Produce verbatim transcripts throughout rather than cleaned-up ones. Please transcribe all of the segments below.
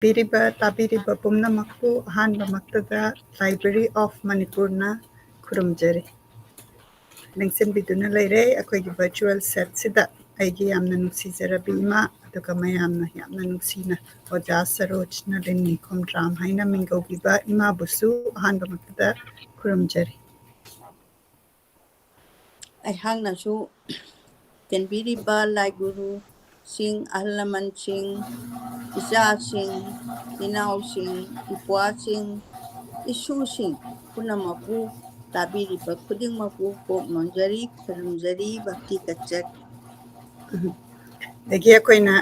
ꯌꯦꯡꯕꯤꯔꯤꯕ, ꯇꯥꯕꯤꯔꯤꯕ ꯄꯨꯝꯅꯃꯛꯄꯨ ꯑꯍꯥꯟꯕꯃꯛꯇꯗ Library of ꯃꯅꯤꯄꯨꯔꯅ ꯈꯨꯔꯨꯝꯖꯔꯤ꯫ ꯂꯦꯡꯁꯤꯟꯕꯤꯗꯨꯅ ꯂꯩꯔꯦ ꯑꯩꯈꯣꯏꯒꯤ virtual setꯁꯤꯗ꯫ ꯑꯩꯒꯤ ꯌꯥꯝꯅ ꯅꯨꯡꯁꯤꯖꯔꯕꯤ ꯏꯃꯥ, ꯑꯗꯨꯒ ꯃꯌꯥꯝꯅ ꯌꯥꯝꯅ ꯅꯨꯡꯁꯤꯅ ꯑꯣꯖꯥ ꯁꯔꯣꯖ ꯅꯂꯤꯅꯤ ꯈꯣꯝꯗ꯭ꯔꯥꯝ ꯍꯥꯏꯅ ꯃꯤꯡꯒꯧꯕꯤꯕ ꯏꯃꯥꯕꯨꯁꯨ ꯑꯍꯥꯟꯕꯃꯛꯇꯗ ꯈꯨꯔꯨꯝꯖꯔꯤ꯫ ꯑꯩꯍꯥꯛꯅꯁꯨ ꯆꯦꯟꯕꯤꯔꯤꯕ ꯂꯥꯏꯒꯨꯔꯨꯁꯤꯡ, ꯑꯍꯜ ꯂꯃꯟꯁꯤꯡ, ꯏꯆꯥꯁꯤꯡ, ꯏꯅꯥꯎꯁꯤꯡ, ꯏꯄ꯭ꯋꯥꯁꯤꯡ, ꯏꯁꯨꯁꯤꯡ ꯄꯨꯝꯅꯃꯛꯄꯨ, ꯇꯥꯕꯤꯔꯤꯕ ꯈꯨꯗꯤꯡꯃꯛꯄꯨ ꯀꯣꯛ ꯅꯣꯟꯖꯔꯤ, ꯈꯨꯔꯨꯝꯖꯔꯤ, ꯚꯛꯇꯤ ꯀꯠꯆꯔꯤ꯫ ꯑꯗꯒꯤ ꯑꯩꯈꯣꯏꯅ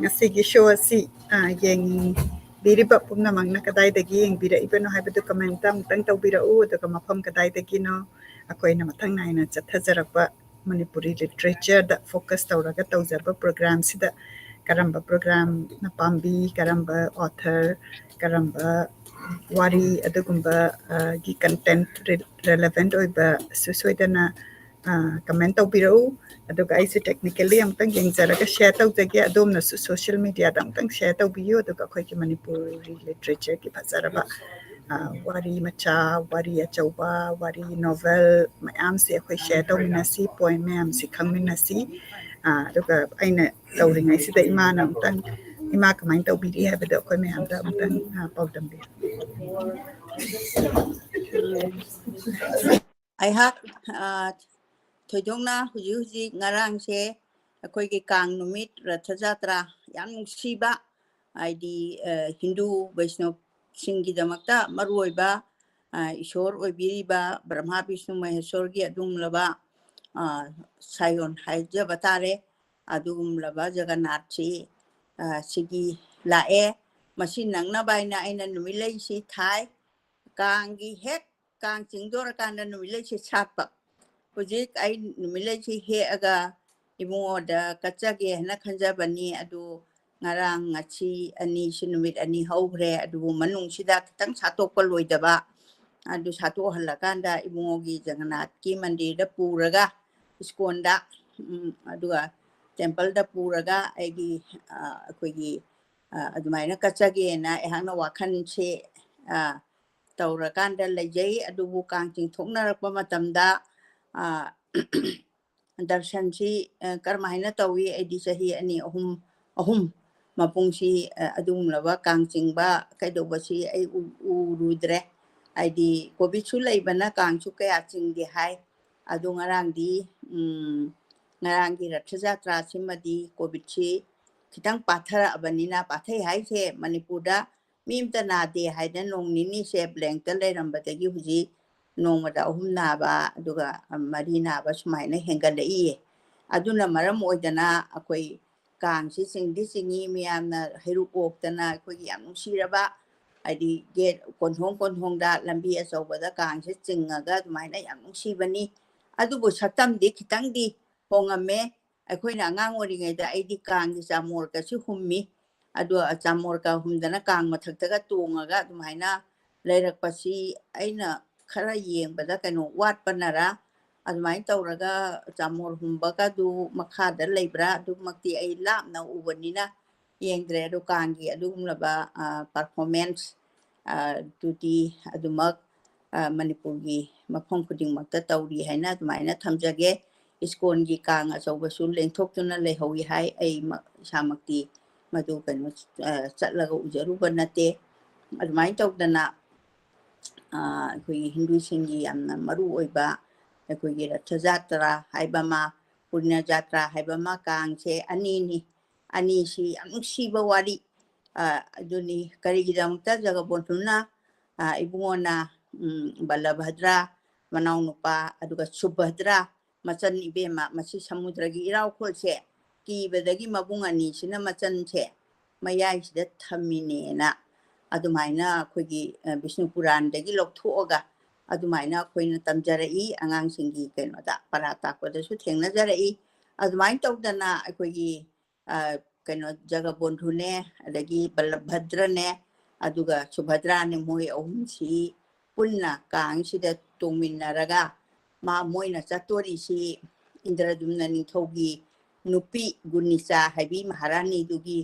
ꯉꯁꯤꯒꯤ show ꯑꯁꯤ, ꯑ, ꯌꯦꯡꯕꯤꯔꯤꯕ ꯄꯨꯝꯅꯃꯛꯅ ꯀꯗꯥꯏꯗꯒꯤ ꯌꯦꯡꯕꯤꯔꯛꯏꯕꯅꯣ ꯍꯥꯏꯕꯗꯨ commentꯇ ꯑꯃꯨꯛꯇꯪ ꯇꯧꯕꯤꯔꯛꯎ, ꯑꯗꯨꯒ ꯃꯐꯝ ꯀꯗꯥꯏꯗꯒꯤꯅꯣ꯫ ꯑꯩꯈꯣꯏꯅ ꯃꯊꯪ ꯅꯥꯏꯅ ꯆꯠꯊꯖꯔꯛꯄ ꯃꯅꯤꯄꯨꯔꯤ literatureꯗ focus ꯇꯧꯔꯒ ꯇꯧꯖꯕ programꯁꯤꯗ ꯀꯔꯝꯕ programꯅ ꯄꯥꯝꯕꯤ, ꯀꯔꯝꯕ author, ꯀꯔꯝꯕ ꯋꯥꯔꯤ, ꯑꯗꯨꯒꯨꯝꯕ, ꯑ, ꯒꯤ content re-, relevant ꯑꯣꯏꯕꯁꯨ ꯁꯣꯏꯗꯅ, ꯑ, comment ꯇꯧꯕꯤꯔꯛꯎ꯫ ꯑꯗꯨꯒ ꯑꯩꯁꯦ technically ꯑꯃꯨꯛꯇꯪ ꯌꯦꯡꯖꯔꯒ share ꯇꯧꯖꯒꯦ꯫ ꯑꯗꯣꯝꯅꯁꯨ social mediaꯗ ꯑꯃꯨꯛꯇꯪ share ꯇꯧꯕꯤꯌꯨ꯫ ꯑꯗꯨꯒ ꯑꯩꯈꯣꯏꯒꯤ ꯃꯅꯤꯄꯨꯔꯤ literatureꯒꯤ ꯐꯖꯔꯕ, ꯑ, ꯋꯥꯔꯤ ꯃꯆꯥ, ꯋꯥꯔꯤ ꯑꯆꯧꯕ, ꯋꯥꯔꯤ novel ꯃꯌꯥꯝꯁꯦ ꯑꯩꯈꯣꯏ share ꯇꯧꯃꯤꯟꯅꯁꯤ, poem ꯃꯌꯥꯝꯁꯤ ꯈꯪꯃꯤꯟꯅꯁꯤ꯫ ꯑ, ꯑꯗꯨꯒ ꯑꯩꯅ ꯇꯧꯔꯤꯉꯩꯁꯤꯗ ꯏꯃꯥꯅ ꯑꯃꯨꯛꯇꯪ, ꯏꯃꯥ ꯀꯃꯥꯏꯅ ꯇꯧꯕꯤꯔꯤ ꯍꯥꯏꯕꯗꯣ ꯑꯩꯈꯣꯏ ꯃꯌꯥꯝꯗ ꯑꯃꯨꯛꯇꯪ, ꯑ, ꯄꯥꯎꯗꯝꯕꯤꯌꯨ꯫ ꯑꯩꯍꯥꯛ, ꯑ, ꯊꯣꯏꯗꯣꯛꯅ ꯍꯧꯖꯤꯛ ꯍꯧꯖꯤꯛ ꯉꯔꯥꯡꯁꯦ ꯑꯩꯈꯣꯏꯒꯤ ꯀꯥꯡ ꯅꯨꯃꯤꯠ, ꯔꯊ ꯖꯥꯇ꯭ꯔꯥ, ꯌꯥꯝ ꯅꯨꯡꯁꯤꯕ, ꯍꯥꯏꯗꯤ, ꯑ, ꯍꯤꯟꯗꯨ ꯕꯩꯁꯅꯣꯞꯁꯤꯡꯒꯤꯗꯃꯛꯇ ꯃꯔꯨꯑꯣꯏꯕ, ꯑ, ꯏꯁꯣꯔ ꯑꯣꯏꯕꯤꯔꯤꯕ ꯕ꯭ꯔꯍ꯭ꯃꯥ ꯕꯤꯁꯅꯨ ꯃꯍꯦꯁꯣꯔꯒꯤ ꯑꯗꯨꯒꯨꯝꯂꯕ, ꯑ, ꯁꯥꯏꯑꯣꯟ ꯍꯥꯏꯖꯕ ꯇꯥꯔꯦ, ꯑꯗꯨꯒꯨꯝꯂꯕ ꯖꯒꯟꯅꯥꯊꯁꯤ, ꯑ, ꯁꯤꯒꯤ ꯂꯥꯛꯑꯦ꯫ ꯃꯁꯤ ꯅꯪꯅꯕ ꯍꯥꯏꯅ ꯑꯩꯅ ꯅꯨꯃꯤꯠꯂꯩꯁꯤ ꯊꯥꯏ꯫ ꯀꯥꯡꯒꯤ ꯍꯦꯛ ꯀꯥꯡ ꯆꯤꯡꯗꯣꯔꯀꯥꯟꯗ ꯅꯨꯃꯤꯠꯂꯩꯁꯤ ꯁꯥꯠꯄ꯫ ꯍꯧꯖꯤꯛ ꯑꯩ ꯅꯨꯃꯤꯠꯂꯩꯁꯤ ꯍꯦꯛꯑꯒ ꯏꯕꯨꯡꯉꯣꯗ ꯀꯠꯆꯒꯦ ꯍꯥꯏꯅ ꯈꯟꯖꯕꯅꯤ꯫ ꯑꯗꯨ ꯉꯔꯥꯡ, ꯉꯁꯤ ꯑꯅꯤꯁꯤ ꯅꯨꯃꯤꯠ ꯑꯅꯤ ꯍꯧꯈ꯭ꯔꯦ꯫ ꯑꯗꯨꯕꯨ ꯃꯅꯨꯡꯁꯤꯗ ꯈꯤꯇꯪ ꯁꯥꯠꯇꯣꯛꯄ ꯂꯣꯏꯗꯕ, ꯑꯗꯨ ꯁꯥꯠꯇꯣꯛꯍꯜꯂꯀꯥꯟꯗ ꯏꯕꯨꯡꯉꯣꯒꯤ ꯖꯒꯟꯅꯥꯊꯀꯤ ꯃꯟꯗꯤꯔꯗ ꯄꯨꯔꯒ, ꯏꯁꯀꯣꯟꯗ, ꯎꯝ, ꯑꯗꯨꯒ templeꯗ ꯄꯨꯔꯒ ꯑꯩꯒꯤ, ꯑ, ꯑꯩꯈꯣꯏꯒꯤ, ꯑ, ꯑꯗꯨꯃꯥꯏꯅ ꯀꯠꯆꯒꯦꯅ ꯑꯩꯍꯥꯛꯅ ꯋꯥꯈꯜꯁꯦ, ꯑ, ꯇꯧꯔꯀꯥꯟꯗ ꯂꯩꯖꯩ꯫ ꯑꯗꯨꯕꯨ ꯀꯥꯡ ꯆꯤꯡꯊꯣꯛꯅꯔꯛꯄ ꯃꯇꯝꯗ, ꯑ, ꯗꯔꯁꯟꯁꯤ, ꯑ, ꯀꯔꯝꯍꯥꯏꯅ ꯇꯧꯏ? ꯑꯩꯗꯤ ꯆꯍꯤ ꯑꯅꯤ, ꯑꯍꯨꯝ, ꯑꯍꯨꯝ ꯃꯄꯨꯡꯁꯤ, ꯑ, ꯑꯗꯨꯒꯨꯝꯂꯕ ꯀꯥꯡ ꯆꯤꯡꯕ ꯀꯩꯗꯧꯕꯁꯤ ꯑꯩ ꯎ-, ꯎꯔꯨꯗ꯭ꯔꯦ꯫ ꯍꯥꯏꯗꯤ ꯀꯣꯚꯤꯠꯁꯨ ꯂꯩꯕꯅ ꯀꯥꯡꯁꯨ ꯀꯌꯥ ꯆꯤꯡꯗꯦ ꯍꯥꯏ꯫ ꯑꯗꯨ ꯉꯔꯥꯡꯗꯤ, ꯎꯝ, ꯉꯔꯥꯡꯒꯤ ꯔꯊ ꯖꯥꯇ꯭ꯔꯥꯁꯤꯃꯗꯤ ꯀꯣꯚꯤꯠꯁꯤ ꯈꯤꯇꯪ ꯄꯥꯊꯔꯛꯑꯕꯅꯤꯅ, ꯄꯥꯊꯩ ꯍꯥꯏꯁꯦ ꯃꯅꯤꯄꯨꯔꯗ ꯃꯤ ꯑꯃꯇ ꯅꯥꯗꯦ ꯍꯥꯏꯗꯅ ꯅꯣꯡ ꯅꯤꯅꯤꯁꯦ blank ꯇ ꯂꯩꯔꯝꯕꯗꯒꯤ ꯍꯧꯖꯤꯛ ꯅꯣꯡꯃꯗ ꯑꯍꯨꯝ ꯅꯥꯕ, ꯑꯗꯨꯒ ꯃꯔꯤ ꯅꯥꯕ ꯁꯨꯃꯥꯏꯅ ꯍꯦꯟꯒꯠꯂꯛꯏꯌꯦ꯫ ꯑꯗꯨꯅ ꯃꯔꯝ ꯑꯣꯏꯗꯅ ꯑꯩꯈꯣꯏ ꯀꯥꯡꯁꯤ ꯆꯤꯡꯗꯤ ꯆꯤꯡꯉꯤ, ꯃꯤꯌꯥꯝꯅ ꯍꯩꯔꯨꯛ ꯑꯣꯛꯇꯅ ꯑꯩꯈꯣꯏꯒꯤ ꯌꯥꯝ ꯅꯨꯡꯁꯤꯔꯕ, ꯍꯥꯏꯗꯤ gate ꯀꯣꯟꯊꯣꯡ ꯀꯣꯟꯊꯣꯡꯗ ꯂꯝꯕꯤ ꯑꯆꯧꯕꯗ ꯀꯥꯡꯁꯦ ꯆꯤꯡꯉꯒ ꯑꯗꯨꯃꯥꯏꯅ ꯌꯥꯝ ꯅꯨꯡꯁꯤꯕꯅꯤ꯫ ꯑꯗꯨꯕꯨ ꯁꯛꯇꯝꯗꯤ ꯈꯤꯇꯪꯗꯤ ꯍꯣꯡꯉꯝꯃꯦ꯫ ꯑꯩꯈꯣꯏꯅ ꯑꯉꯥꯡ ꯑꯣꯏꯔꯤꯉꯩꯗ ꯑꯩꯗꯤ ꯀꯥꯡꯒꯤ ꯆꯥꯃꯣꯔꯒꯁꯨ ꯍꯨꯝꯃꯤ꯫ ꯑꯗꯣ ꯆꯥꯃꯣꯔꯒ ꯍꯨꯝꯗꯅ ꯀꯥꯡ ꯃꯊꯛꯇꯒ ꯇꯣꯡꯉꯒ ꯑꯗꯨꯃꯥꯏꯅ ꯂꯩꯔꯛꯄꯁꯤ ꯑꯩꯅ ꯈꯔ ꯌꯦꯡꯕꯗ ꯀꯩꯅꯣ ꯋꯥꯠꯄꯅꯔ, ꯑꯗꯨꯃꯥꯏꯅ ꯇꯧꯔꯒ ꯆꯥꯃꯣꯔ ꯍꯨꯝꯕꯒꯗꯨ ꯃꯈꯥꯗ ꯂꯩꯕ꯭ꯔꯥ? ꯑꯗꯨꯃꯛꯇꯤ ꯑꯩ ꯂꯥꯞꯅ ꯎꯕꯅꯤꯅ ꯌꯦꯡꯗ꯭ꯔꯦ꯫ ꯑꯗꯣ ꯀꯥꯡꯒꯤ ꯑꯗꯨꯒꯨꯝꯂꯕ, ꯑ, performance, ꯑ, ꯗꯨꯗꯤ ꯑꯗꯨꯃꯛ, ꯑ, ꯃꯅꯤꯄꯨꯔꯒꯤ ꯃꯐꯝ ꯈꯨꯗꯤꯡꯃꯛꯇ ꯇꯧꯔꯤ ꯍꯥꯏꯅ ꯑꯗꯨꯃꯥꯏꯅ ꯊꯝꯖꯒꯦ꯫ ꯏꯁꯀꯣꯟꯒꯤ ꯀꯥꯡ ꯑꯆꯧꯕꯁꯨ ꯂꯦꯡꯊꯣꯛꯇꯨꯅ ꯂꯩꯍꯧꯏ ꯍꯥꯏ꯫ ꯑꯩ ꯃ-, ꯏꯁꯥꯃꯛꯇꯤ ꯃꯗꯨ ꯀꯩꯅꯣ, ꯑ, ꯆꯠꯂꯒ ꯎꯖꯔꯨꯕ ꯅꯠꯇꯦ꯫ ꯑꯗꯨꯃꯥꯏꯅ ꯇꯧꯗꯅ, ꯑ, ꯑꯩꯈꯣꯏꯒꯤ ꯍꯤꯟꯗꯨꯁꯤꯡꯒꯤ ꯌꯥꯝꯅ ꯃꯔꯨ ꯑꯣꯏꯕ ꯑꯩꯈꯣꯏꯒꯤ ꯔꯊ ꯖꯥꯇ꯭ꯔꯥ ꯍꯥꯏꯕ ꯑꯃ, ꯄꯨꯔꯅ꯭ꯌ ꯖꯥꯇ꯭ꯔꯥ ꯍꯥꯏꯕ ꯑꯃ, ꯀꯥꯡꯁꯦ ꯑꯅꯤꯅꯤ꯫ ꯑꯅꯤꯁꯤ ꯌꯥꯝ ꯅꯨꯡꯁꯤꯕ ꯋꯥꯔꯤ꯫ ꯑ, ꯑꯗꯨꯅꯤ ꯀꯔꯤꯒꯤꯗꯃꯛꯇ ꯖꯒꯕꯣꯟꯙꯨꯅ, ꯑ, ꯏꯕꯨꯡꯉꯣꯅ, ꯎꯝ, ꯕꯂꯚꯗ꯭ꯔ ꯃꯅꯥꯎꯅꯨꯄꯥ, ꯑꯗꯨꯒ ꯁꯨꯚꯗ꯭ꯔ ꯃꯆꯟ ꯏꯕꯦꯝꯃ, ꯃꯁꯤ ꯁꯃꯨꯗ꯭ꯔꯒꯤ ꯏꯔꯥꯎꯈꯣꯜꯁꯦ ꯀꯤꯕꯗꯒꯤ ꯃꯕꯨꯡ ꯑꯅꯤꯁꯤꯅ ꯃꯆꯟꯁꯦ ꯃꯌꯥꯏꯁꯤꯗ ꯊꯝꯃꯤꯅꯦꯅ ꯑꯗꯨꯃꯥꯏꯅ ꯑꯩꯈꯣꯏꯒꯤ, ꯑ, ꯕꯤꯁꯅꯨ ꯄꯨꯔꯥꯟꯗꯒꯤ ꯂꯧꯊꯣꯛꯑꯒ ꯑꯗꯨꯃꯥꯏꯅ ꯑꯩꯈꯣꯏꯅ ꯇꯝꯖꯔꯛꯏ꯫ ꯑꯉꯥꯡꯁꯤꯡꯒꯤ ꯀꯩꯅꯣꯗ ꯄꯔꯥ ꯇꯥꯛꯄꯗꯁꯨ ꯊꯦꯡꯅꯖꯔꯛꯏ꯫ ꯑꯗꯨꯃꯥꯏꯅ ꯇꯧꯗꯅ ꯑꯩꯈꯣꯏꯒꯤ, ꯑ, ꯀꯩꯅꯣ, ꯖꯒꯕꯣꯟꯙꯨꯅꯦ, ꯑꯗꯒꯤ ꯕꯂꯚꯗ꯭ꯔꯅꯦ, ꯑꯗꯨꯒ ꯁꯨꯚꯗ꯭ꯔꯥꯅꯦ, ꯃꯣꯏ ꯑꯍꯨꯝꯁꯤ ꯄꯨꯟꯅ ꯀꯥꯡꯁꯤꯗ ꯇꯣꯡꯃꯤꯟꯅꯔꯒ ꯃꯥ, ꯃꯣꯏꯅ ꯆꯠꯇꯣꯔꯤꯁꯤ ꯏꯟꯗ꯭ꯔꯗꯨꯝꯅ ꯅꯤꯡꯊꯧꯒꯤ ꯅꯨꯄꯤ ꯒꯨꯅꯤꯆꯥ ꯍꯥꯏꯕꯤ ꯃꯍꯥꯔꯥꯅꯤꯗꯨꯒꯤ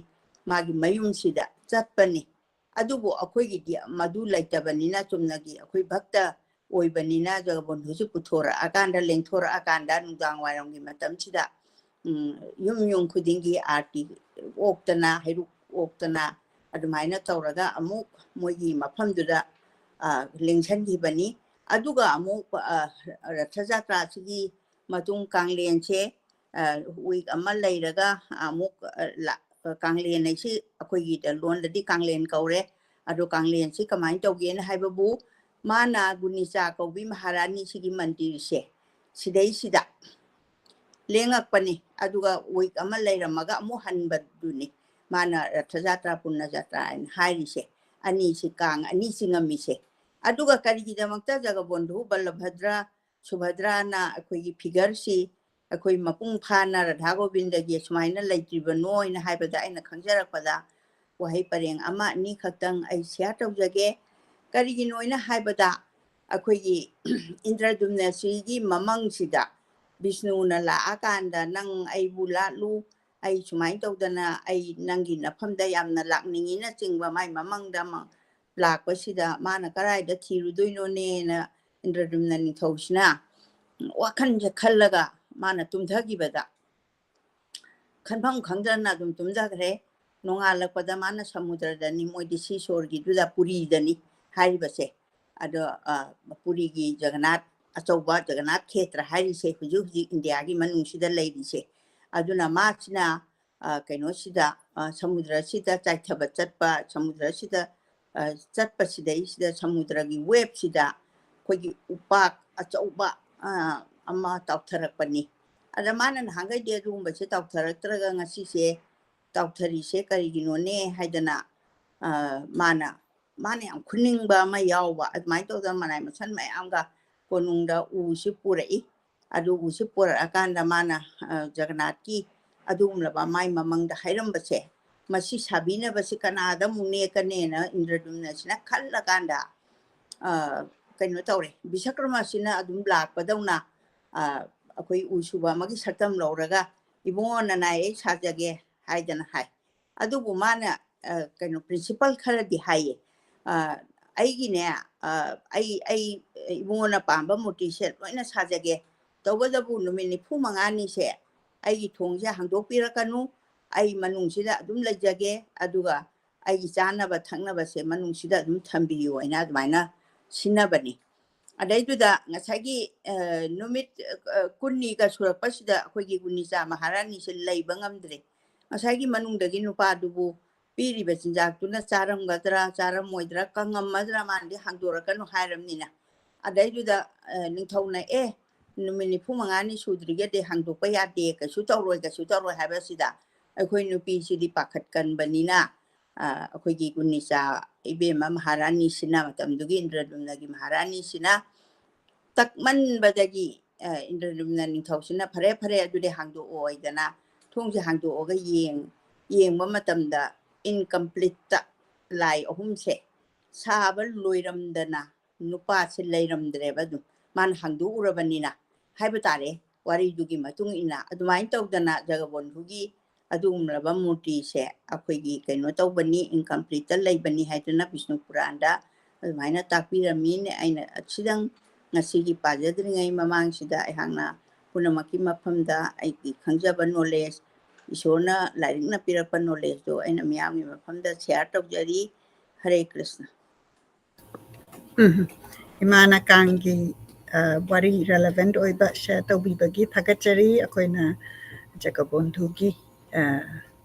ꯃꯥꯒꯤ ꯃꯌꯨꯝꯁꯤꯗ ꯆꯠꯄꯅꯤ꯫ ꯑꯗꯨꯕꯨ ꯑꯩꯈꯣꯏꯒꯤꯗꯤ ꯃꯗꯨ ꯂꯩꯇꯕꯅꯤꯅ, ꯆꯨꯝꯅꯒꯤ ꯑꯩꯈꯣꯏ ꯚꯛꯇ ꯑꯣꯏꯕꯅꯤꯅ, ꯖꯒꯕꯣꯟꯙꯨꯁꯤ ꯄꯨꯊꯣꯔꯛꯑꯀꯥꯟꯗ, ꯂꯦꯡꯊꯣꯔꯛꯑꯀꯥꯟꯗ, ꯅꯨꯡꯗꯥꯡ ꯋꯥꯏꯔꯝꯒꯤ ꯃꯇꯝꯁꯤꯗ, ꯎꯝ, ꯌꯨꯝ ꯌꯨꯝ ꯈꯨꯗꯤꯡꯒꯤ ꯑꯥꯔꯇꯤ ꯑꯣꯛꯇꯅ, ꯍꯩꯔꯨꯛ ꯑꯣꯛꯇꯅ, ꯑꯗꯨꯃꯥꯏꯅ ꯇꯧꯔꯒ ꯑꯃꯨꯛ ꯃꯣꯏꯒꯤ ꯃꯐꯝꯗꯨꯗ, ꯑ, ꯂꯦꯡꯁꯟꯈꯤꯕꯅꯤ꯫ ꯑꯗꯨꯒ ꯑꯃꯨꯛ, ꯑ, ꯔꯊ ꯖꯥꯇ꯭ꯔꯥꯁꯤꯒꯤ ꯃꯇꯨꯡ ꯀꯥꯡꯂꯦꯟꯁꯦ, ꯑ, ꯋꯤꯛ ꯑꯃ ꯂꯩꯔꯒ ꯑꯃꯨꯛ, ꯑ, ꯂꯥ-, ꯀꯥꯡꯂꯦꯟ ꯍꯥꯏꯁꯤ ꯑꯩꯈꯣꯏꯒꯤꯗ ꯂꯣꯟꯗꯗꯤ ꯀꯥꯡꯂꯦꯟ ꯀꯧꯔꯦ꯫ ꯑꯗꯣ ꯀꯥꯡꯂꯦꯟꯁꯤ ꯀꯃꯥꯏꯅ ꯇꯧꯒꯦꯅ ꯍꯥꯏꯕꯕꯨ, ꯃꯥꯅ ꯒꯨꯅꯤꯆꯥ ꯀꯧꯕꯤ ꯃꯍꯥꯔꯥꯅꯤꯁꯤꯒꯤ ꯃꯟꯗꯤꯔꯁꯦ, ꯁꯤꯗꯩꯁꯤꯗ ꯂꯦꯡꯉꯛꯄꯅꯤ꯫ ꯑꯗꯨꯒ ꯋꯤꯛ ꯑꯃ ꯂꯩꯔꯝꯃꯒ ꯑꯃꯨꯛ ꯍꯟꯕꯗꯨꯅꯤ ꯃꯥꯅ ꯔꯊ ꯖꯥꯇ꯭ꯔꯥ, ꯄꯨꯟꯅ ꯖꯥꯇ꯭ꯔꯥ ꯍꯥꯏꯅ ꯍꯥꯏꯔꯤꯁꯦ꯫ ꯑꯅꯤꯁꯤ, ꯀꯥꯡ ꯑꯅꯤ ꯆꯤꯡꯉꯝꯃꯤꯁꯦ꯫ ꯑꯗꯨꯒ ꯀꯔꯤꯒꯤꯗꯃꯛꯇ ꯖꯒꯕꯣꯟꯙꯨ, ꯕꯜꯂꯚꯗ꯭ꯔ, ꯁꯨꯚꯗ꯭ꯔꯥꯅ ꯑꯩꯈꯣꯏꯒꯤ ꯐꯤꯒꯔꯁꯤ ꯑꯩꯈꯣꯏ ꯃꯄꯨꯡ ꯐꯥꯅ ꯔꯥꯙꯥ ꯒꯣꯕꯤꯟꯗꯒꯤ ꯁꯨꯃꯥꯏꯅ ꯂꯩꯇ꯭ꯔꯤꯕꯅꯣ ꯍꯥꯏꯅ ꯍꯥꯏꯕꯗ, ꯑꯩꯅ ꯈꯪꯖꯔꯛꯄꯗ ꯋꯥꯍꯩ ꯄꯔꯦꯡ ꯑꯃ ꯑꯅꯤ ꯈꯛꯇꯪ ꯑꯩ ꯁꯤꯌꯥꯔ ꯇꯧꯖꯒꯦ꯫ ꯀꯔꯤꯒꯤꯅꯣꯅ ꯍꯥꯏꯕꯗ, ꯑꯩꯈꯣꯏꯒꯤ ꯏꯟꯗ꯭ꯔꯗꯨꯝꯅꯁꯤꯒꯤ ꯃꯃꯪꯁꯤꯗ ꯕꯤꯁꯅꯨꯅ ꯂꯥꯛꯑꯀꯥꯟꯗ, "ꯅꯪ ꯑꯩꯕꯨ ꯂꯥꯠꯂꯨ, ꯑꯩ ꯁꯨꯃꯥꯏꯅ ꯇꯧꯗꯅ ꯑꯩ ꯅꯪꯒꯤ ꯅꯐꯝꯗ ꯌꯥꯝꯅ ꯂꯥꯛꯅꯤꯡꯉꯤꯅ" ꯆꯤꯡꯕ ꯃꯥꯏ ꯃꯃꯪꯗ ꯑꯃ ꯂꯥꯛꯄꯁꯤꯗ, ꯃꯥꯅ ꯀꯗꯥꯏꯗ ꯊꯤꯔꯨꯗꯣꯏꯅꯣꯅꯦꯅ ꯏꯟꯗ꯭ꯔꯗꯨꯝꯅ ꯅꯤꯡꯊꯧꯁꯤꯅ ꯋꯥꯈꯜꯁꯦ ꯈꯜꯂꯒ ꯃꯥꯅ ꯇꯨꯝꯊꯈꯤꯕꯗ, ꯈꯟꯐꯝ ꯈꯪꯗꯅ ꯑꯗꯨꯝ ꯇꯨꯝꯊꯈ꯭ꯔꯦ꯫ ꯅꯣꯡꯉꯥꯜꯂꯛꯄꯗ ꯃꯥꯅ ꯁꯃꯨꯗ꯭ꯔꯗꯅꯤ, ꯃꯣꯏꯗꯤ ꯁꯤ ꯁꯣꯔꯒꯤꯗꯨꯗ, ꯄꯨꯔꯤꯗꯅꯤ ꯍꯥꯏꯔꯤꯕꯁꯦ꯫ ꯑꯗꯣ, ꯑ, ꯄꯨꯔꯤꯒꯤ ꯖꯒꯅꯥꯊ, ꯑꯆꯧꯕ ꯖꯒꯅꯥꯊ ꯈꯦꯇ꯭ꯔ ꯍꯥꯏꯔꯤꯁꯦ ꯍꯧꯖꯤꯛ ꯍꯧꯖꯤꯛ ꯏꯟꯗꯤꯌꯥꯒꯤ ꯃꯅꯨꯡꯁꯤꯗ ꯂꯩꯔꯤꯁꯦ꯫ ꯑꯗꯨꯅ ꯃꯥꯁꯤꯅ, ꯑ, ꯀꯩꯅꯣꯁꯤꯗ, ꯑ, ꯁꯃꯨꯗ꯭ꯔꯁꯤꯗ ꯆꯥꯏꯊꯕ ꯆꯠꯄ, ꯁꯃꯨꯗ꯭ꯔꯁꯤꯗ, ꯑ, ꯆꯠꯄꯁꯤꯗꯩꯁꯤꯗ ꯁꯃꯨꯗ꯭ꯔꯒꯤ ꯋꯦꯞꯁꯤꯗ ꯑꯩꯈꯣꯏꯒꯤ ꯎꯄꯥꯛ ꯑꯆꯧꯕ, ꯑ, ꯑꯃ ꯇꯥꯎꯊꯔꯛꯄꯅꯤ꯫ ꯑꯗ ꯃꯥꯅ ꯅꯍꯥꯟꯈꯩꯗꯤ ꯑꯗꯨꯒꯨꯝꯕꯁꯦ ꯇꯥꯎꯊꯔꯛꯇ꯭ꯔꯒ ꯉꯁꯤꯁꯦ ꯇꯥꯎꯊꯔꯤꯁꯦ ꯀꯔꯤꯒꯤꯅꯣꯅꯦ ꯍꯥꯏꯗꯅ, ꯑ, ꯃꯥꯅ, ꯃꯥꯅ ꯌꯥꯝ ꯈꯨꯅꯤꯡꯕ ꯑꯃ ꯌꯥꯎꯕ, ꯑꯗꯨꯃꯥꯏꯅ ꯇꯧꯗꯅ ꯃꯅꯥꯏ ꯃꯁꯟ ꯃꯌꯥꯝꯒ ꯀꯣꯅꯨꯡꯗ ꯎꯁꯤ ꯄꯨꯔꯛꯏ꯫ ꯑꯗꯨ ꯎꯁꯤ ꯄꯨꯔꯛꯑꯀꯥꯟꯗ ꯃꯥꯅ, ꯑ, ꯖꯒꯅꯥꯊꯀꯤ ꯑꯗꯨꯒꯨꯝꯂꯕ ꯃꯥꯏ ꯃꯃꯪꯗ ꯍꯥꯏꯔꯝꯕꯁꯦ, ꯃꯁꯤ ꯁꯥꯕꯤꯅꯕꯁꯤ ꯀꯅꯥꯗ ꯑꯃꯨꯛ ꯅꯦꯛꯀꯅꯦꯅ ꯏꯟꯗ꯭ꯔꯗꯨꯝꯅꯁꯤꯅ ꯈꯜꯂꯀꯥꯟꯗ, ꯑ, ꯀꯩꯅꯣ ꯇꯧꯔꯦ, ꯕꯤꯁꯀ꯭ꯔꯃꯁꯤꯅ ꯑꯗꯨꯝ ꯂꯥꯛꯄꯗꯧꯅ, ꯑ, ꯑꯩꯈꯣꯏ ꯎ ꯁꯨꯕ ꯑꯃꯒꯤ ꯁꯛꯇꯝ ꯂꯧꯔꯒ, "ꯏꯕꯨꯡꯉꯣ, ꯅꯅꯥꯏ ꯑꯩ ꯁꯥꯖꯒꯦ" ꯍꯥꯏꯗꯅ ꯍꯥꯏ꯫ ꯑꯗꯨꯕꯨ ꯃꯥꯅ ꯑ, ꯀꯩꯅꯣ, ꯄ꯭ꯔꯤꯟꯁꯤꯄꯜ ꯈꯔꯗꯤ ꯍꯥꯏꯌꯦ꯫ ꯑ, "ꯑꯩꯒꯤꯅꯦ, ꯑ, ꯑꯩ ꯑꯩ ꯏꯕꯨꯡꯉꯣꯅ ꯄꯥꯝꯕ ꯃꯨꯔꯇꯤꯁꯦ ꯂꯣꯏꯅ ꯁꯥꯖꯒꯦ, ꯇꯧꯕꯇꯕꯨ ꯅꯨꯃꯤꯠ ꯅꯤꯐꯨ ꯃꯉꯥꯅꯤꯁꯦ ꯑꯩꯒꯤ ꯊꯣꯡꯁꯦ ꯍꯥꯡꯗꯣꯛꯄꯤꯔꯛꯀꯅꯨ, ꯑꯩ ꯃꯅꯨꯡꯁꯤꯗ ꯑꯗꯨꯝ ꯂꯩꯖꯒꯦ, ꯑꯗꯨꯒ ꯑꯩꯒꯤ ꯆꯥꯅꯕ ꯊꯛꯅꯕꯁꯦ ꯃꯅꯨꯡꯁꯤꯗ ꯑꯗꯨꯝ ꯊꯝꯕꯤꯌꯨ" ꯍꯥꯏꯅ ꯑꯗꯨꯃꯥꯏꯅ ꯁꯤꯟꯅꯕꯅꯤ꯫ ꯑꯗꯩꯗꯨꯗ ꯉꯁꯥꯏꯒꯤ, ꯑ, ꯅꯨꯃꯤꯠ, ꯑ, ꯀꯨꯟꯅꯤꯒ ꯁꯨꯔꯛꯄꯁꯤꯗ ꯑꯩꯈꯣꯏꯒꯤ ꯒꯨꯅꯤꯆꯥ ꯃꯍꯥꯔꯥꯅꯤꯁꯦ ꯂꯩꯕ ꯉꯝꯗ꯭ꯔꯦ꯫ ꯉꯁꯥꯏꯒꯤ ꯃꯅꯨꯡꯗꯒꯤ ꯅꯨꯄꯥꯗꯨꯕꯨ ꯄꯤꯔꯤꯕ ꯆꯤꯟꯖꯥꯛꯇꯨꯅ ꯆꯥꯔꯝꯒꯗ꯭ꯔꯥ, ꯆꯥꯔꯝꯃꯣꯏꯗ꯭ꯔꯥ, ꯀꯪꯉꯝꯃꯗ꯭ꯔꯥ, ꯃꯥꯅꯗꯤ ꯍꯥꯡꯗꯣꯔꯛꯀꯅꯨ ꯍꯥꯏꯔꯕꯅꯤꯅ꯫ ꯑꯗꯩꯗꯨꯗ, ꯑ, ꯅꯤꯡꯊꯧꯅ, "ꯑꯦ, ꯅꯨꯃꯤꯠ ꯅꯤꯐꯨ ꯃꯉꯥꯅꯤ ꯁꯨꯗ꯭ꯔꯤꯒꯗꯤ ꯍꯥꯡꯗꯣꯛꯄ ꯌꯥꯗꯦ, ꯀꯩꯁꯨ ꯇꯧꯔꯣꯏ, ꯀꯩꯁꯨ ꯇꯧꯔꯣꯏ" ꯍꯥꯏꯕꯁꯤꯗ ꯑꯩꯈꯣꯏ ꯅꯨꯄꯤꯁꯤꯗꯤ ꯄꯥꯈꯠꯀꯟꯕꯅꯤꯅ, ꯑ, ꯑꯩꯈꯣꯏꯒꯤ ꯒꯨꯅꯤꯆꯥ ꯏꯕꯦꯝꯃ ꯃꯍꯥꯔꯥꯅꯤꯁꯤꯅ ꯃꯇꯝꯗꯨꯒꯤ ꯏꯟꯗ꯭ꯔꯗꯨꯝꯅꯒꯤ ꯃꯍꯥꯔꯥꯅꯤꯁꯤꯅ ꯇꯛꯃꯟꯕꯗꯒꯤ, ꯑ, ꯏꯟꯗ꯭ꯔꯗꯨꯝꯅ ꯅꯤꯡꯊꯧꯁꯤꯅ "ꯐꯔꯦ, ꯐꯔꯦ, ꯑꯗꯨꯗꯤ ꯍꯥꯡꯗꯣꯛꯑꯣ" ꯍꯥꯏꯗꯅ ꯊꯣꯡꯁꯦ ꯍꯥꯡꯗꯣꯛꯑꯒ ꯌꯦꯡ-, ꯌꯦꯡꯕ ꯃꯇꯝꯗ ꯏꯟꯀꯝꯄ꯭ꯂꯤꯠꯇ ꯂꯥꯏ ꯑꯍꯨꯝꯁꯦ ꯁꯥꯕ ꯂꯣꯏꯔꯝꯗꯅ ꯅꯨꯄꯥꯁꯦ ꯂꯩꯔꯝꯗ꯭ꯔꯦꯕ꯫ ꯑꯗꯨꯝ ꯃꯥꯅ ꯍꯥꯡꯗꯣꯛꯎꯔꯕꯅꯤꯅ ꯍꯥꯏꯕ ꯇꯥꯔꯦ꯫ ꯋꯥꯔꯤꯗꯨꯒꯤ ꯃꯇꯨꯡ ꯏꯟꯅ ꯑꯗꯨꯃꯥꯏꯅ ꯇꯧꯗꯅ ꯖꯒꯕꯣꯟꯙꯨꯒꯤ ꯑꯗꯨꯒꯨꯝꯂꯕ ꯃꯨꯔꯇꯤꯁꯦ ꯑꯩꯈꯣꯏꯒꯤ ꯀꯩꯅꯣ ꯇꯧꯕꯅꯤ, ꯏꯟꯀꯝꯄ꯭ꯂꯤꯠꯇ ꯂꯩꯕꯅꯤ ꯍꯥꯏꯗꯨꯅ ꯕꯤꯁꯅꯨ ꯄꯨꯔꯥꯟꯗ ꯑꯗꯨꯃꯥꯏꯅ ꯇꯥꯛꯄꯤꯔꯝꯃꯤ꯫ ꯑꯩꯅ ꯑꯁꯤꯗꯪ ꯉꯁꯤꯒꯤ ꯄꯥꯖꯗ꯭ꯔꯤꯉꯩ ꯃꯃꯥꯡꯁꯤꯗ ꯑꯩꯍꯥꯛꯅ ꯄꯨꯝꯅꯃꯛꯀꯤ ꯃꯐꯝꯗ ꯑꯩꯒꯤ ꯈꯪꯖꯕ ꯅꯣꯂꯦꯖ, ꯏꯁꯣꯔꯅ ꯂꯥꯏꯔꯤꯛꯅ ꯄꯤꯔꯛꯄ ꯅꯣꯂꯦꯖꯇꯣ ꯑꯩꯅ ꯃꯤꯌꯥꯝꯒꯤ ꯃꯐꯝꯗ ꯁꯤꯌꯥꯔ ꯇꯧꯖꯔꯤ꯫ ꯍꯔꯦ ꯀ꯭ꯔꯤꯁꯅ꯫ ꯎꯝ꯫ ꯏꯃꯥꯅ ꯀꯥꯡꯒꯤ, ꯑ, ꯋꯥꯔꯤ ꯔꯦꯂꯦꯚꯦꯟꯠ ꯑꯣꯏꯕ ꯁꯤꯌꯥꯔ ꯇꯧꯕꯤꯕꯒꯤ ꯊꯥꯒꯠꯆꯔꯤ꯫ ꯑꯩꯈꯣꯏꯅ ꯖꯒꯕꯣꯟꯙꯨꯒꯤ, ꯑ,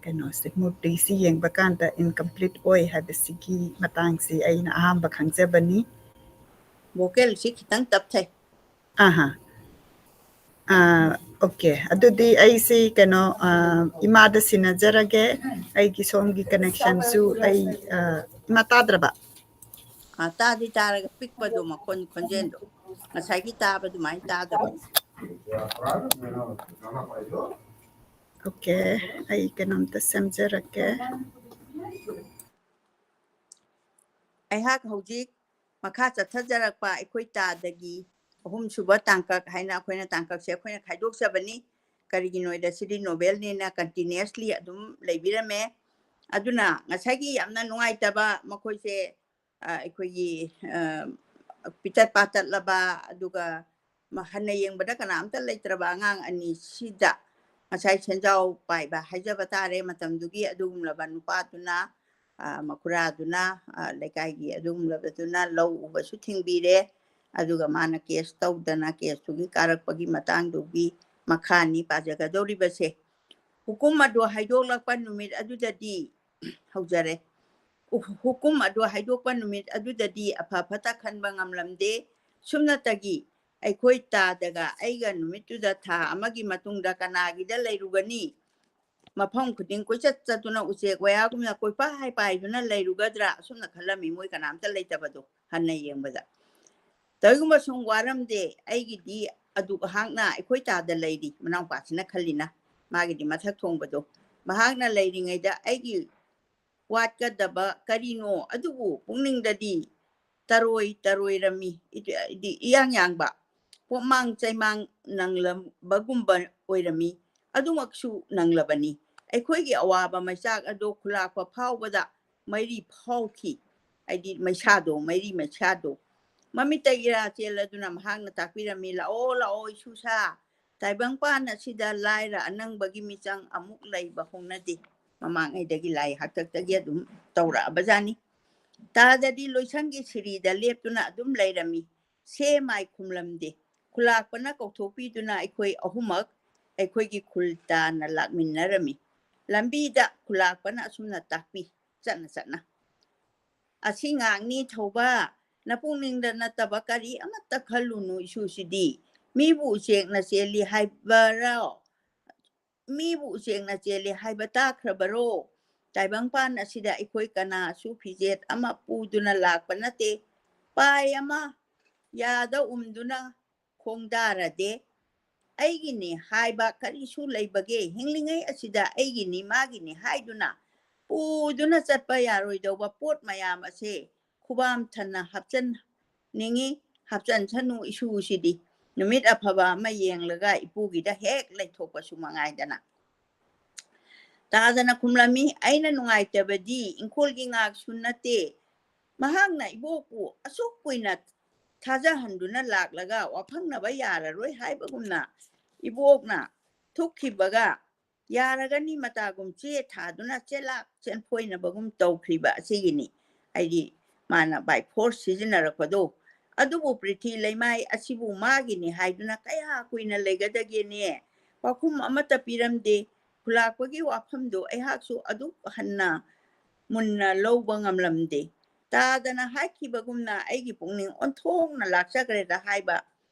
ꯀꯩꯅꯣꯁꯦ, ꯃꯨꯔꯇꯤꯁꯤ ꯌꯦꯡꯕ ꯀꯥꯟꯗ ꯏꯟꯀꯝꯄ꯭ꯂꯤꯠ ꯑꯣꯏ ꯍꯥꯏꯕꯁꯤꯒꯤ ꯃꯇꯥꯡꯁꯤ ꯑꯩꯅ ꯑꯍꯥꯟꯕ ꯈꯪꯖꯕꯅꯤ꯫ ꯚꯣꯀꯦꯜꯁꯤ ꯈꯤꯇꯪ ꯇꯞꯊꯩ꯫ ꯑꯍꯥ꯫ ꯑꯥ, ꯑꯣꯀꯦ꯫ ꯑꯗꯨꯗꯤ ꯑꯩꯁꯤ ꯀꯩꯅꯣ, ꯑ, ꯏꯃꯥꯗ ꯁꯤꯟꯅꯖꯔꯒꯦ꯫ ꯑꯩꯒꯤ ꯁꯣꯝꯒꯤ ꯀꯅꯦꯛꯁꯟꯁꯨ ꯑꯩ, ꯑ, ꯏꯃꯥ ꯇꯥꯗ꯭ꯔꯕ? ꯑ, ꯇꯥꯗꯤ ꯇꯥꯔꯒ ꯄꯤꯛꯄꯗꯣ ꯃꯈꯣꯟ ꯈꯣꯟꯖꯦꯜꯗꯣ꯫ ꯉꯁꯥꯏꯒꯤ ꯇꯥꯕ ꯑꯗꯨꯃꯥꯏꯅ ꯇꯥꯗꯕ꯫ ꯑꯣꯀꯦ, ꯑꯩ ꯀꯩꯅꯣꯝꯇ ꯁꯦꯝꯖꯔꯛꯀꯦ꯫ ꯑꯩꯍꯥꯛ ꯍꯧꯖꯤꯛ ꯃꯈꯥ ꯆꯠꯊꯖꯔꯛꯄ ꯑꯩꯈꯣꯏ ꯇꯥꯗꯒꯤ ꯑꯍꯨꯝꯁꯨꯕ ꯇꯥꯡꯀꯛ ꯍꯥꯏꯅ ꯑꯩꯈꯣꯏꯅ ꯇꯥꯡꯀꯛꯁꯦ ꯑꯩꯈꯣꯏꯅ ꯈꯥꯏꯗꯣꯛꯆꯕꯅꯤ꯫ ꯀꯔꯤꯒꯤꯅꯣꯗ ꯁꯤꯗꯤ ꯅꯣꯕꯦꯜꯅꯤꯅ ꯀꯟꯇꯤꯅ꯭ꯌꯨꯁꯂꯤ ꯑꯗꯨꯝ ꯂꯩꯕꯤꯔꯝꯃꯦ꯫ ꯑꯗꯨꯅ ꯉꯁꯥꯏꯒꯤ ꯌꯥꯝꯅ ꯅꯨꯡꯉꯥꯏꯇꯕ, ꯃꯈꯣꯏꯁꯦ ꯑ, ꯑꯩꯈꯣꯏꯒꯤ, ꯑ, ꯄꯤꯇꯠ ꯄꯥꯇꯠꯂꯕ, ꯑꯗꯨꯒ ꯃ-, ꯍꯟꯅ ꯌꯦꯡꯕꯗ ꯀꯅꯥꯝꯇ ꯂꯩꯇ꯭ꯔꯕ ꯑꯉꯥꯡ ꯑꯅꯤꯁꯤꯗ ꯉꯁꯥꯏ ꯁꯦꯟꯖꯥꯎ ꯄꯥꯏꯕ ꯍꯥꯏꯖꯕ ꯇꯥꯔꯦ, ꯃꯇꯝꯗꯨꯒꯤ ꯑꯗꯨꯒꯨꯝꯂꯕ ꯅꯨꯄꯥꯗꯨꯅ, ꯑ, ꯃꯈꯨꯔꯥꯗꯨꯅ, ꯑ, ꯂꯩꯀꯥꯏꯒꯤ ꯑꯗꯨꯒꯨꯝꯂꯕꯗꯨꯅ ꯂꯧ ꯎꯕꯁꯨ ꯊꯤꯡꯕꯤꯔꯦ꯫ ꯑꯗꯨꯒ ꯃꯥꯅ ꯀꯦꯁ ꯇꯧꯗꯅ, ꯀꯦꯁꯇꯨꯒꯤ ꯀꯥꯔꯛꯄꯒꯤ ꯃꯇꯥꯡꯗꯨꯒꯤ ꯃꯈꯥꯅꯤ ꯄꯥꯖꯒꯗꯧꯔꯤꯕꯁꯦ꯫ ꯍꯨꯀꯨꯝ ꯑꯗꯨ ꯍꯥꯏꯗꯣꯛꯂꯛꯄ ꯅꯨꯃꯤꯠ ꯑꯗꯨꯗꯗꯤ ꯍꯧꯖꯔꯦ꯫ ꯎ-, ꯍꯨꯀꯨꯝ ꯑꯗꯨ ꯍꯥꯏꯗꯣꯛꯄ ꯅꯨꯃꯤꯠ ꯑꯗꯨꯗꯗꯤ ꯑꯐ ꯐꯠꯇ ꯈꯟꯕ ꯉꯝꯂꯝꯗꯦ꯫ ꯁꯨꯞꯅꯇꯒꯤ ꯑꯩꯈꯣꯏ ꯇꯥꯗꯒ ꯑꯩꯒ ꯅꯨꯃꯤꯠꯇꯨꯗ ꯊꯥ ꯑꯃꯒꯤ ꯃꯇꯨꯡꯗ ꯀꯅꯥꯒꯤꯗ ꯂꯩꯔꯨꯒꯅꯤ? ꯃꯐꯝ ꯈꯨꯗꯤꯡ ꯀꯣꯏꯆꯠ ꯆꯠꯇꯨꯅ ꯎꯆꯦꯛ ꯋꯥꯌꯥꯒꯨꯝꯅ ꯀꯣꯏꯄꯥꯏ ꯄꯥꯏꯗꯨꯅ ꯂꯩꯔꯨꯒꯗ꯭ꯔꯥ? ꯑꯁꯨꯝꯅ ꯈꯜꯂꯝꯃꯤ ꯃꯣꯏ ꯀꯅꯥꯝꯇ ꯂꯩꯇꯕꯗꯣ ꯍꯟꯅ ꯌꯦꯡꯕꯗ꯫ ꯀꯔꯤꯒꯨꯝꯕ ꯁꯨꯝ ꯋꯥꯔꯝꯗꯦ, ꯑꯩꯒꯤꯗꯤ ꯑꯗꯨꯛ ꯍꯥꯛꯅ ꯑꯩꯈꯣꯏ ꯇꯥꯗ ꯂꯩꯔꯤ, ꯃꯅꯥꯎꯄꯥꯁꯤꯅ ꯈꯜꯂꯤꯅ, ꯃꯥꯒꯤꯗꯤ ꯃꯊꯛ ꯊꯣꯡꯕꯗꯣ꯫ ꯃꯍꯥꯛꯅ ꯂꯩꯔꯤꯉꯩꯗ ꯑꯩꯒꯤ ꯋꯥꯠꯀꯗꯕ ꯀꯔꯤꯅꯣ? ꯑꯗꯨꯕꯨ ꯄꯨꯛꯅꯤꯡꯗꯗꯤ ꯇꯔꯣꯏ ꯇꯔꯣꯏꯔꯝꯃꯤ, ꯏ-, ꯏꯗꯤ ꯏꯌꯥꯡ ꯌꯥꯡꯕ, ꯄꯣꯛꯃꯥꯡ ꯆꯩꯃꯥꯡ ꯅꯪꯂꯝꯕꯒꯨꯝꯕ ꯑꯣꯏꯔꯝꯃꯤ꯫ ꯑꯗꯨꯃꯛꯁꯨ ꯅꯪꯂꯕꯅꯤ꯫ ꯑꯩꯈꯣꯏꯒꯤ ꯑꯋꯥꯕ ꯃꯩꯆꯥꯛ ꯑꯗꯣ ꯈꯨꯂꯥꯛꯄ ꯐꯥꯎꯕꯗ ꯃꯩꯔꯤ ꯐꯥꯎꯈꯤ꯫ ꯍꯥꯏꯗꯤ ꯃꯩꯁꯥꯗꯣ, ꯃꯩꯔꯤ ꯃꯩꯁꯥꯗꯣ꯫ ꯃꯃꯤꯠꯇ ꯏꯔꯥ ꯆꯦꯜꯂꯗꯨꯅ ꯃꯍꯥꯛꯅ ꯇꯥꯛꯄꯤꯔꯝꯃꯤ, "ꯂꯥꯛꯑꯣ, ꯂꯥꯛꯑꯣ, ꯏꯁꯨꯁꯥ꯫ ꯇꯥꯏꯕꯪꯄꯥꯟ ꯑꯁꯤꯗ ꯂꯥꯏꯔ ꯑꯅꯪꯕꯒꯤ ꯃꯤꯆꯪ ꯑꯃꯨꯛ ꯂꯩꯕ ꯍꯧꯅꯗꯦ꯫" ꯃꯃꯥꯡꯉꯩꯗꯒꯤ ꯂꯥꯏ ꯍꯥꯛꯇꯛꯇꯒꯤ ꯑꯗꯨꯝ ꯇꯧꯔꯛꯑꯕꯖꯥꯠꯅꯤ꯫ ꯇꯥꯗꯗꯤ ꯂꯣꯏꯁꯪꯒꯤ ꯁꯤꯔꯤꯗ ꯂꯦꯞꯇꯨꯅ ꯑꯗꯨꯝ ꯂꯩꯔꯝꯃꯤ꯫ ꯁꯦ ꯃꯥꯏ ꯈꯨꯝꯂꯝꯗꯦ꯫ ꯈꯨꯂꯥꯛꯄꯅ ꯀꯧꯊꯣꯛꯄꯤꯗꯨꯅ ꯑꯩꯈꯣꯏ ꯑꯍꯨꯝꯃꯛ ꯑꯩꯈꯣꯏꯒꯤ ꯈꯨꯜ ꯇꯥꯟꯅ ꯂꯥꯛꯃꯤꯟꯅꯔꯝꯃꯤ꯫ ꯂꯝꯕꯤꯗ ꯈꯨꯂꯥꯛꯄꯅ ꯑꯁꯨꯝꯅ ꯇꯥꯛꯄꯤ, ꯆꯠꯅ ꯆꯠꯅ, "ꯑꯁꯤ ꯉꯥꯛꯅꯤ ꯊꯧꯕ, ꯅꯄꯨꯛꯅꯤꯡꯗ ꯅꯠꯇꯕ ꯀꯔꯤ ꯑꯃꯠꯇ ꯈꯜꯂꯨꯅꯨ, ꯏꯁꯨꯁꯤꯗꯤ꯫ ꯃꯤꯕꯨ ꯎꯆꯦꯛꯅ ꯆꯦꯜꯂꯤ ꯍꯥꯏꯕꯔꯣ? ꯃꯤꯕꯨ ꯎꯆꯦꯛꯅ ꯆꯦꯜꯂꯤ ꯍꯥꯏꯕ ꯇꯥꯈ꯭ꯔꯕꯔꯣ? ꯇꯥꯏꯕꯪꯄꯥꯟ ꯑꯁꯤꯗ ꯑꯩꯈꯣꯏ ꯀꯅꯥꯁꯨ ꯐꯤꯖꯦꯠ ꯑꯃ ꯄꯨꯗꯨꯅ ꯂꯥꯛꯄ ꯅꯠꯇꯦ꯫ ꯄꯥꯏ ꯑꯃ ꯌꯥꯗ ꯎꯝꯗꯨꯅ ꯈꯣꯡꯗꯥꯔꯗꯦ꯫ ꯑꯩꯒꯤꯅꯤ ꯍꯥꯏꯕ ꯀꯔꯤꯁꯨ ꯂꯩꯕꯒꯦ? ꯍꯤꯡꯂꯤꯉꯩ ꯑꯁꯤꯗ ꯑꯩꯒꯤꯅꯤ, ꯃꯥꯒꯤꯅꯤ ꯍꯥꯏꯗꯨꯅ ꯄꯨꯗꯨꯅ ꯆꯠꯄ ꯌꯥꯔꯣꯏꯗꯧꯕ ꯄꯣꯠ ꯃꯌꯥꯝ ꯑꯁꯦ ꯈꯨꯕꯥꯝ ꯊꯟꯅ ꯍꯥꯞꯆꯟꯅꯤꯡꯉꯤ, ꯍꯥꯞꯆꯟꯁꯅꯨ ꯏꯁꯨꯁꯤꯗꯤ꯫ ꯅꯨꯃꯤꯠ ꯑꯐꯕ ꯑꯃ ꯌꯦꯡꯂꯒ ꯏꯄꯨꯒꯤꯗ ꯍꯦꯛ ꯂꯩꯊꯣꯛꯄꯁꯨ ꯃꯉꯥꯏꯗꯅ꯫" ꯇꯥꯗꯅ ꯈꯨꯝꯂꯝꯃꯤ, "ꯑꯩꯅ ꯅꯨꯡꯉꯥꯏꯇꯕꯗꯤ ꯏꯪꯈꯣꯜꯒꯤ ꯉꯥꯛꯁꯨ ꯅꯠꯇꯦ, ꯃꯍꯥꯛꯅ ꯏꯕꯣꯛꯄꯨ ꯑꯁꯨꯛ ꯀꯨꯏꯅ ꯊꯥꯖꯍꯟꯗꯨꯅ ꯂꯥꯛꯂꯒ ꯋꯥꯐꯪꯅꯕ ꯌꯥꯔꯔꯣꯏ ꯍꯥꯏꯕꯒꯨꯝꯅ ꯏꯕꯣꯛꯅ ꯊꯨꯛꯈꯤꯕꯒ ꯌꯥꯔꯒꯅꯤ ꯃꯇꯥꯒꯨꯝ ꯆꯦ ꯊꯥꯗꯨꯅ ꯆꯦꯂꯥꯛ ꯆꯦꯟꯐꯣꯏꯅꯕꯒꯨꯝ ꯇꯧꯈ꯭ꯔꯤꯕ ꯑꯁꯤꯒꯤꯅꯤ"꯫ ꯍꯥꯏꯗꯤ ꯃꯥꯅ by force ꯁꯤꯖꯤꯟꯅꯔꯛꯄꯗꯣ꯫ ꯑꯗꯨꯕꯨ ꯄ꯭ꯔꯤꯊꯤ ꯂꯩꯃꯥꯏ ꯑꯁꯤꯕꯨ ꯃꯥꯒꯤꯅꯤ ꯍꯥꯏꯗꯨꯅ ꯀꯌꯥ ꯀꯨꯏꯅ ꯂꯩꯒꯗꯒꯦꯅꯦ? ꯄꯥꯎꯈꯨꯝ ꯑꯃꯠꯇ ꯄꯤꯔꯝꯗꯦ꯫ ꯈꯨꯂꯥꯛꯄꯒꯤ ꯋꯥꯐꯝꯗꯨ ꯑꯩꯍꯥꯛꯁꯨ ꯑꯗꯨꯛ ꯍꯟꯅ ꯃꯨꯟꯅ ꯂꯧꯕ ꯉꯝꯂꯝꯗꯦ꯫ ꯇꯥꯗꯅ ꯍꯥꯏꯈꯤꯕꯒꯨꯝꯅ ꯑꯩꯒꯤ ꯄꯨꯛꯅꯤꯡ ꯑꯣꯟꯊꯣꯛꯅ ꯂꯥꯛꯆꯈ꯭ꯔꯦꯗ ꯍꯥꯏꯕ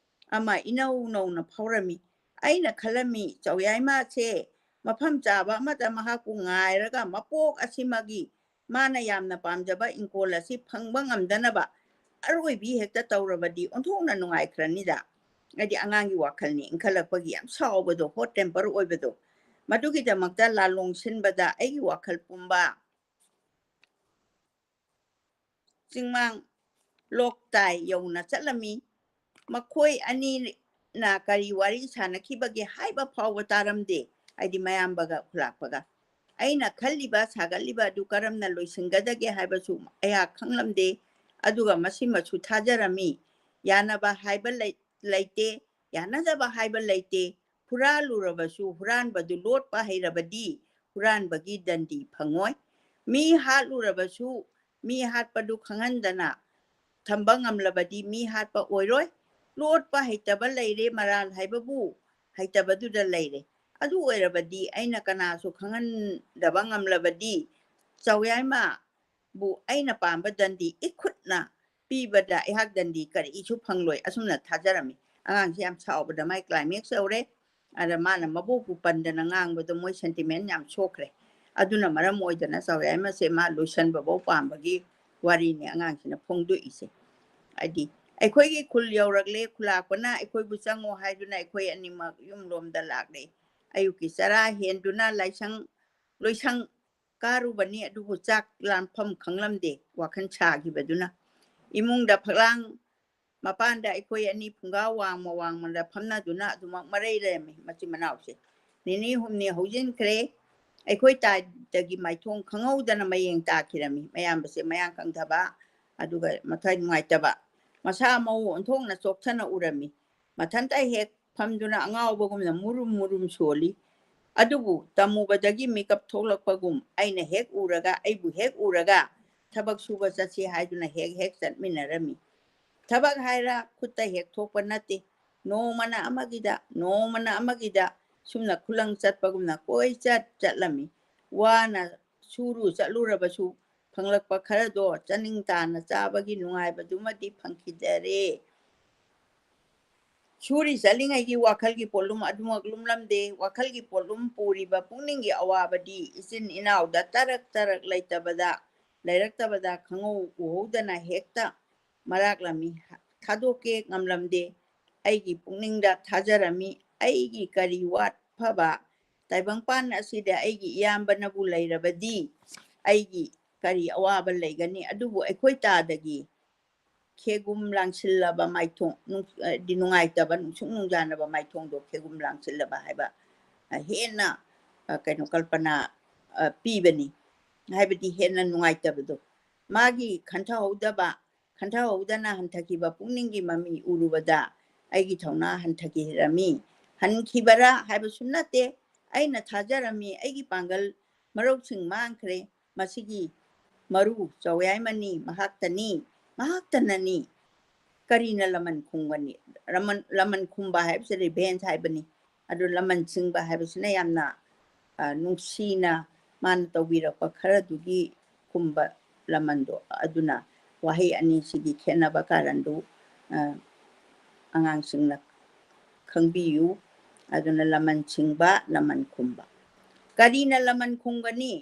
ꯑꯃ ꯏꯅꯧ ꯅꯧꯅ ꯐꯥꯎꯔꯝꯃꯤ꯫ ꯑꯩꯅ ꯈꯜꯂꯝꯃꯤ, ꯆꯧꯌꯥꯏꯃꯥꯁꯦ ꯃꯐꯝ ꯆꯥꯕ ꯑꯃꯗ ꯃꯍꯥꯛꯄꯨ ꯉꯥꯏꯔꯒ ꯃꯄꯣꯛ ꯑꯁꯤꯃꯒꯤ ꯃꯥꯅ ꯌꯥꯝꯅ ꯄꯥꯝꯖꯕ ꯏꯪꯈꯣꯜ ꯑꯁꯤ ꯐꯪꯕ ꯉꯝꯗꯅꯕ ꯑꯔꯣꯏꯕꯤ ꯍꯦꯛꯇ ꯇꯧꯔꯕꯗꯤ ꯑꯣꯟꯊꯣꯛꯅ ꯅꯨꯡꯉꯥꯏꯈ꯭ꯔꯅꯤꯗ꯫ ꯍꯥꯏꯗꯤ ꯑꯉꯥꯡꯒꯤ ꯋꯥꯈꯜꯅꯤ, ꯏꯟꯈꯠꯂꯛꯄꯒꯤ ꯌꯥꯝ ꯁꯥꯎꯕꯗꯣ, hot temper ꯑꯣꯏꯕꯗꯣ꯫ ꯃꯗꯨꯒꯤꯗꯃꯛꯇ ꯂꯥꯂꯣꯡ ꯁꯤꯟꯕꯗ ꯑꯩꯒꯤ ꯋꯥꯈꯜ ꯄꯨꯝꯕ ꯆꯤꯡꯃꯥꯡ ꯂꯣꯛꯇꯥꯏ ꯌꯧꯅ ꯆꯠꯂꯝꯃꯤ꯫ ꯃꯈꯣꯏ ꯑꯅꯤꯅ ꯀꯔꯤ ꯋꯥꯔꯤ ꯁꯥꯅꯈꯤꯕꯒꯦ ꯍꯥꯏꯕ ꯐꯥꯎꯕ ꯇꯥꯔꯝꯗꯦ, ꯍꯥꯏꯗꯤ ꯃꯌꯥꯝꯕꯒ ꯈꯨꯂꯥꯛꯄꯒ꯫ ꯑꯩꯅ ꯈꯜꯂꯤꯕ, ꯁꯥꯒꯠꯂꯤꯕ ꯑꯗꯨ ꯀꯔꯝꯅ ꯂꯣꯏꯁꯤꯟꯒꯗꯒꯦ ꯍꯥꯏꯕꯁꯨ ꯑꯩꯍꯥꯛ ꯈꯪꯂꯝꯗꯦ꯫ ꯑꯗꯨꯒ ꯃꯁꯤꯃꯁꯨ ꯊꯥꯖꯔꯝꯃꯤ, ꯌꯥꯅꯕ ꯍꯥꯏꯕ ꯂꯩ-, ꯂꯩꯇꯦ, ꯌꯥꯅꯗꯕ ꯍꯥꯏꯕ ꯂꯩꯇꯦ꯫ ꯍꯨꯔꯥꯜꯂꯨꯔꯕꯁꯨ ꯍꯨꯔꯥꯟꯕꯗꯨ ꯂꯣꯠꯄ ꯍꯩꯔꯕꯗꯤ ꯍꯨꯔꯥꯟꯕꯒꯤ ꯗꯟꯗꯤ ꯐꯪꯉꯣꯏ꯫ ꯃꯤ ꯍꯥꯠꯂꯨꯔꯕꯁꯨ ꯃꯤ ꯍꯥꯠꯄꯗꯨ ꯈꯪꯍꯟꯗꯅ ꯊꯝꯕ ꯉꯝꯂꯕꯗꯤ ꯃꯤ ꯍꯥꯠꯄ ꯑꯣꯏꯔꯣꯏ꯫ ꯂꯣꯠꯄ ꯍꯩꯇꯕ ꯂꯩꯔꯦ, ꯃꯔꯥꯜ ꯍꯥꯏꯕꯕꯨ ꯍꯩꯇꯕꯗꯨꯗ ꯂꯩꯔꯦ꯫ ꯑꯗꯨ ꯑꯣꯏꯔꯕꯗꯤ ꯑꯩꯅ ꯀꯅꯥꯁꯨ ꯈꯪꯍꯟꯗꯕ ꯉꯝꯂꯕꯗꯤ ꯆꯧꯌꯥꯏꯃꯕꯨ ꯑꯩꯅ ꯄꯥꯝꯕ ꯗꯟꯗꯤ ꯏꯈꯨꯠꯅ ꯄꯤꯕꯗ ꯑꯩꯍꯥꯛ ꯗꯟꯗꯤ ꯀꯔꯤꯁꯨ ꯐꯪꯂꯣꯏ꯫ ꯑꯁꯨꯝꯅ ꯊꯥꯖꯔꯝꯃꯤ꯫ ꯑꯉꯥꯡꯁꯤ ꯌꯥꯝ ꯁꯥꯎꯕꯗ ꯃꯥꯏ climax ꯌꯧꯔꯦ꯫ ꯑꯗ ꯃꯥꯅ ꯃꯕꯣꯛꯄꯨ ꯄꯟꯗꯅ ꯉꯥꯡꯕꯗꯣ ꯃꯣꯏ sentiment ꯌꯥꯝ ꯁꯣꯛꯈ꯭ꯔꯦ꯫ ꯑꯗꯨꯅ ꯃꯔꯝ ꯑꯣꯏꯗꯅ ꯆꯥꯎꯌꯥꯏꯃꯁꯦ ꯃꯥ ꯂꯣꯏꯁꯟꯕꯐꯧ ꯄꯥꯝꯕꯒꯤ ꯋꯥꯔꯤꯅꯤ ꯑꯉꯥꯡꯁꯤꯅ ꯐꯣꯡꯗꯣꯛꯏꯁꯦ꯫ ꯍꯥꯏꯗꯤ ꯑꯩꯈꯣꯏꯒꯤ ꯈꯨꯜ ꯌꯧꯔꯛꯂꯦ, ꯈꯨꯂꯥꯛꯄꯅ ꯑꯩꯈꯣꯏꯕꯨ ꯆꯪꯉꯣ ꯍꯥꯏꯗꯨꯅ ꯑꯩꯈꯣꯏ ꯑꯅꯤꯃꯛ ꯌꯨꯝꯂꯣꯝꯗ ꯂꯥꯛꯂꯦ꯫ ꯑꯌꯨꯛꯀꯤ ꯆꯔꯥ ꯍꯦꯟꯗꯨꯅ ꯂꯥꯏꯁꯪ ꯂꯣꯏꯁꯪ ꯀꯥꯔꯨꯕꯅꯤ, ꯑꯗꯨꯕꯨ ꯆꯥꯛ ꯂꯥꯝꯐꯝ ꯈꯪꯂꯝꯗꯦ, ꯋꯥꯈꯜ ꯁꯥꯈꯤꯕꯗꯨꯅ꯫ ꯏꯃꯨꯡꯗ ꯐꯛꯂꯥꯡ ꯃꯄꯥꯟꯗ ꯑꯩꯈꯣꯏ ꯑꯅꯤ ꯐꯨꯡꯒꯥ ꯋꯥꯡꯃ ꯋꯥꯡꯃꯗ ꯐꯝꯅꯗꯨꯅ ꯑꯗꯨꯃꯛ ꯃꯔꯩ ꯂꯩꯔꯝꯃꯤ ꯃꯆꯤꯟ ꯃꯅꯥꯎꯁꯦ꯫ ꯅꯤꯅꯤ ꯍꯨꯝꯅꯤ ꯍꯧꯖꯤꯟꯈ꯭ꯔꯦ꯫ ꯑꯩꯈꯣꯏ ꯇꯥꯗꯒꯤ ꯃꯥꯏꯊꯣꯡ ꯈꯪꯍꯧꯗꯅ ꯃꯌꯦꯡ ꯇꯥꯈꯤꯔꯝꯃꯤ꯫ ꯃꯌꯥꯝꯕꯁꯦ ꯃꯌꯥꯡ ꯀꯪꯊꯕ, ꯑꯗꯨꯒ ꯃꯊ꯭ꯋꯥꯏ ꯅꯨꯡꯉꯥꯏꯇꯕ, ꯃꯁꯥ ꯃꯎ ꯑꯣꯟꯊꯣꯛꯅ ꯆꯣꯛꯊꯅ ꯎꯔꯝꯃꯤ꯫ ꯃꯊꯟꯇ ꯍꯦꯛ ꯐꯝꯗꯨꯅ ꯑꯉꯥꯎꯕꯒꯨꯝꯅ ꯃꯨꯔꯨꯝ ꯃꯨꯔꯨꯝ ꯁꯣꯜꯂꯤ꯫ ꯑꯗꯨꯕꯨ ꯇꯝꯃꯨꯕꯗꯒꯤ ꯃꯤꯀꯞ ꯊꯣꯛꯂꯛꯄꯒꯨꯝ ꯑꯩꯅ ꯍꯦꯛ ꯎꯔꯒ, ꯑꯩꯕꯨ ꯍꯦꯛ ꯎꯔꯒ ꯊꯕꯛ ꯁꯨꯕ ꯆꯠꯁꯤ ꯍꯥꯏꯗꯨꯅ ꯍꯦꯛ ꯍꯦꯛ ꯆꯠꯃꯤꯟꯅꯔꯝꯃꯤ꯫ ꯊꯕꯛ ꯍꯥꯏꯔ ꯈꯨꯠꯇ ꯍꯦꯛ ꯊꯣꯛꯄ ꯅꯠꯇꯦ꯫ ꯅꯣꯡꯃꯅ ꯑꯃꯒꯤꯗ, ꯅꯣꯡꯃꯅ ꯑꯃꯒꯤꯗ ꯁꯨꯝꯅ ꯈꯨꯂꯪ ꯆꯠꯄꯒꯨꯝꯅ ꯀꯣꯏꯆꯠ ꯆꯠꯂꯝꯃꯤ꯫ ꯋꯥꯅ ꯁꯨꯔꯨ ꯆꯠꯂꯨꯔꯕꯁꯨ ꯐꯪꯂꯛꯄ ꯈꯔꯗꯣ ꯆꯥꯅꯤꯡ ꯇꯥꯅ ꯆꯥꯕꯒꯤ ꯅꯨꯡꯉꯥꯏꯕꯗꯨꯃꯗꯤ ꯐꯪꯈꯤꯗꯔꯦ꯫ ꯁꯨꯔꯤ ꯆꯠꯂꯤꯉꯩꯒꯤ ꯋꯥꯈꯜꯒꯤ ꯄꯣꯠꯂꯨꯝ ꯑꯗꯨꯃꯛ ꯂꯨꯝꯂꯝꯗꯦ꯫ ꯋꯥꯈꯜꯒꯤ ꯄꯣꯠꯂꯨꯝ ꯄꯨꯔꯤꯕ ꯄꯨꯛꯅꯤꯡꯒꯤ ꯑꯋꯥꯕꯗꯤ ꯏꯆꯤꯟ ꯏꯅꯥꯎꯗ ꯇꯔꯛ ꯇꯔꯛ ꯂꯩꯇꯕꯗ, ꯂꯩꯔꯛꯇꯕꯗ ꯈꯪꯍꯧ ꯎꯍꯧꯗꯅ ꯍꯦꯛꯇ ꯃꯔꯥꯛꯂꯝꯃꯤ꯫ ꯊꯥꯗꯣꯛꯀꯦ ꯉꯝꯂꯝꯗꯦ꯫ ꯑꯩꯒꯤ ꯄꯨꯛꯅꯤꯡꯗ ꯊꯥꯖꯔꯝꯃꯤ꯫ ꯑꯩꯒꯤ ꯀꯔꯤ ꯋꯥꯠꯐꯕ ꯇꯥꯏꯕꯪꯄꯥꯟ ꯑꯁꯤꯗ ꯑꯩꯒꯤ ꯏꯌꯥꯝꯕꯅꯕꯨ ꯂꯩꯔꯕꯗꯤ ꯑꯩꯒꯤ ꯀꯔꯤ ꯑꯋꯥꯕ ꯂꯩꯒꯅꯤ? ꯑꯗꯨꯕꯨ ꯑꯩꯈꯣꯏ ꯇꯥꯗꯒꯤ ꯈꯦꯒꯨꯝ ꯂꯥꯡꯁꯤꯜꯂꯕ ꯃꯥꯏꯊꯣꯡ, ꯅꯨꯡ-, ꯑ, ꯗꯤ ꯅꯨꯡꯉꯥꯏꯇꯕ, ꯅꯨꯡꯁꯨꯛ ꯅꯨꯡꯖꯥꯅꯕ ꯃꯥꯏꯊꯣꯡꯗꯣ ꯈꯦꯒꯨꯝ ꯂꯥꯡꯁꯤꯜꯂꯕ ꯍꯥꯏꯕ, ꯑ, ꯍꯦꯟꯅ, ꯑ, ꯀꯩꯅꯣ, ꯀꯜꯄꯅꯥ, ꯑ, ꯄꯤꯕꯅꯤ꯫ ꯍꯥꯏꯕꯗꯤ ꯍꯦꯟꯅ ꯅꯨꯡꯉꯥꯏꯇꯕꯗꯣ꯫ ꯃꯥꯒꯤ ꯈꯟꯊꯍꯧꯗꯕ, ꯈꯟꯊꯍꯧꯗꯅ ꯍꯟꯊꯈꯤꯕ ꯄꯨꯛꯅꯤꯡꯒꯤ ꯃꯃꯤ ꯎꯔꯨꯕꯗ ꯑꯩꯒꯤ ꯊꯧꯅꯥ ꯍꯟꯊꯈꯤꯔꯝꯃꯤ꯫ ꯍꯟꯈꯤꯕꯔꯥ ꯍꯥꯏꯕꯁꯨ ꯅꯠꯇꯦ꯫ ꯑꯩꯅ ꯊꯥꯖꯔꯝꯃꯤ, ꯑꯩꯒꯤ ꯄꯥꯡꯒꯜ ꯃꯔꯧꯁꯤꯡ ꯃꯥꯡꯈ꯭ꯔꯦ꯫ ꯃꯁꯤꯒꯤ ꯃꯔꯨ ꯆꯧꯌꯥꯏꯃꯅꯤ, ꯃꯍꯥꯛꯇꯅꯤ, ꯃꯍꯥꯛꯇꯅꯅꯤ꯫ ꯀꯔꯤꯅ ꯂꯃꯟ ꯈꯨꯝꯒꯅꯤ? ꯂꯃꯟ, ꯂꯃꯟ ꯈꯨꯝꯕ ꯍꯥꯏꯕꯁꯤ revenge ꯍꯥꯏꯕꯅꯤ꯫ ꯑꯗꯨ ꯂꯃꯟ ꯆꯤꯡꯕ ꯍꯥꯏꯕꯁꯤꯅ ꯌꯥꯝꯅ, ꯑ, ꯅꯨꯡꯁꯤꯅ ꯃꯥꯅ ꯇꯧꯕꯤꯔꯛꯄ ꯈꯔꯗꯨꯒꯤ ꯈꯨꯝꯕ ꯂꯃꯟꯗꯣ꯫ ꯑꯗꯨꯅ ꯋꯥꯍꯩ ꯑꯅꯤꯁꯤꯒꯤ ꯈꯦꯠꯅꯕ ꯀꯥꯔꯟꯗꯨ, ꯑ, ꯑꯉꯥꯡꯁꯤꯡꯅ ꯈꯪꯕꯤꯌꯨ꯫ ꯑꯗꯨꯅ ꯂꯃꯟ ꯆꯤꯡꯕ, ꯂꯃꯟ ꯈꯨꯝꯕ꯫ ꯀꯔꯤꯅ ꯂꯃꯟ ꯈꯨꯝꯒꯅꯤ?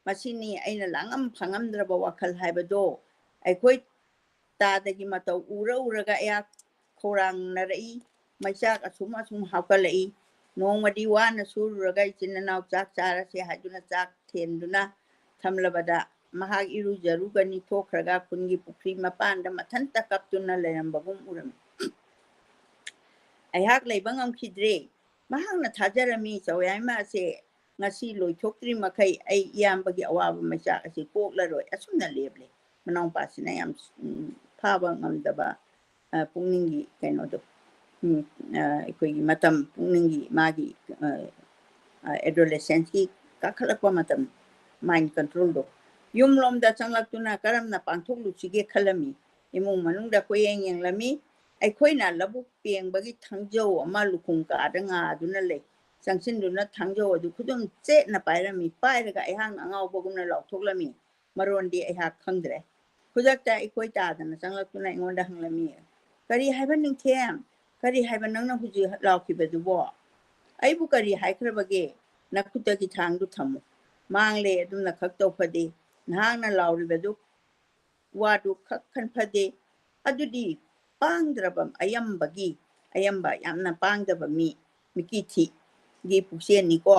ꯃꯁꯤꯅꯤ ꯑꯩꯅ ꯂꯥꯡꯉꯝ ꯐꯥꯡꯉꯝꯗ꯭ꯔꯕ ꯋꯥꯈꯜ ꯍꯥꯏꯕꯗꯣ꯫ ꯑꯩꯈꯣꯏ ꯇꯥꯗꯒꯤ ꯃꯇꯧ ꯎꯔ ꯎꯔꯒ ꯑꯩꯍꯥꯛ ꯈꯧꯔꯥꯡꯅꯔꯛꯏ꯫ ꯃꯩꯆꯥꯛ ꯑꯁꯨꯝ ꯑꯁꯨꯝ ꯍꯥꯞꯀꯠꯂꯛꯏ꯫ ꯅꯣꯡꯃꯗꯤ ꯋꯥꯅ ꯁꯨꯔꯨꯔꯒ ꯏꯆꯤꯟ ꯏꯅꯥꯎ ꯆꯥꯛ ꯆꯥꯔꯁꯦ ꯍꯥꯏꯗꯨꯅ ꯆꯥꯛ ꯊꯦꯟꯗꯨꯅ ꯊꯝꯂꯕꯗ ꯃꯍꯥꯛ ꯏꯔꯨꯖꯔꯨꯒꯅꯤ ꯊꯣꯛꯈ꯭ꯔꯒ ꯈꯨꯟꯒꯤ ꯄꯨꯈ꯭ꯔꯤ ꯃꯄꯥꯟꯗ ꯃꯊꯟꯇ ꯀꯞꯇꯨꯅ ꯂꯩꯔꯝꯕꯒꯨꯝ ꯎꯔꯝꯃꯤ꯫ ꯑꯩꯍꯥꯛ ꯂꯩꯕ ꯉꯝꯈꯤꯗ꯭ꯔꯦ꯫ ꯃꯍꯥꯛꯅ ꯊꯥꯖꯔꯝꯃꯤ ꯆꯧꯌꯥꯏꯃ ꯑꯁꯦ ꯉꯁꯤ ꯂꯣꯏꯊꯣꯛꯇ꯭ꯔꯤ ꯃꯈꯩ ꯑꯩ ꯏꯌꯥꯝꯕꯒꯤ ꯑꯋꯥꯕ ꯃꯩꯆꯥꯛ ꯑꯁꯤ ꯀꯣꯛꯂꯔꯣꯏ꯫ ꯑꯁꯨꯝꯅ ꯂꯦꯞꯂꯦ꯫ ꯃꯅꯥꯎꯄꯥꯁꯤꯅ ꯌꯥꯝ, ꯎꯝ, ꯐꯥꯕ ꯉꯝꯗꯕ, ꯑ, ꯄꯨꯛꯅꯤꯡꯒꯤ ꯀꯩꯅꯣꯗꯣ, ꯎꯝ, ꯑ, ꯑꯩꯈꯣꯏꯒꯤ ꯃꯇꯝ, ꯄꯨꯛꯅꯤꯡꯒꯤ ꯃꯥꯒꯤ, ꯑ, ꯑ, adolescence-ꯀꯤ ꯀꯥꯈꯠꯂꯛꯄ ꯃꯇꯝ, mind control-ꯗꯣ꯫ ꯌꯨꯝꯂꯣꯝꯗ ꯆꯪꯂꯛꯇꯨꯅ ꯀꯔꯝꯅ ꯄꯥꯡꯊꯣꯛꯂꯨꯁꯤꯒꯦ ꯈꯜꯂꯝꯃꯤ꯫ ꯏꯃꯨꯡ ꯃꯅꯨꯡꯗ ꯀꯣꯏꯌꯦꯡ ꯌꯦꯡꯂꯝꯃꯤ꯫ ꯑꯩꯈꯣꯏꯅ ꯂꯧꯕꯨꯛ ꯄꯦꯡꯕꯒꯤ ꯊꯥꯡꯖꯧ ꯑꯃ ꯂꯨꯈꯣꯡ ꯀꯥꯗ ꯉꯥꯗꯨꯅ ꯂꯩ꯫ ꯆꯪꯁꯤꯟꯗꯨꯅ ꯊꯥꯡꯖꯧ ꯑꯗꯨ ꯈꯨꯗꯨꯝ ꯆꯦꯠꯅ ꯄꯥꯏꯔꯝꯃꯤ꯫ ꯄꯥꯏꯔꯒ ꯑꯩꯍꯥꯛꯅ ꯑꯉꯥꯎꯕꯒꯨꯝꯅ ꯂꯥꯎꯊꯣꯛꯂꯝꯃꯤ꯫ ꯃꯔꯣꯟꯗꯤ ꯑꯩꯍꯥꯛ ꯈꯪꯗ꯭ꯔꯦ꯫ ꯈꯨꯗꯛꯇ ꯑꯩꯈꯣꯏ ꯇꯥꯗꯅ ꯆꯪꯂꯛꯇꯨꯅ ꯑꯩꯉꯣꯟꯗ ꯍꯪꯂꯝꯃꯤ, "ꯀꯔꯤ ꯍꯥꯏꯕ ꯅꯤꯡꯊꯦꯝ? ꯀꯔꯤ ꯍꯥꯏꯕ ꯅꯪꯅ ꯍꯧꯖꯤꯛ ꯂꯥꯎꯈꯤꯕꯗꯨꯕꯣ?" "ꯑꯩꯕꯨ ꯀꯔꯤ ꯍꯥꯏꯈ꯭ꯔꯕꯒꯦ? ꯅꯈꯨꯠꯇꯒꯤ ꯊꯥꯡꯗꯨ ꯊꯝꯃꯨ꯫ ꯃꯥꯡꯂꯦ ꯑꯗꯨꯝꯅ ꯈꯛ ꯇꯧ ꯐꯗꯦ꯫ ꯅꯍꯥꯛꯅ ꯂꯥꯎꯔꯤꯕꯗꯨ ꯋꯥꯗꯨ ꯈꯛ ꯈꯟ ꯐꯗꯦ꯫ ꯑꯗꯨꯗꯤ ꯄꯥꯡꯗ꯭ꯔꯕ ꯑꯌꯥꯝꯕꯒꯤ, ꯑꯌꯥꯝꯕ ꯌꯥꯝꯅ ꯄꯥꯡꯗꯕ ꯃꯤ, ꯃꯤꯀꯤ ꯊꯤꯒꯤ ꯄꯨꯛꯆꯦꯜꯅꯤꯀꯣ꯫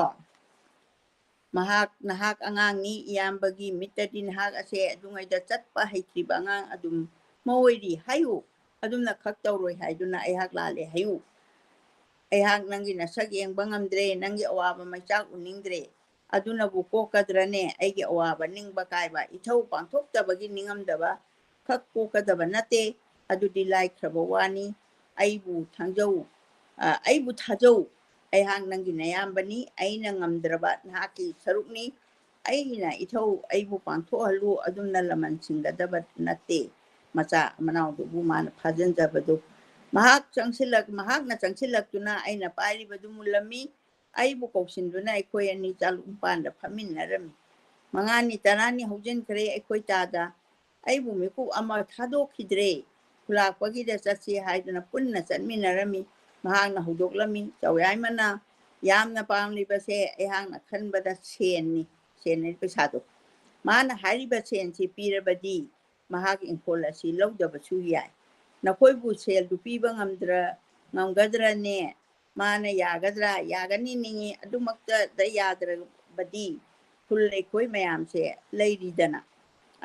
ꯃꯍꯥꯛ, ꯅꯍꯥꯛ ꯑꯉꯥꯡꯅꯤ, ꯏꯌꯥꯝꯕꯒꯤ ꯃꯤꯠꯇꯗꯤ ꯅꯍꯥꯛ ꯑꯁꯦ ꯑꯗꯨꯉꯩꯗ ꯆꯠꯄ ꯍꯩꯇ꯭ꯔꯤꯕ ꯑꯉꯥꯡ ꯑꯗꯨꯝ ꯑꯣꯏꯔꯤ ꯍꯥꯏꯌꯨ꯫ ꯑꯗꯨꯝꯅ ꯈꯛ ꯇꯧꯔꯣꯏ ꯍꯥꯏꯗꯨꯅ ꯑꯩꯍꯥꯛ ꯂꯥꯜꯂꯦ ꯍꯥꯏꯌꯨ꯫ ꯑꯩꯍꯥꯛ ꯅꯪꯒꯤ ꯅꯁꯛ ꯌꯦꯡꯕ ꯉꯝꯗ꯭ꯔꯦ, ꯅꯪꯒꯤ ꯑꯋꯥꯕ ꯃꯩꯆꯥꯛ ꯎꯅꯤꯡꯗ꯭ꯔꯦ꯫ ꯑꯗꯨꯅꯕꯨ ꯀꯣꯛꯀꯗ꯭ꯔꯅꯦ ꯑꯩꯒꯤ ꯑꯋꯥꯕ ꯅꯤꯡꯕ ꯀꯥꯏꯕ, ꯏꯊꯧ ꯄꯥꯡꯊꯣꯛꯇꯕꯒꯤ ꯅꯤꯡꯉꯝꯗꯕ ꯈꯛ ꯀꯣꯛꯀꯗꯕ ꯅꯠꯇꯦ꯫ ꯑꯗꯨꯗꯤ ꯂꯥꯏꯈ꯭ꯔꯕ ꯋꯥꯅꯤ꯫ ꯑꯩꯕꯨ ꯊꯥꯡꯖꯧ, ꯑ, ꯑꯩꯕꯨ ꯊꯥꯖꯧ꯫ ꯑꯩꯍꯥꯛ ꯅꯪꯒꯤ ꯅꯌꯥꯝꯕꯅꯤ꯫ ꯑꯩꯅ ꯉꯝꯗ꯭ꯔꯕ ꯅꯍꯥꯛꯀꯤ ꯁꯔꯨꯛꯅꯤ꯫ ꯑꯩꯅ ꯏꯊꯧ ꯑꯩꯕꯨ ꯄꯥꯡꯊꯣꯛꯍꯜꯂꯨ, ꯑꯗꯨꯝꯅ ꯂꯃꯟ ꯁꯤꯡꯒꯗꯕ ꯅꯠꯇꯦ꯫ ꯃꯆꯥ ꯃꯅꯥꯎꯗꯨꯕꯨ ꯃꯥꯅ ꯐꯥꯖꯤꯟꯖꯕꯗꯨ꯫ ꯃꯍꯥꯛ ꯆꯪꯁꯤꯜꯂꯛ-, ꯃꯍꯥꯛꯅ ꯆꯪꯁꯤꯜꯂꯛꯇꯨꯅ ꯑꯩꯅ ꯄꯥꯏꯔꯤꯕꯗꯨ ꯃꯨꯜꯂꯝꯃꯤ꯫ ꯑꯩꯕꯨ ꯀꯧꯁꯤꯟꯗꯨꯅ ꯑꯩꯈꯣꯏ ꯑꯅꯤ ꯆꯥꯂꯨꯛ ꯃꯄꯥꯟꯗ ꯐꯝꯃꯤꯟꯅꯔꯝꯃꯤ꯫ ꯃꯉꯥꯅꯤ ꯇꯔꯥꯅꯤ ꯍꯧꯖꯤꯟꯈ꯭ꯔꯦ ꯑꯩꯈꯣꯏ ꯇꯥꯗ꯫ ꯑꯩꯕꯨ ꯃꯤꯀꯨꯞ ꯑꯃ ꯊꯥꯗꯣꯛꯈꯤꯗ꯭ꯔꯦ꯫ ꯈꯨꯂꯥꯛꯄꯒꯤꯗ ꯆꯠꯁꯤ ꯍꯥꯏꯗꯨꯅ ꯄꯨꯟꯅ ꯆꯠꯃꯤꯟꯅꯔꯝꯃꯤ꯫ ꯃꯍꯥꯛꯅ ꯍꯧꯗꯣꯛꯂꯝꯃꯤ꯫ ꯆꯧꯌꯥꯏꯃꯅ ꯌꯥꯝꯅ ꯄꯥꯝꯂꯤꯕꯁꯦ ꯑꯩꯍꯥꯛꯅ ꯈꯟꯕꯗ ꯁꯦꯟꯅꯤ꯫ ꯁꯦꯟ ꯍꯥꯏꯗꯤ ꯄꯩꯁꯥꯗꯣ꯫ ꯃꯥꯅ ꯍꯥꯏꯔꯤꯕ ꯁꯦꯟꯁꯤ ꯄꯤꯔꯕꯗꯤ ꯃꯍꯥꯛ ꯏꯪꯈꯣꯜ ꯑꯁꯤ ꯂꯧꯗꯕꯁꯨ ꯌꯥꯏ꯫ ꯅꯈꯣꯏꯕꯨ ꯁꯦꯜꯗꯨ ꯄꯤꯕ ꯉꯝꯗ꯭ꯔ-, ꯉꯝꯒꯗ꯭ꯔꯅꯦ? ꯃꯥꯅ ꯌꯥꯒꯗ꯭ꯔꯥ? ꯌꯥꯒꯅꯤ ꯅꯤꯡꯏ꯫ ꯑꯗꯨꯃꯛꯇꯗ ꯌꯥꯗ꯭ꯔꯕꯗꯤ ꯈꯨꯜ ꯂꯩꯈꯣꯏ ꯃꯌꯥꯝꯁꯦ ꯂꯩꯔꯤꯗꯅ꯫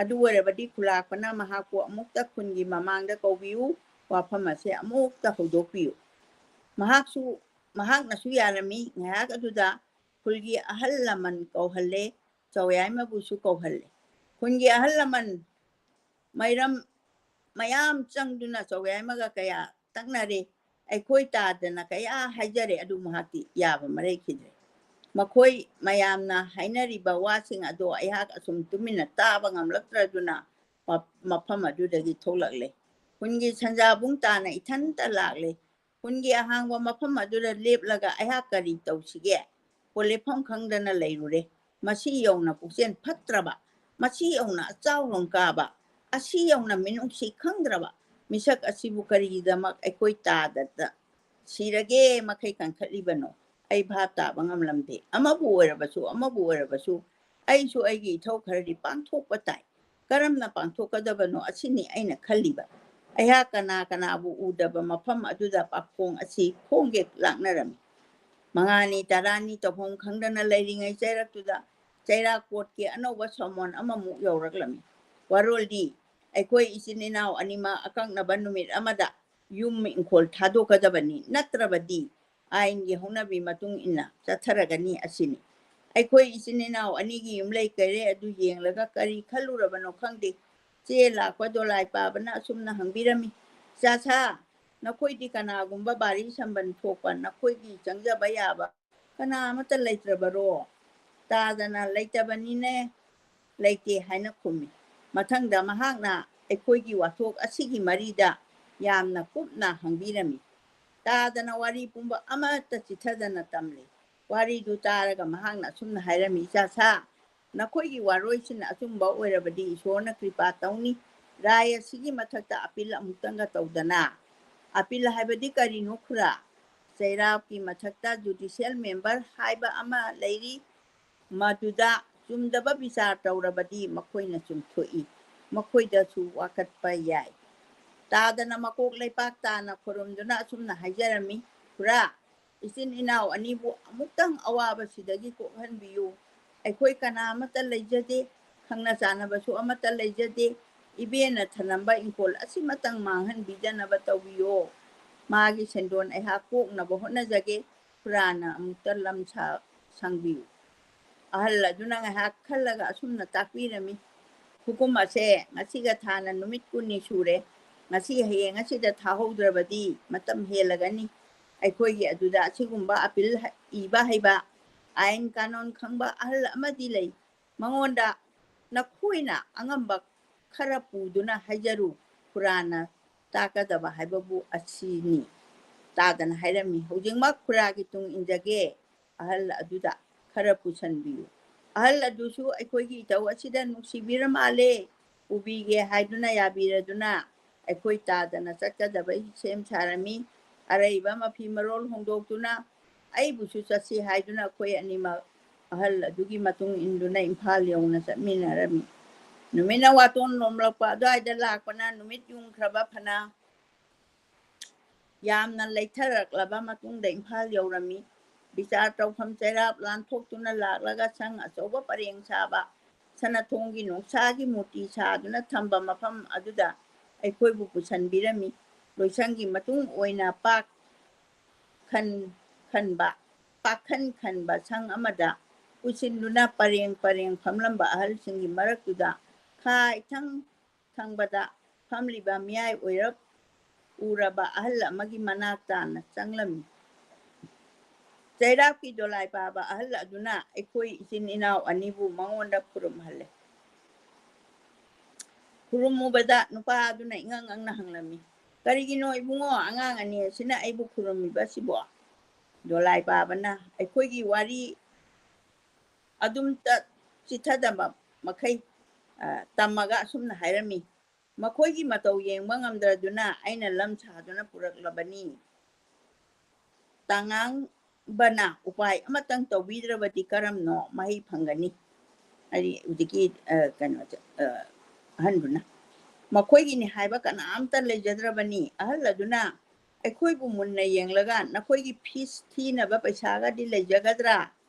ꯑꯗꯨ ꯑꯣꯏꯔꯕꯗꯤ ꯈꯨꯂꯥꯛꯄꯅ ꯃꯍꯥꯛꯄꯨ ꯑꯃꯨꯛꯇ ꯈꯨꯟꯒꯤ ꯃꯃꯥꯡꯗ ꯀꯧꯕꯤꯌꯨ, ꯋꯥꯐꯝ ꯑꯁꯦ ꯑꯃꯨꯛꯇ ꯍꯧꯗꯣꯛꯄꯤꯌꯨ꯫ ꯃꯍꯥꯛꯁꯨ, ꯃꯍꯥꯛꯅꯁꯨ ꯌꯥꯔꯝꯃꯤ꯫ ꯉꯥꯏꯍꯥꯛ ꯑꯗꯨꯗ ꯈꯨꯜꯒꯤ ꯑꯍꯜ ꯂꯃꯟ ꯀꯧꯍꯜꯂꯦ, ꯆꯧꯌꯥꯏꯃꯕꯨꯁꯨ ꯀꯧꯍꯜꯂꯦ꯫ ꯈꯨꯟꯒꯤ ꯑꯍꯜ ꯂꯃꯟ ꯃꯩꯔꯝ ꯃꯌꯥꯝ ꯆꯪꯗꯨꯅ ꯆꯧꯌꯥꯏꯃꯒ ꯀꯌꯥ ꯇꯛꯅꯔꯦ꯫ ꯑꯩꯈꯣꯏ ꯇꯥꯗꯅ ꯀꯌꯥ ꯍꯥꯏꯖꯔꯦ, ꯑꯗꯨ ꯃꯍꯥꯛꯇꯤ ꯌꯥꯕ ꯃꯔꯩꯈꯤꯗ꯭ꯔꯦ꯫ ꯃꯈꯣꯏ ꯃꯌꯥꯝꯅ ꯍꯥꯏꯅꯔꯤꯕ ꯋꯥꯁꯤꯡ ꯑꯗꯣ ꯑꯩꯍꯥꯛ ꯑꯁꯨꯝ ꯇꯨꯃꯤꯟꯅ ꯇꯥꯕ ꯉꯝꯂꯛꯇ꯭ꯔꯗꯨꯅ ꯃ-, ꯃꯐꯝ ꯑꯗꯨꯗꯒꯤ ꯊꯣꯛꯂꯛꯂꯦ꯫ ꯈꯨꯟꯒꯤ ꯁꯟꯖꯥꯕꯨꯡ ꯇꯥꯅ ꯏꯊꯟꯇ ꯂꯥꯛꯂꯦ꯫ ꯈꯨꯟꯒꯤ ꯑꯍꯥꯡꯕ ꯃꯐꯝ ꯑꯗꯨꯗ ꯂꯦꯞꯂꯒ ꯑꯩꯍꯥꯛ ꯀꯔꯤ ꯇꯧꯁꯤꯒꯦ? ꯀꯣꯂꯦꯞꯐꯝ ꯈꯪꯗꯅ ꯂꯩꯔꯨꯔꯦ꯫ ꯃꯁꯤ ꯌꯧꯅ ꯄꯨꯛꯆꯦꯜ ꯐꯠꯇ꯭ꯔꯕ, ꯃꯁꯤ ꯌꯧꯅ ꯑꯆꯥꯎꯔꯣꯝ ꯀꯥꯕ, ꯑꯁꯤ ꯌꯧꯅ ꯃꯤꯅꯨꯡꯁꯤ ꯈꯪꯗ꯭ꯔꯕ ꯃꯤꯁꯛ ꯑꯁꯤꯕꯨ ꯀꯔꯤꯒꯤꯗꯃꯛ ꯑꯩꯈꯣꯏ ꯇꯥꯗꯇ ꯁꯤꯔꯒꯦ ꯃꯈꯩ ꯀꯟꯈꯠꯂꯤꯕꯅꯣ? ꯑꯩ ꯚꯥꯞ ꯇꯥꯕ ꯉꯝꯂꯝꯗꯦ꯫ ꯑꯃꯕꯨ ꯑꯣꯏꯔꯕꯁꯨ, ꯑꯃꯕꯨ ꯑꯣꯏꯔꯕꯁꯨ, ꯑꯩꯁꯨ ꯑꯩꯒꯤ ꯏꯊꯧ ꯈꯔꯗꯤ ꯄꯥꯡꯊꯣꯛꯄ ꯇꯥꯏ꯫ ꯀꯔꯝꯅ ꯄꯥꯡꯊꯣꯛꯀꯗꯕꯅꯣ ꯑꯁꯤꯅꯤ ꯑꯩꯅ ꯈꯜꯂꯤꯕ꯫ ꯑꯩꯍꯥꯛ ꯀꯅꯥ ꯀꯅꯥꯕꯨ ꯎꯗꯕ ꯃꯐꯝ ꯑꯗꯨꯗ ꯄꯥꯈꯣꯡ ꯑꯁꯤ ꯈꯣꯡꯒꯦ ꯂꯥꯛꯅꯔꯝꯃꯤ꯫ ꯃꯉꯥꯅꯤ ꯇꯔꯥꯅꯤ ꯇꯧꯐꯝ ꯈꯪꯗꯅ ꯂꯩꯔꯤꯉꯩ ꯆꯩꯔꯛꯇꯨꯗ ꯆꯩꯔꯥꯛ ꯀꯣꯔꯠꯀꯤ ꯑꯅꯧꯕ ꯁꯃꯣꯟ ꯑꯃꯃꯨꯛ ꯌꯧꯔꯛꯂꯝꯃꯤ꯫ ꯋꯥꯔꯣꯜꯗꯤ, ꯑꯩꯈꯣꯏ ꯏꯆꯤꯟ ꯏꯅꯥꯎ ꯑꯅꯤꯃꯛ ꯑꯀꯛꯅꯕ ꯅꯨꯃꯤꯠ ꯑꯃꯗ ꯌꯨꯝ ꯏꯪꯈꯣꯜ ꯊꯥꯗꯣꯛꯀꯗꯕꯅꯤ, ꯅꯠꯇ꯭ꯔꯕꯗꯤ ꯑꯥꯏꯟꯒꯤ ꯍꯧꯅꯕꯤ ꯃꯇꯨꯡ ꯏꯟꯅ ꯆꯠꯊꯔꯒꯅꯤ ꯑꯁꯤꯅꯤ꯫ ꯑꯩꯈꯣꯏ ꯏꯆꯤꯟ ꯏꯅꯥꯎ ꯑꯅꯤꯒꯤ ꯌꯨꯝꯂꯩ ꯀꯩꯔꯩ ꯑꯗꯨ ꯌꯦꯡꯂꯒ ꯀꯔꯤ ꯈꯜꯂꯨꯔꯕꯅꯣ ꯈꯪꯗꯦ, ꯆꯦ ꯂꯥꯛꯄ ꯗꯣꯂꯥꯏ ꯄꯥꯕꯅ ꯑꯁꯨꯝꯅ ꯍꯪꯕꯤꯔꯝꯃꯤ, "ꯆꯥꯁꯥ, ꯅꯈꯣꯏꯗꯤ ꯀꯅꯥꯒꯨꯝꯕ ꯕꯥꯔꯤ ꯁꯝꯕꯟ ꯊꯣꯛꯄ ꯅꯈꯣꯏꯒꯤ ꯆꯪꯖꯕ ꯌꯥꯕ ꯀꯅꯥ ꯑꯃꯠꯇ ꯂꯩꯇ꯭ꯔꯕꯔꯣ?" ꯇꯥꯗꯅ, "ꯂꯩꯇꯕꯅꯤꯅꯦ, ꯂꯩꯇꯦ" ꯍꯥꯏꯅ ꯈꯨꯝꯃꯤ꯫ ꯃꯊꯪꯗ ꯃꯍꯥꯛꯅ ꯑꯩꯈꯣꯏꯒꯤ ꯋꯥꯊꯣꯛ ꯑꯁꯤꯒꯤ ꯃꯔꯤꯗ ꯌꯥꯝꯅ ꯀꯨꯞꯅ ꯍꯪꯕꯤꯔꯝꯃꯤ꯫ ꯇꯥꯗꯅ ꯋꯥꯔꯤ ꯄꯨꯝꯕ ꯑꯃꯠꯇ ꯆꯤꯊꯗꯅ ꯇꯝꯂꯤ꯫ ꯋꯥꯔꯤꯗꯨ ꯇꯥꯔꯒ ꯃꯍꯥꯛꯅ ꯑꯁꯨꯝꯅ ꯍꯥꯏꯔꯝꯃꯤ, "ꯏꯆꯥꯁꯥ, ꯅꯈꯣꯏꯒꯤ ꯋꯥꯔꯣꯏꯁꯤꯅ ꯑꯆꯨꯝꯕ ꯑꯣꯏꯔꯕꯗꯤ ꯏꯁꯣꯔꯅ ꯀ꯭ꯔꯤꯄꯥ ꯇꯧꯅꯤ꯫ ꯔꯥꯏ ꯑꯁꯤꯒꯤ ꯃꯊꯛꯇ ꯑꯄꯤꯜ ꯑꯃꯨꯛꯇꯪꯒ ꯇꯧꯗꯅ꯫" "ꯑꯄꯤꯜ ꯍꯥꯏꯕꯗꯤ ꯀꯔꯤꯅꯣ ꯈꯨꯔꯥ?" "ꯆꯩꯔꯥꯛꯀꯤ ꯃꯊꯛꯇ ꯖꯨꯗꯤꯁꯤꯌꯦꯜ ꯃꯦꯝꯕꯔ ꯍꯥꯏꯕ ꯑꯃ ꯂꯩꯔꯤ꯫ ꯃꯗꯨꯗ ꯆꯨꯝꯗꯕ ꯕꯤꯆꯥꯔ ꯇꯧꯔꯕꯗꯤ ꯃꯈꯣꯏꯅ ꯆꯨꯝꯊꯣꯛꯏ꯫ ꯃꯈꯣꯏꯗꯁꯨ ꯋꯥꯀꯠꯄ ꯌꯥꯏ꯫" ꯇꯥꯗꯅ ꯃꯀꯣꯛ ꯂꯩꯄꯥꯛ ꯇꯥꯅ ꯈꯨꯔꯨꯝꯗꯨꯅ ꯑꯁꯨꯝꯅ ꯍꯥꯏꯖꯔꯝꯃꯤ, "ꯈꯨꯔꯥ, ꯏꯆꯤꯟ ꯏꯅꯥꯎ ꯑꯅꯤꯕꯨ ꯑꯃꯨꯛꯇꯪ ꯑꯋꯥꯕꯁꯤꯗꯒꯤ ꯀꯣꯛꯍꯟꯕꯤꯌꯨ꯫ ꯑꯩꯈꯣꯏ ꯀꯅꯥ ꯑꯃꯠꯇ ꯂꯩꯖꯗꯦ, ꯈꯪꯅ ꯆꯥꯟꯅꯕꯁꯨ ꯑꯃꯠꯇ ꯂꯩꯖꯗꯦ꯫ ꯏꯕꯦꯟꯅ ꯊꯅꯝꯕ ꯏꯪꯈꯣꯜ ꯑꯁꯤꯃꯇꯪ ꯃꯥꯡꯍꯟꯕꯤꯗꯅꯕ ꯇꯧꯕꯤꯌꯣ꯫ ꯃꯥꯒꯤ ꯁꯦꯟꯗꯣꯟ ꯑꯩꯍꯥꯛ ꯀꯣꯛꯅꯕ ꯍꯣꯠꯅꯖꯒꯦ꯫" ꯈꯨꯔꯥꯅ ꯑꯃꯨꯛꯇ ꯂꯝ ꯁꯥ-, ꯁꯪꯕꯤꯌꯨ꯫ ꯑꯍꯜ ꯑꯗꯨꯅ ꯉꯥꯏꯍꯥꯛ ꯈꯜꯂꯒ ꯑꯁꯨꯝꯅ ꯇꯥꯛꯄꯤꯔꯝꯃꯤ, "ꯈꯨꯀꯨꯝ ꯑꯁꯦ ꯉꯁꯤꯒ ꯊꯥꯅ ꯅꯨꯃꯤꯠ ꯀꯨꯟꯅꯤ ꯁꯨꯔꯦ꯫ ꯉꯁꯤ ꯍꯌꯦꯡ ꯑꯁꯤꯗ ꯊꯥꯍꯧꯗ꯭ꯔꯕꯗꯤ ꯃꯇꯝ ꯍꯦꯜꯂꯒꯅꯤ꯫ ꯑꯩꯈꯣꯏꯒꯤ ꯑꯗꯨꯗ ꯑꯁꯤꯒꯨꯝꯕ ꯑꯄꯤꯜ ꯏꯕ ꯍꯩꯕ, ꯑꯥꯏꯟ ꯀꯥꯅꯣꯟ ꯈꯪꯕ ꯑꯍꯜ ꯑꯃꯗꯤ ꯂꯩ꯫ ꯃꯉꯣꯟꯗ ꯅꯈꯣꯏꯅ ꯑꯉꯝꯕ ꯈꯔ ꯄꯨꯗꯨꯅ ꯍꯥꯏꯖꯔꯨ, ꯈꯨꯔꯥꯅ ꯇꯥꯛꯀꯗꯕ ꯍꯥꯏꯕꯕꯨ ꯑꯁꯤꯅꯤ" ꯇꯥꯗꯅ ꯍꯥꯏꯔꯝꯃꯤ꯫ "ꯍꯧꯖꯤꯛꯃꯛ ꯈꯨꯔꯥꯒꯤ ꯇꯨꯡ ꯏꯟꯖꯒꯦ" ꯑꯍꯜ ꯑꯗꯨꯗ ꯈꯔ ꯄꯨꯁꯟꯕꯤꯌꯨ꯫ ꯑꯍꯜ ꯑꯗꯨꯁꯨ ꯑꯩꯈꯣꯏꯒꯤ ꯏꯊꯧ ꯑꯁꯤꯗ ꯅꯨꯡꯁꯤꯕꯤꯔ ꯃꯥꯜꯂꯦ, ꯄꯨꯕꯤꯒꯦ ꯍꯥꯏꯗꯨꯅ ꯌꯥꯕꯤꯔꯗꯨꯅ ꯑꯩꯈꯣꯏ ꯇꯥꯗꯅ ꯆꯠꯀꯗꯕ ꯁꯦꯝ ꯁꯥꯔꯝꯃꯤ꯫ ꯑꯔꯩꯕ ꯃꯐꯤ ꯃꯔꯣꯜ ꯍꯣꯡꯗꯣꯛꯇꯨꯅ ꯑꯩꯕꯨꯁꯨ ꯆꯠꯁꯤ ꯍꯥꯏꯗꯨꯅ ꯑꯩꯈꯣꯏ ꯑꯅꯤꯃꯛ ꯑꯍꯜ ꯑꯗꯨꯒꯤ ꯃꯇꯨꯡ ꯏꯟꯗꯨꯅ ꯏꯝꯐꯥꯜ ꯌꯧꯅ ꯆꯠꯃꯤꯟꯅꯔꯝꯃꯤ꯫ ꯅꯨꯃꯤꯠꯅ ꯋꯥꯇꯣꯟ ꯂꯣꯝꯂꯛꯄ ꯑꯗꯨꯋꯥꯏꯗ ꯂꯥꯛꯄꯅ ꯅꯨꯃꯤꯠ ꯌꯨꯡꯈ꯭ꯔꯕ ꯐꯅ ꯌꯥꯝꯅ ꯂꯩꯊꯔꯛꯂꯕ ꯃꯇꯨꯡꯗ ꯏꯝꯐꯥꯜ ꯌꯧꯔꯝꯃꯤ꯫ ꯕꯤꯆꯥꯔ ꯇꯧꯐꯝ ꯆꯩꯔꯥꯛ ꯂꯥꯟꯊꯣꯛꯇꯨꯅ ꯂꯥꯛꯂꯒ ꯁꯪ ꯑꯆꯧꯕ ꯄꯔꯦꯡ ꯁꯥꯕ ꯁꯅꯥꯊꯣꯡꯒꯤ ꯅꯣꯡꯁꯥꯒꯤ ꯃꯨꯔꯇꯤ ꯁꯥꯗꯨꯅ ꯊꯝꯕ ꯃꯐꯝ ꯑꯗꯨꯗ ꯑꯩꯈꯣꯏꯕꯨ ꯄꯨꯁꯟꯕꯤꯔꯝꯃꯤ꯫ ꯂꯣꯏꯁꯪꯒꯤ ꯃꯇꯨꯡ ꯑꯣꯏꯅ ꯄꯥꯛ ꯈꯟ-, ꯈꯟꯕ, ꯄꯥꯛꯈꯟ ꯈꯟꯕ ꯁꯪ ꯑꯃꯗ ꯄꯨꯁꯤꯟꯗꯨꯅ ꯄꯔꯦꯡ ꯄꯔꯦꯡ ꯐꯝꯂꯝꯕ ꯑꯍꯜꯁꯤꯡꯒꯤ ꯃꯔꯛꯇꯨꯗ ꯈꯥ ꯏꯊꯪ ꯊꯪꯕꯗ ꯐꯝꯂꯤꯕ ꯃꯤꯌꯥꯏ ꯑꯣꯏꯔꯞ ꯎꯔꯕ ꯑꯍꯜ ꯑꯃꯒꯤ ꯃꯅꯥꯛ ꯇꯥꯅ ꯆꯪꯂꯝꯃꯤ꯫ ꯆꯩꯔꯥꯛꯀꯤ ꯗꯣꯂꯥꯏ ꯄꯥꯕ ꯑꯍꯜ ꯑꯗꯨꯅ ꯑꯩꯈꯣꯏ ꯏꯆꯤꯟ ꯏꯅꯥꯎ ꯑꯅꯤꯕꯨ ꯃꯉꯣꯟꯗ ꯈꯨꯔꯨꯝꯍꯜꯂꯦ꯫ ꯈꯨꯔꯨꯝꯃꯨꯕꯗ ꯅꯨꯄꯥ ꯑꯗꯨꯅ ꯏꯉꯛ ꯉꯛꯅ ꯍꯪꯂꯝꯃꯤ, "ꯀꯔꯤꯒꯤꯅꯣ ꯏꯕꯨꯡꯉꯣ, ꯑꯉꯥꯡ ꯑꯅꯤ ꯑꯁꯤꯅ ꯑꯩꯕꯨ ꯈꯨꯔꯨꯝꯃꯤꯕ ꯑꯁꯤꯕꯣ?" ꯗꯣꯂꯥꯏ ꯄꯥꯕꯅ ꯑꯩꯈꯣꯏꯒꯤ ꯋꯥꯔꯤ ꯑꯗꯨꯝꯇ ꯆꯤꯊꯗꯕ ꯃꯈꯩ, ꯑ, ꯇꯝꯃꯒ ꯑꯁꯨꯝꯅ ꯍꯥꯏꯔꯝꯃꯤ, "ꯃꯈꯣꯏꯒꯤ ꯃꯇꯧ ꯌꯦꯡꯕ ꯉꯝꯗ꯭ꯔꯗꯨꯅ ꯑꯩꯅ ꯂꯝ ꯁꯥꯗꯨꯅ ꯄꯨꯔꯛꯂꯕꯅꯤ꯫ ꯇꯥꯉꯥꯡꯕꯅ ꯎꯄꯥꯏ ꯑꯃꯇꯪ ꯇꯧꯕꯤꯗ꯭ꯔꯕꯗꯤ ꯀꯔꯝꯅꯣ ꯃꯍꯩ ꯐꯪꯒꯅꯤ?" ꯍꯥꯏꯗꯤ ꯍꯧꯖꯤꯛꯀꯤ, ꯑ, ꯀꯩꯅꯣꯁꯦ, ꯑ, ꯑꯍꯟꯗꯨꯅ, "ꯃꯈꯣꯏꯒꯤꯅꯤ ꯍꯥꯏꯕ ꯀꯅꯥꯝꯇ ꯂꯩꯖꯗ꯭ꯔꯕꯅꯤ꯫ ꯑꯍꯜ ꯑꯗꯨꯅ ꯑꯩꯈꯣꯏꯕꯨ ꯃꯨꯟꯅ ꯌꯦꯡꯂꯒ, 'ꯅꯈꯣꯏꯒꯤ ꯐꯤꯁ ꯊꯤꯅꯕ ꯄꯩꯁꯥꯒꯗꯤ ꯂꯩꯖꯒꯗ꯭ꯔꯥ?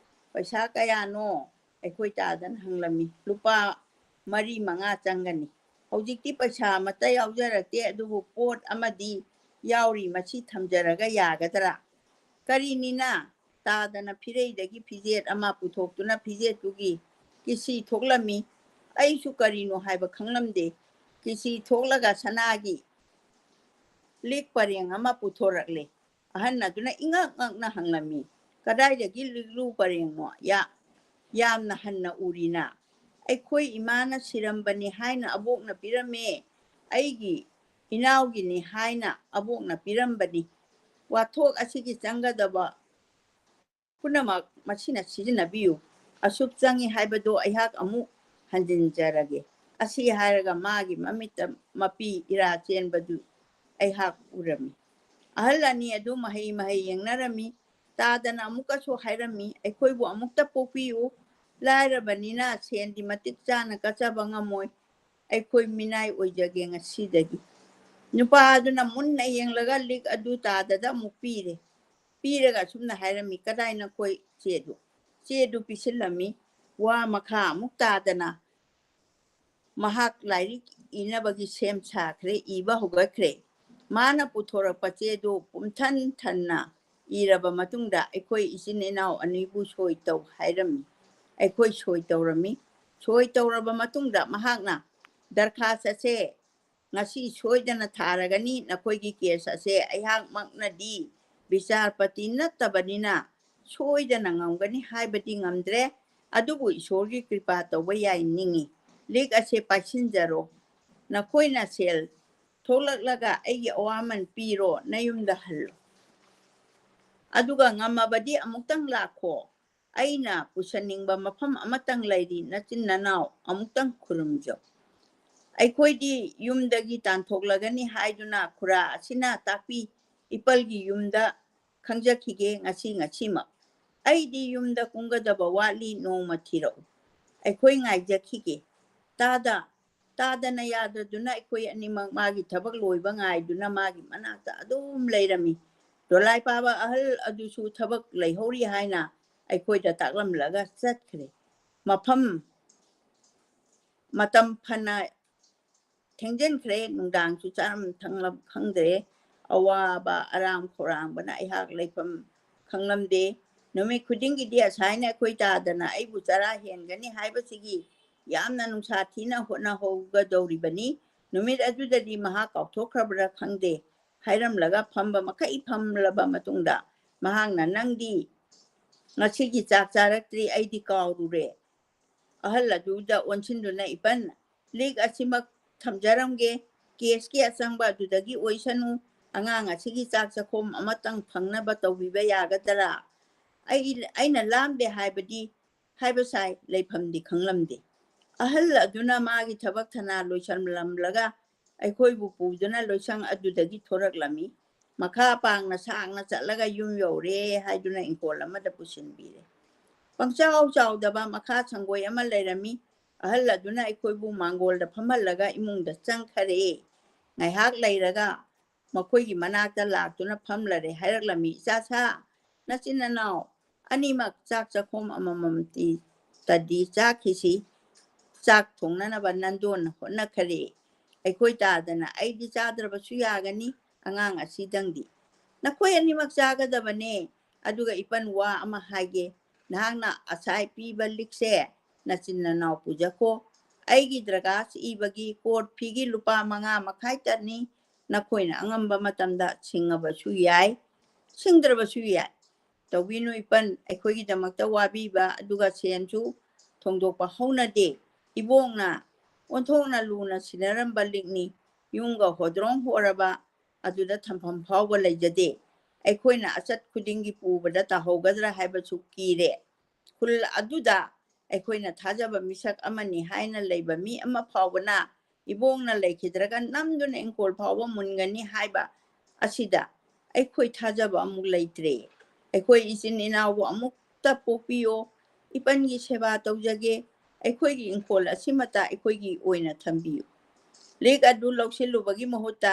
ꯄꯩꯁꯥ ꯀꯌꯥꯅꯣ?' ꯑꯩꯈꯣꯏ ꯇꯥꯗꯅ ꯍꯪꯂꯝꯃꯤ꯫ 'ꯂꯨꯄꯥ ꯃꯔꯤ ꯃꯉꯥ ꯆꯪꯒꯅꯤ꯫ ꯍꯧꯖꯤꯛꯇꯤ ꯄꯩꯁꯥ ꯑꯃꯠꯇ ꯌꯥꯎꯖꯔꯛꯇꯦ, ꯑꯗꯨꯕꯨ ꯄꯣꯠ ꯑꯃꯗꯤ ꯌꯥꯎꯔꯤ, ꯃꯁꯤ ꯊꯝꯖꯔꯒ ꯌꯥꯒꯗ꯭ꯔꯥ?' "ꯀꯔꯤꯅꯤꯅ?" ꯇꯥꯗꯅ ꯐꯤꯔꯩꯗꯒꯤ ꯐꯤꯖꯦꯠ ꯑꯃ ꯄꯨꯊꯣꯛꯇꯨꯅ ꯐꯤꯖꯦꯠꯇꯨꯒꯤ ꯀꯤꯁꯤ ꯊꯣꯛꯂꯝꯃꯤ꯫ ꯑꯩꯁꯨ ꯀꯔꯤꯅꯣ ꯍꯥꯏꯕ ꯈꯪꯂꯝꯗꯦ꯫ ꯀꯤꯁꯤ ꯊꯣꯛꯂꯒ ꯁꯅꯥꯒꯤ ꯂꯤꯛ ꯄꯔꯦꯡ ꯑꯃ ꯄꯨꯊꯣꯔꯛꯂꯦ꯫ ꯑꯍꯟ ꯑꯗꯨꯅ ꯏꯉꯛ ꯉꯛꯅ ꯍꯪꯂꯝꯃꯤ, "ꯀꯗꯥꯏꯗꯒꯤ ꯂꯤꯛꯂꯨ ꯄꯔꯦꯡꯅꯣ? ꯌꯥ-, ꯌꯥꯝꯅ ꯍꯟꯅ ꯎꯔꯤꯅ?" "ꯑꯩꯈꯣꯏ ꯏꯃꯥꯅ ꯁꯤꯔꯝꯕꯅꯤ ꯍꯥꯏꯅ ꯑꯕꯣꯛꯅ ꯄꯤꯔꯝꯃꯦ꯫ ꯑꯩꯒꯤ ꯏꯅꯥꯎꯒꯤꯅꯤ ꯍꯥꯏꯅ ꯑꯕꯣꯛꯅ ꯄꯤꯔꯝꯕꯅꯤ꯫ ꯋꯥꯊꯣꯛ ꯑꯁꯤꯒꯤ ꯆꯪꯒꯗꯕ ꯄꯨꯝꯅꯃꯛ ꯃꯁꯤꯅ ꯁꯤꯖꯤꯟꯅꯕꯤꯌꯨ꯫ ꯑꯁꯨꯛ ꯆꯪꯏ ꯍꯥꯏꯕꯗꯨ ꯑꯩꯍꯥꯛ ꯑꯃꯨꯛ ꯍꯟꯖꯤꯟꯖꯔꯒꯦ꯫" ꯑꯁꯤ ꯍꯥꯏꯔꯒ ꯃꯥꯒꯤ ꯃꯃꯤꯠꯇ ꯃꯄꯤ ꯏꯔꯥ ꯆꯦꯟꯕꯗꯨ ꯑꯩꯍꯥꯛ ꯎꯔꯝꯃꯤ꯫ ꯑꯍꯜ ꯑꯅꯤ ꯑꯗꯨ ꯃꯍꯩ ꯃꯍꯩ ꯌꯦꯡꯅꯔꯝꯃꯤ꯫ ꯇꯥꯗꯅ ꯑꯃꯨꯛꯀꯁꯨ ꯍꯥꯏꯔꯝꯃꯤ, "ꯑꯩꯈꯣꯏꯕꯨ ꯑꯃꯨꯛꯇ ꯄꯣꯛꯄꯤꯌꯨ꯫ ꯂꯥꯏꯔꯕꯅꯤꯅ ꯁꯦꯟꯗꯤ ꯃꯇꯤꯛ ꯆꯥꯅ ꯀꯠꯆꯕ ꯉꯝꯃꯣꯏ꯫ ꯑꯩꯈꯣꯏ ꯃꯤꯅꯥꯏ ꯑꯣꯏꯖꯒꯦ ꯉꯁꯤꯗꯒꯤ꯫" ꯅꯨꯄꯥ ꯑꯗꯨꯅ ꯃꯨꯟꯅ ꯌꯦꯡꯂꯒ ꯂꯤꯛ ꯑꯗꯨ ꯇꯥꯗꯗ ꯑꯃꯨꯛ ꯄꯤꯔꯦ꯫ ꯄꯤꯔꯒ ꯑꯁꯨꯝꯅ ꯍꯥꯏꯔꯝꯃꯤ, "ꯀꯗꯥꯏ ꯅꯈꯣꯏ ꯆꯦꯗꯨ?" ꯆꯦꯗꯨ ꯄꯤꯁꯤꯜꯂꯝꯃꯤ꯫ ꯋꯥ ꯃꯈꯥ ꯑꯃꯨꯛ ꯇꯥꯗꯅ ꯃꯍꯥꯛ ꯂꯥꯏꯔꯤꯛ ꯏꯅꯕꯒꯤ ꯁꯦꯝ ꯁꯥꯈ꯭ꯔꯦ, ꯏꯕ ꯍꯧꯒꯠꯈ꯭ꯔꯦ꯫ ꯃꯥꯅ ꯄꯨꯊꯣꯔꯛꯄ ꯆꯦꯗꯨ ꯄꯨꯝꯊꯟ ꯊꯟꯅ ꯏꯔꯕ ꯃꯇꯨꯡꯗ ꯑꯩꯈꯣꯏ ꯏꯆꯤꯟ ꯏꯅꯥꯎ ꯑꯅꯤꯕꯨ ꯁꯣꯏ ꯇꯧ ꯍꯥꯏꯔꯝꯃꯤ꯫ ꯑꯩꯈꯣꯏ ꯁꯣꯏ ꯇꯧꯔꯝꯃꯤ꯫ ꯁꯣꯏ ꯇꯧꯔꯕ ꯃꯇꯨꯡꯗ ꯃꯍꯥꯛꯅ, "ꯗꯔꯈꯥꯁ ꯑꯁꯦ ꯉꯁꯤ ꯁꯣꯏꯗꯅ ꯊꯥꯔꯒꯅꯤ꯫ ꯅꯈꯣꯏꯒꯤ ꯀꯦꯁ ꯑꯁꯦ ꯑꯩꯍꯥꯛꯃꯛꯅꯗꯤ ꯕꯤꯆꯥꯔꯄꯇꯤ ꯅꯠꯇꯕꯅꯤꯅ ꯁꯣꯏꯗꯅ ꯉꯝꯒꯅꯤ ꯍꯥꯏꯕꯗꯤ ꯉꯝꯗ꯭ꯔꯦ, ꯑꯗꯨꯕꯨ ꯏꯁꯣꯔꯒꯤ ꯀ꯭ꯔꯤꯄꯥ ꯇꯧꯕ ꯌꯥꯏ ꯅꯤꯡꯏ꯫ ꯂꯤꯛ ꯑꯁꯦ ꯄꯥꯏꯁꯤꯟꯖꯔꯣ꯫ ꯅꯈꯣꯏꯅ ꯁꯦꯜ ꯊꯣꯛꯂꯛꯂꯒ ꯑꯩꯒꯤ ꯑꯋꯥꯃꯟ ꯄꯤꯔꯣ, ꯅꯌꯨꯝꯗ ꯍꯜꯂꯣ꯫ ꯑꯗꯨꯒ ꯉꯝꯃꯕꯗꯤ ꯑꯃꯨꯛꯇꯪ ꯂꯥꯛꯈꯣ꯫ ꯑꯩꯅ ꯄꯨꯁꯟꯅꯤꯡꯕ ꯃꯐꯝ ꯑꯃꯇꯪ ꯂꯩꯔꯤ, ꯅꯆꯤꯟ ꯅꯅꯥꯎ ꯑꯃꯨꯛꯇꯪ ꯈꯨꯔꯨꯝꯖꯧ꯫" ꯑꯩꯈꯣꯏꯗꯤ ꯌꯨꯝꯗꯒꯤ ꯇꯥꯟꯊꯣꯛꯂꯒꯅꯤ ꯍꯥꯏꯗꯨꯅ ꯈꯨꯔꯥ ꯑꯁꯤꯅ ꯇꯥꯛꯄꯤ ꯏꯄꯜꯒꯤ ꯌꯨꯝꯗ ꯈꯪꯖꯈꯤꯒꯦ ꯉꯁꯤ ꯉꯁꯤꯃꯛ꯫ "ꯑꯩꯗꯤ ꯌꯨꯝꯗ ꯀꯨꯝꯒꯗꯕ ꯋꯥꯠꯂꯤ, ꯅꯣꯡꯃ ꯊꯤꯔꯛꯎ꯫ ꯑꯩꯈꯣꯏ ꯉꯥꯏꯖꯈꯤꯒꯦ꯫" ꯇꯥꯗ, ꯇꯥꯗꯅ ꯌꯥꯗꯗꯨꯅ ꯑꯩꯈꯣꯏ ꯑꯅꯤꯃꯛ ꯃꯥꯒꯤ ꯊꯕꯛ ꯂꯣꯏꯕ ꯉꯥꯏꯗꯨꯅ ꯃꯥꯒꯤ ꯃꯅꯥꯛꯇ ꯑꯗꯨꯝ ꯂꯩꯔꯝꯃꯤ꯫ ꯗꯣꯂꯥꯏ ꯄꯥꯕ ꯑꯍꯜ ꯑꯗꯨꯁꯨ ꯊꯕꯛ ꯂꯩꯍꯧꯔꯤ ꯍꯥꯏꯅ ꯑꯩꯈꯣꯏꯗ ꯇꯥꯛꯂꯝꯂꯒ ꯆꯠꯈ꯭ꯔꯦ꯫ ꯃꯐꯝ ꯃꯇꯝ ꯐꯅ ꯊꯦꯡꯖꯤꯟꯈ꯭ꯔꯦ꯫ ꯅꯨꯡꯗꯥꯡꯁꯨ ꯆꯥꯔꯝ ꯊꯛꯂꯝ ꯈꯪꯗ꯭ꯔꯦ꯫ ꯑꯋꯥꯕ ꯑꯔꯥꯝ ꯈꯧꯔꯥꯡꯕꯅ ꯑꯩꯍꯥꯛ ꯂꯩꯐꯝ ꯈꯪꯂꯝꯗꯦ꯫ ꯅꯨꯃꯤꯠ ꯈꯨꯗꯤꯡꯒꯤꯗꯤ ꯑꯁꯥꯏꯅ ꯑꯩꯈꯣꯏ ꯇꯥꯗꯅ ꯑꯩꯕꯨ ꯆꯔꯥ ꯍꯦꯟꯒꯅꯤ ꯍꯥꯏꯕꯁꯤꯒꯤ ꯌꯥꯝꯅ ꯅꯨꯡꯁꯥ ꯊꯤꯅ ꯍꯣꯠꯅꯍꯧꯒꯗꯧꯔꯤꯕꯅꯤ꯫ ꯅꯨꯃꯤꯠ ꯑꯗꯨꯗꯗꯤ ꯃꯍꯥꯛ ꯀꯥꯎꯊꯣꯛꯈ꯭ꯔꯕ꯭ꯔꯥ ꯈꯪꯗꯦ꯫ ꯍꯥꯏꯔꯝꯂꯒ ꯐꯝꯕ ꯃꯈꯩ ꯐꯝꯂꯕ ꯃꯇꯨꯡꯗ ꯃꯍꯥꯛꯅ, "ꯅꯪꯗꯤ ꯉꯁꯤꯒꯤ ꯆꯥꯛ ꯆꯥꯔꯛꯇ꯭ꯔꯤ, ꯑꯩꯗꯤ ꯀꯥꯎꯔꯨꯔꯦ꯫" ꯑꯍꯜ ꯑꯗꯨꯗ ꯑꯣꯟꯁꯤꯟꯗꯨꯅ, "ꯏꯄꯟ, ꯂꯤꯛ ꯑꯁꯤꯃꯛ ꯊꯝꯖꯔꯝꯒꯦ, ꯀꯦꯁꯀꯤ ꯑꯆꯪꯕ ꯑꯗꯨꯗꯒꯤ ꯑꯣꯏꯁꯅꯨ, ꯑꯉꯥꯡ ꯑꯁꯤꯒꯤ ꯆꯥꯛ ꯆꯥꯛꯈꯣꯝ ꯑꯃꯇꯪ ꯐꯪꯅꯕ ꯇꯧꯕꯤꯕ ꯌꯥꯒꯗ꯭ꯔꯥ?" ꯑꯩ, ꯑꯩꯅ ꯂꯥꯝꯗꯦ ꯍꯥꯏꯕꯗꯤ, ꯍꯥꯏꯕ ꯁꯥꯏ, ꯂꯩꯐꯝꯗꯤ ꯈꯪꯂꯝꯗꯦ꯫ ꯑꯍꯜ ꯑꯗꯨꯅ ꯃꯥꯒꯤ ꯊꯕꯛ ꯊꯅꯥ ꯂꯣꯏꯁꯜꯂꯝꯂꯒ ꯑꯩꯈꯣꯏꯕꯨ ꯄꯨꯗꯨꯅ ꯂꯣꯏꯁꯪ ꯑꯗꯨꯗꯒꯤ ꯊꯣꯔꯛꯂꯝꯃꯤ꯫ ꯃꯈꯥ ꯄꯥꯡꯅ ꯁꯥꯡꯅ ꯆꯠꯂꯒ ꯌꯨꯝ ꯌꯧꯔꯦ ꯍꯥꯏꯗꯨꯅ ꯏꯪꯈꯣꯜ ꯑꯃꯗ ꯄꯨꯁꯤꯟꯕꯤꯔꯦ꯫ ꯄꯪꯆꯥꯎ ꯆꯥꯎꯗꯕ ꯃꯈꯥ ꯁꯪꯒꯣꯏ ꯑꯃ ꯂꯩꯔꯝꯃꯤ꯫ ꯑꯍꯜ ꯑꯗꯨꯅ ꯑꯩꯈꯣꯏꯕꯨ ꯃꯥꯡꯒꯣꯜꯗ ꯐꯝꯍꯜꯂꯒ ꯏꯃꯨꯡꯗ ꯆꯪꯈꯔꯦ꯫ ꯉꯥꯏꯍꯥꯛ ꯂꯩꯔꯒ ꯃꯈꯣꯏꯒꯤ ꯃꯅꯥꯛꯇ ꯂꯥꯛꯇꯨꯅ ꯐꯝꯂꯔꯦ꯫ ꯍꯥꯏꯔꯛꯂꯝꯃꯤ, "ꯏꯆꯥꯁꯥ, ꯅꯆꯤꯟ ꯅꯅꯥꯎ ꯑꯅꯤꯃꯛ ꯆꯥꯛ ꯆꯥꯛꯈꯣꯝ ꯑꯃꯃꯝꯇꯤ ꯇꯗꯤ ꯆꯥꯈꯤꯁꯤ꯫ ꯆꯥꯛ ꯊꯣꯡꯅꯅꯕ ꯅꯟꯗꯣꯟ ꯍꯣꯠꯅꯈꯔꯦ꯫ ꯑꯩꯈꯣꯏ ꯇꯥꯗꯅ ꯑꯩꯗꯤ ꯆꯥꯗ꯭ꯔꯕꯁꯨ ꯌꯥꯒꯅꯤ, ꯑꯉꯥꯡ ꯑꯁꯤꯗꯪꯗꯤ꯫ ꯅꯈꯣꯏ ꯑꯅꯤꯃꯛ ꯆꯥꯒꯗꯕꯅꯦ꯫ ꯑꯗꯨꯒ ꯏꯄꯟ, ꯋꯥ ꯑꯃ ꯍꯥꯏꯒꯦ꯫ ꯅꯍꯥꯛꯅ ꯑꯁꯥꯏ ꯄꯤꯕ ꯂꯤꯛꯁꯦ ꯅꯆꯤꯟ ꯅꯅꯥꯎ ꯄꯨꯖꯈꯣ꯫ ꯑꯩꯒꯤ ꯗ꯭ꯔꯒꯥꯁ ꯏꯕꯒꯤ ꯀꯣꯔꯠ ꯐꯤꯒꯤ ꯂꯨꯄꯥ ꯃꯉꯥ ꯃꯈꯥꯏꯇꯅꯤ꯫ ꯅꯈꯣꯏꯅ ꯑꯉꯝꯕ ꯃꯇꯝꯗ ꯁꯤꯡꯉꯕꯁꯨ ꯌꯥꯏ, ꯁꯤꯡꯗ꯭ꯔꯕꯁꯨ ꯌꯥꯏ꯫ ꯇꯧꯕꯤꯅꯨ ꯏꯄꯟ, ꯑꯩꯈꯣꯏꯒꯤꯗꯃꯛꯇ ꯋꯥꯕꯤꯕ, ꯑꯗꯨꯒ ꯁꯦꯟꯁꯨ ꯊꯣꯡꯗꯣꯛꯄ ꯍꯧꯅꯗꯦ꯫ ꯏꯕꯣꯛꯅ ꯑꯣꯟꯊꯣꯛꯅ ꯂꯨꯅ ꯁꯤꯟꯅꯔꯝꯕ ꯂꯤꯛꯅꯤ꯫ ꯌꯨꯝꯒ ꯍꯣꯗ꯭ꯔꯣꯡ ꯍꯣꯔꯕ, ꯑꯗꯨꯗ ꯊꯝꯐꯝ ꯐꯥꯎꯕ ꯂꯩꯖꯗꯦ꯫ ꯑꯩꯈꯣꯏꯅ ꯑꯆꯠ ꯈꯨꯗꯤꯡꯒꯤ ꯄꯨꯕꯗ ꯇꯥꯍꯧꯒꯗ꯭ꯔꯥ ꯍꯥꯏꯕꯁꯨ ꯀꯤꯔꯦ꯫ ꯈꯨꯜ ꯑꯗꯨꯗ ꯑꯩꯈꯣꯏꯅ ꯊꯥꯖꯕ ꯃꯤꯁꯛ ꯑꯃꯅꯤ ꯍꯥꯏꯅ ꯂꯩꯕ ꯃꯤ ꯑꯃ ꯐꯥꯎꯕꯅ ꯏꯕꯣꯛꯅ ꯂꯩꯈꯤꯗ꯭ꯔꯒ ꯅꯝꯗꯨꯅ ꯏꯪꯈꯣꯜ ꯐꯥꯎꯕ ꯃꯨꯟꯒꯅꯤ ꯍꯥꯏꯕ ꯑꯁꯤꯗ ꯑꯩꯈꯣꯏ ꯊꯥꯖꯕ ꯑꯃꯨꯛ ꯂꯩꯇ꯭ꯔꯦ꯫ ꯑꯩꯈꯣꯏ ꯏꯆꯤꯟ ꯏꯅꯥꯎꯕꯨ ꯑꯃꯨꯛꯇ ꯄꯣꯛꯄꯤꯌꯣ꯫ ꯏꯄꯟꯒꯤ ꯁꯦꯕꯥ ꯇꯧꯖꯒꯦ꯫ ꯑꯩꯈꯣꯏꯒꯤ ꯏꯪꯈꯣꯜ ꯑꯁꯤꯃꯇ ꯑꯩꯈꯣꯏꯒꯤ ꯑꯣꯏꯅ ꯊꯝꯕꯤꯌꯨ꯫" ꯂꯤꯛ ꯑꯗꯨ ꯂꯧꯁꯤꯜꯂꯨꯕꯒꯤ ꯃꯍꯨꯠꯇ